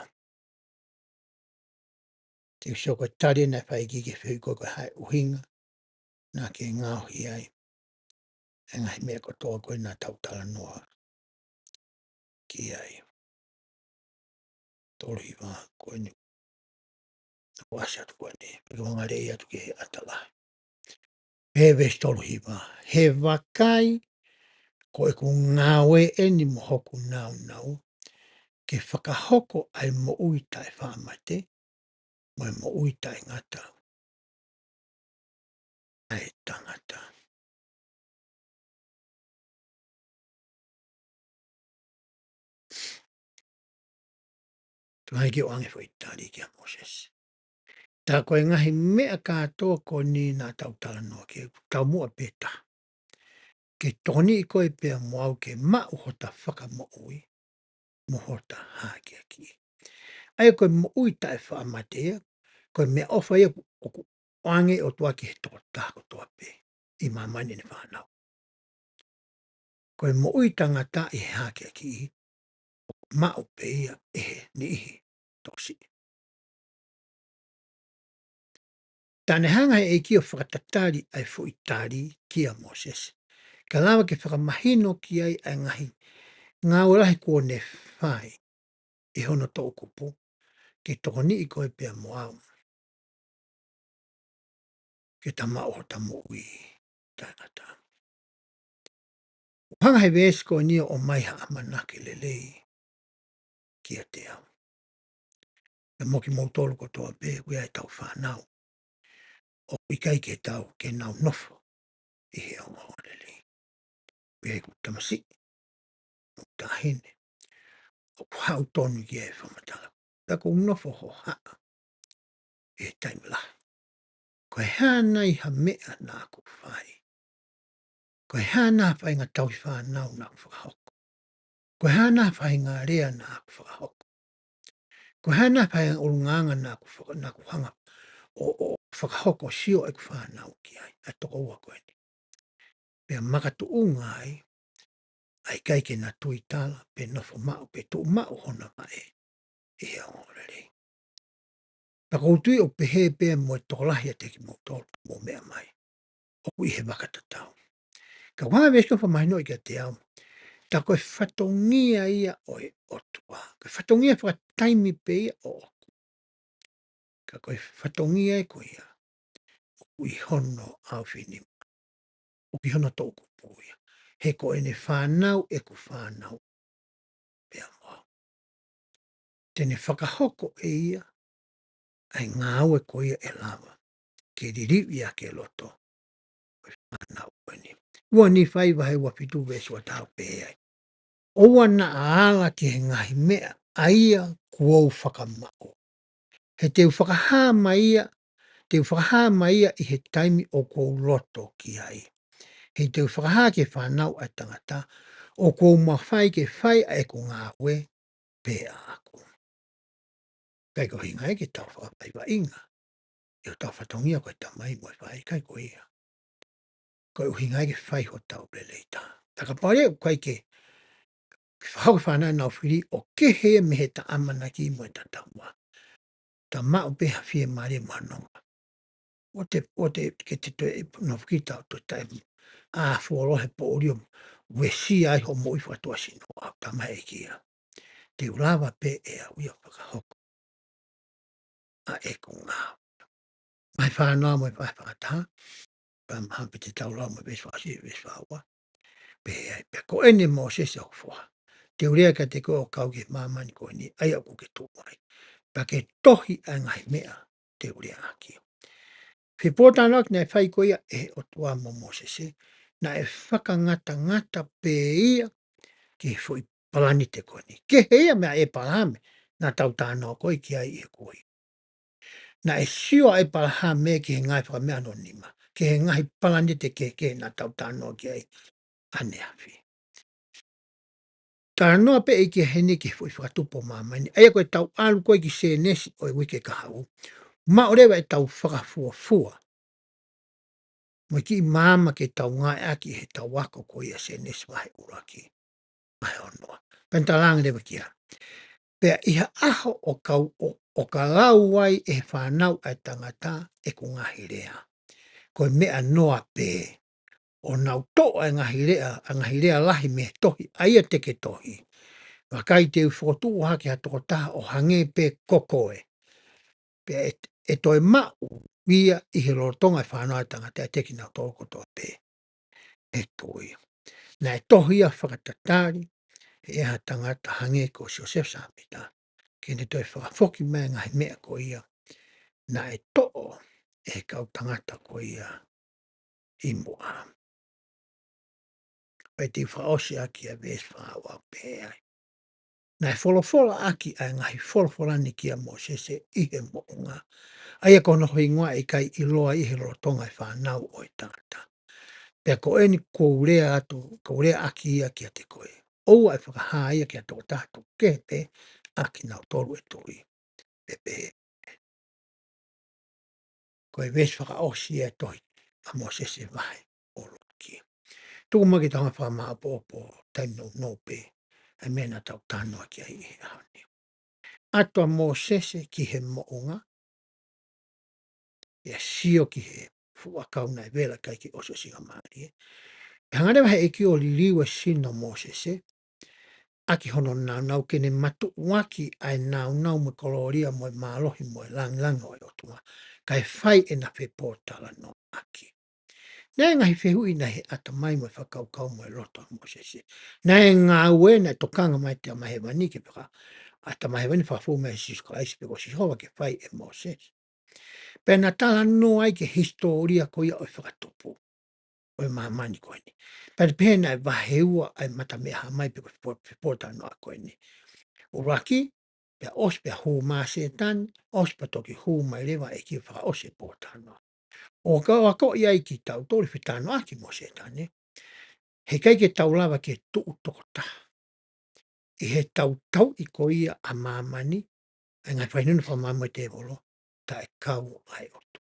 Te u sio ko e tali naʻe fai ki he fehuʻi ko ē, ko e hā e ʻuhinga naʻa ke ngaohi ai e ngaahi meʻa kotoa ko ē naʻa tau talanoa ki ai. Tolu hiva ko eni. Naʻa ku ʻasi atu ko eni, pea ke u hanga leva atu ki he ʻata lahi. Pea veesi tolu hiva. He vakai, ko ʻeku ngāue eni mo hoku nāunau, ke fakahoko ʻa e moʻui taʻefaʻamate, mo e moʻui taʻengata ʻa e tangata. Tuʻu hake ʻo ʻoange e foʻi tali kia Mōsese. Tā ko e ngaahi meʻa kātoa ko eni naʻa tau talanoa ki ai, taumuʻa pē taha. Ke tokoniʻi koe pea mo au ke maʻu hota fakamoʻui mo hota hākeakiʻi. ʻA ia ko e moʻui taʻefaʻamate ia, ko e meʻaʻofa ia ʻoku, ʻoku ʻoange ʻe he ʻOtua ki he tokotaha kotoa pē ʻi māmani ʻene fānau. Ko e moʻui taʻengata ʻi he hākeakiʻi, ʻoku maʻu pē ia ʻe he niʻihi tokosiʻi. Tā naʻe hanga ʻe he ʻEiki ʻo fakatatali ʻa e foʻi tali kia Mōsese, kae lava ke fakamahino ki ai ʻa e ngaahi ngāue lahi kuo ne fai ʻi hono toʻukupu, ke tokoniʻi koe pea mo au ke ta maʻu hota moʻui taʻengata. ʻOku hanga ʻe he veesi ko eni ʻo ʻomai ha ʻamanaki lelei kiate au. Pea mo kimoutolu kotoa pē, ʻoku ʻi ai ʻetau fānau ʻoku ʻikai ke tau, ke nau nofo ʻi he ongoongolelei. ʻOku ʻi ai ʻeku tamasiʻi, ʻeku taʻahine, ʻoku haʻu tonu ki ai e fakamatala. Pea ʻoku ou nofo hohaʻa ʻi he taimi lahi. Ko e hā nai ha meʻa naʻa ku fai? Ko e hā nai ha faʻahinga tauhi fānau naʻa ku fakahoko? Ko e hā nai ha faʻahinga lea naʻa ku fakahoko? Ko e hā nai ha faʻahinga ʻulungaanga naʻa ku faka-, naʻa ku hanga ʻo, ʻo fakahoko, sio ʻeku fānau ki ai, ʻa e tokoua ko eni? Pea makatuʻunga ai, ʻa e ʻikai ke na tuitala, pe nofo maʻu, pe tuʻu maʻu hona vaʻe ʻi he ongoongolelei. Pea ʻoku ou tui ʻoku pehē pē mo e tokolahi ʻiate kimoutolu, mou meʻa mai, ʻoku ʻi he vaka tatau. Ka ʻoku ʻi ai e veesi ʻoku fakamahinoʻi kiate au, tā ko e fatongia ia ʻo e ʻOtua. Ko e fatongia fakataimi pē ia ʻoʻoku. Ka ko e fatongia ē ko ia ʻoku ʻi hono ʻaofinima, ʻoku ʻi hono toʻukupu ia. He ko ʻene fānau ʻeku fānau pea mo au. Te ne fakahoko ʻe ia ʻa e ngāue ko ia ʻe lava ke liliu ia ki he loto ʻo e fānau ko eni. Ua Nīfai vahe ua fitu veesi ua taha ʻoku pehē ai, ʻoua naʻa ala ki he ngaahi meʻa ʻa ia kuo u fakamaʻu. He te u fakahā mai ia, te u fakahā mai ia ʻi he taimi ʻoku ou loto ki ai. He te u fakahā ki he fānau ʻa e tangata ʻoku ou mafai ke fai ʻa ʻeku ngāue pē ʻaʻaku. ʻIkai ko e ʻuhinga ia ke tau fakavaʻivaʻinga ʻi hotau fatongia ko e tamai mo e faʻē, ʻikai ko ia. Ko e ʻuhinga ia ke fai hotau lelei taha. Pea kapau leva ʻoku ʻikai ke fakahoko e fānau ʻenau fili, ʻoku kehe ia mei heʻeta ʻamanaki mo ʻeta taumuʻa. Ta maʻu pē ha fiemālie mo ha nonga. ʻOua te, ʻoua te ke te toe nofo kita ʻo toe taʻe ʻā fuoloa he poʻuli ʻo uesia ai hoʻo moʻui fakatuʻasino, ʻa e tamaiki ia. Te u lava pē ʻe au ia ʻo fakahoko ʻa ʻeku ngāue. Vahe fā noa mo e vahe fā taha, pea mahalo pē te tau lau mo e veesi fā ʻosi, veesi fā ua. Pehē ai, pea ko eni Mōsese hoku foha, te u lea kiate koe ʻo kau ki he māmani ko eni, ʻa ia ʻoku ke tuʻu ai. Pea ke tohi ʻa e ngaahi meʻa te u lea ʻaki. Fepōtalanoaʻaki naʻe fai ko ia ʻe he ʻOtua mo Mōsese, naʻe fakangatangata pē ia ki he foʻi palanite ko eni. Kehe ia meia ʻĒpalahame naʻa tau talanoa ko ē ki ai ʻi he kuohili. Naʻe sio ʻa ʻĒpalahame ki he ngaahi fakameʻa hono nima, ki he ngaahi palanite kehekehe naʻa tau talanoa ki ai ʻaneafi. Talanoa pē ʻEiki heni ki he foʻi fakatupu ʻo māmani. ʻA ia ko ʻetau ʻalu ko ē ki Sēnesi ʻo e uike kahaʻu, maʻu leva ʻetau fakafuofua mo e kiʻi maama ke tau ngāueʻaki ʻi heʻetau ako ko ia Sēnesi vahe ʻuluaki, vahe onoa. Pea ne talaange leva ki ai, pea ʻi ha ʻaho ʻo ka, ʻo, ʻo ka lau ai ʻe he fānau ʻa e tangata ʻeku ngaahi lea, ko e meʻa noa pē, ʻo nau toʻo ʻa e ngaahi lea, ʻa e ngaahi lea lahi mei he tohi ʻa ia te ke tohi, vakai te u fokotuʻu hake ha tokotaha ʻo hangē pē ko koe. Pea ʻe, ʻe toe maʻu ia ʻi he lotolotonga ʻo e fānau ʻa e tangata ʻiate kinautolu kotoa pē he tui. Naʻe tohi ia fakatatali ʻe ha tangata hangē ko Siosefa Sāmita, ke ne toe fakafoki mai e ngaahi meʻa ko ia naʻe toʻo ʻe he kau tangata ko ia ʻi muʻa. Pea te u fakaʻosi ʻaki ʻa e veesi fā ua ʻo pehē ai, naʻe folofolaʻaki ʻa e ngaahi folofola ni kia Mōsese ʻi he moʻunga, ʻa ia ko hono hingoa ʻe ʻikai ʻiloa ʻi he lotolotonga ʻo e fānau ʻa e tangata. Pea ko eni kuo u lea atu, kuo u lea ʻaki ia kiate koe. ʻOua ʻe fakahā ia ki ha tokotaha tuku kehe pē ʻa kinautolu ʻe tui. Pea pehē, ko e veesi fakaʻosi ia ʻo e tohi ʻa Mōsese vahe ʻuluaki. Tuku muʻa ke tau hanga ʻo fakamāʻopoʻopo taimi nounou pē ʻa e meʻa naʻa tau talanoa ki ai he ʻaho ni. ʻAtu ʻa Mōsese ki he moʻunga, ʻo sio ki he fuʻu ʻakau naʻe vela ʻikai ke ʻosiʻosingamālie. Pea hanga leva he ʻEiki ʻo liliu e sino ʻo Mōsese ʻaki hono nāunau, ke ne matuʻuaki ʻa e nāunau mo e kolōlia mo e mālohi mo e lāngilangi ʻo e ʻOtua, kae fai ʻena fepōtalanoaʻaki. Naʻe ngaahi fehuʻi naʻe ʻi he ʻatamai mo e fakakaukau mo e loto ʻa Mōsese. Naʻe ngāue, naʻe tokanga mai e Tamai Hēvani ke faka-, ʻa e Tamai Hēvani, fakafou meia Sīsū Kalaisi, pe ko Sihova, ke fai ʻe Mōsese. Pea na talanoa ai ki he hisitōlia ko ia ʻo e fakatupu ʻo e māmani ko eni. Pea pehē naʻe vahe ua ʻa e mata meʻa-hā-mai pe ko e fepo-, fepotalanoaʻaki ko eni. ʻUluaki, pea ʻosi pea hū mai ʻa Sētane, ʻosi pea toki hū mai leva e ʻEiki ʻo fakaʻosi e pōtalanoa. ʻO ka ʻoku akoʻi ai kitautolu e fetalanoaʻaki mo Sētane, heʻikai ke tau lava ke tuʻu tokotaha ʻi heʻetau tauʻi ko ia ʻa māmani, ʻa e ngaahi fakahinohino fakamāmani ʻa e tēvolo, taʻekau ʻa e ʻOtua.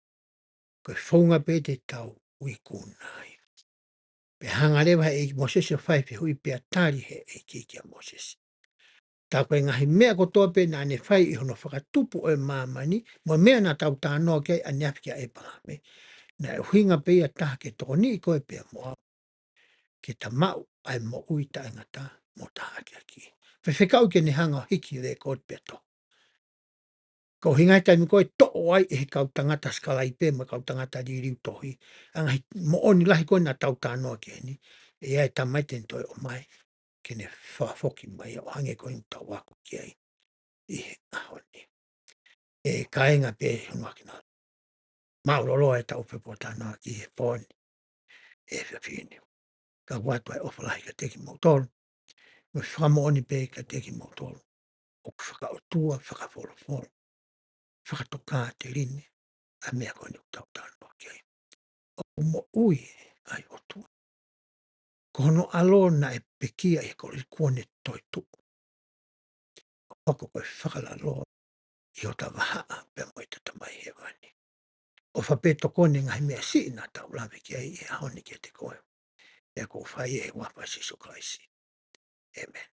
Ko e founga pē te tau ui kuna ai. Pea hanga leva ʻe he ʻEiki kia Mōsese ʻo fai e fehuʻi, pea tali ʻe he ʻEiki kia Mōsese. Tā ko e ngaahi meʻa kotoa pē naʻa ne fai ʻi hono fakatupu ʻo e māmani, mo e meʻa naʻa tau talanoa ki ai ʻaneafi kia ʻĒpalahame, naʻe ʻuhinga pē ia ʻe taha ke tokoniʻi koe pea mo au ke ta maʻu ʻa e moʻui taʻengata mo taʻeʻakiʻakí. Faifekau ke ne hanga ʻo hiki lēkooti pea tohi. Ko e ʻuhinga he taimi ko ē ʻe toʻo ai ʻe he kau tangata sikalaipe mo e kau tangata liliu tohi ʻa e ngaahi moʻoni lahi ko ē naʻa tau talanoa ki heni, ʻe ʻi ai e Tamai te ne toe ʻomai ke ne fakafoki mai ia ʻo hangē ko eni ʻoku tau ako ki ai ʻi he ʻaho ni. ʻE kāinga pea ʻi hono ʻakina. Mālōlō ʻetau fepotalanoaʻaki he pō ni, ʻe efiafi ni. Ka ʻoku ʻoatu ʻa e ʻofa lahi kiate kimoutolu, mo e fakamoʻoni pē kiate kimoutolu ʻoku fakaʻotua, fakafolofola, fakatokāteline ʻa e meʻa ko eni ʻoku tau talanoa ki ai. ʻOku moʻui ʻa e ʻOtua. Ko hono ʻAlo naʻe pekia ʻi he kolosi kuo ne toetuʻu ʻo hoko ko e fakalaloa ʻi hota vahaʻa pea mo ʻeta Tamai Hēvani. ʻOfa pē tokoni e ngaahi meʻa siʻi naʻa tau lave ki ai he ʻaho ni kiate koe. Pea ʻoku ou fai ʻi he huafa ʻo Sīsū Kalaisi. ʻĒmeni.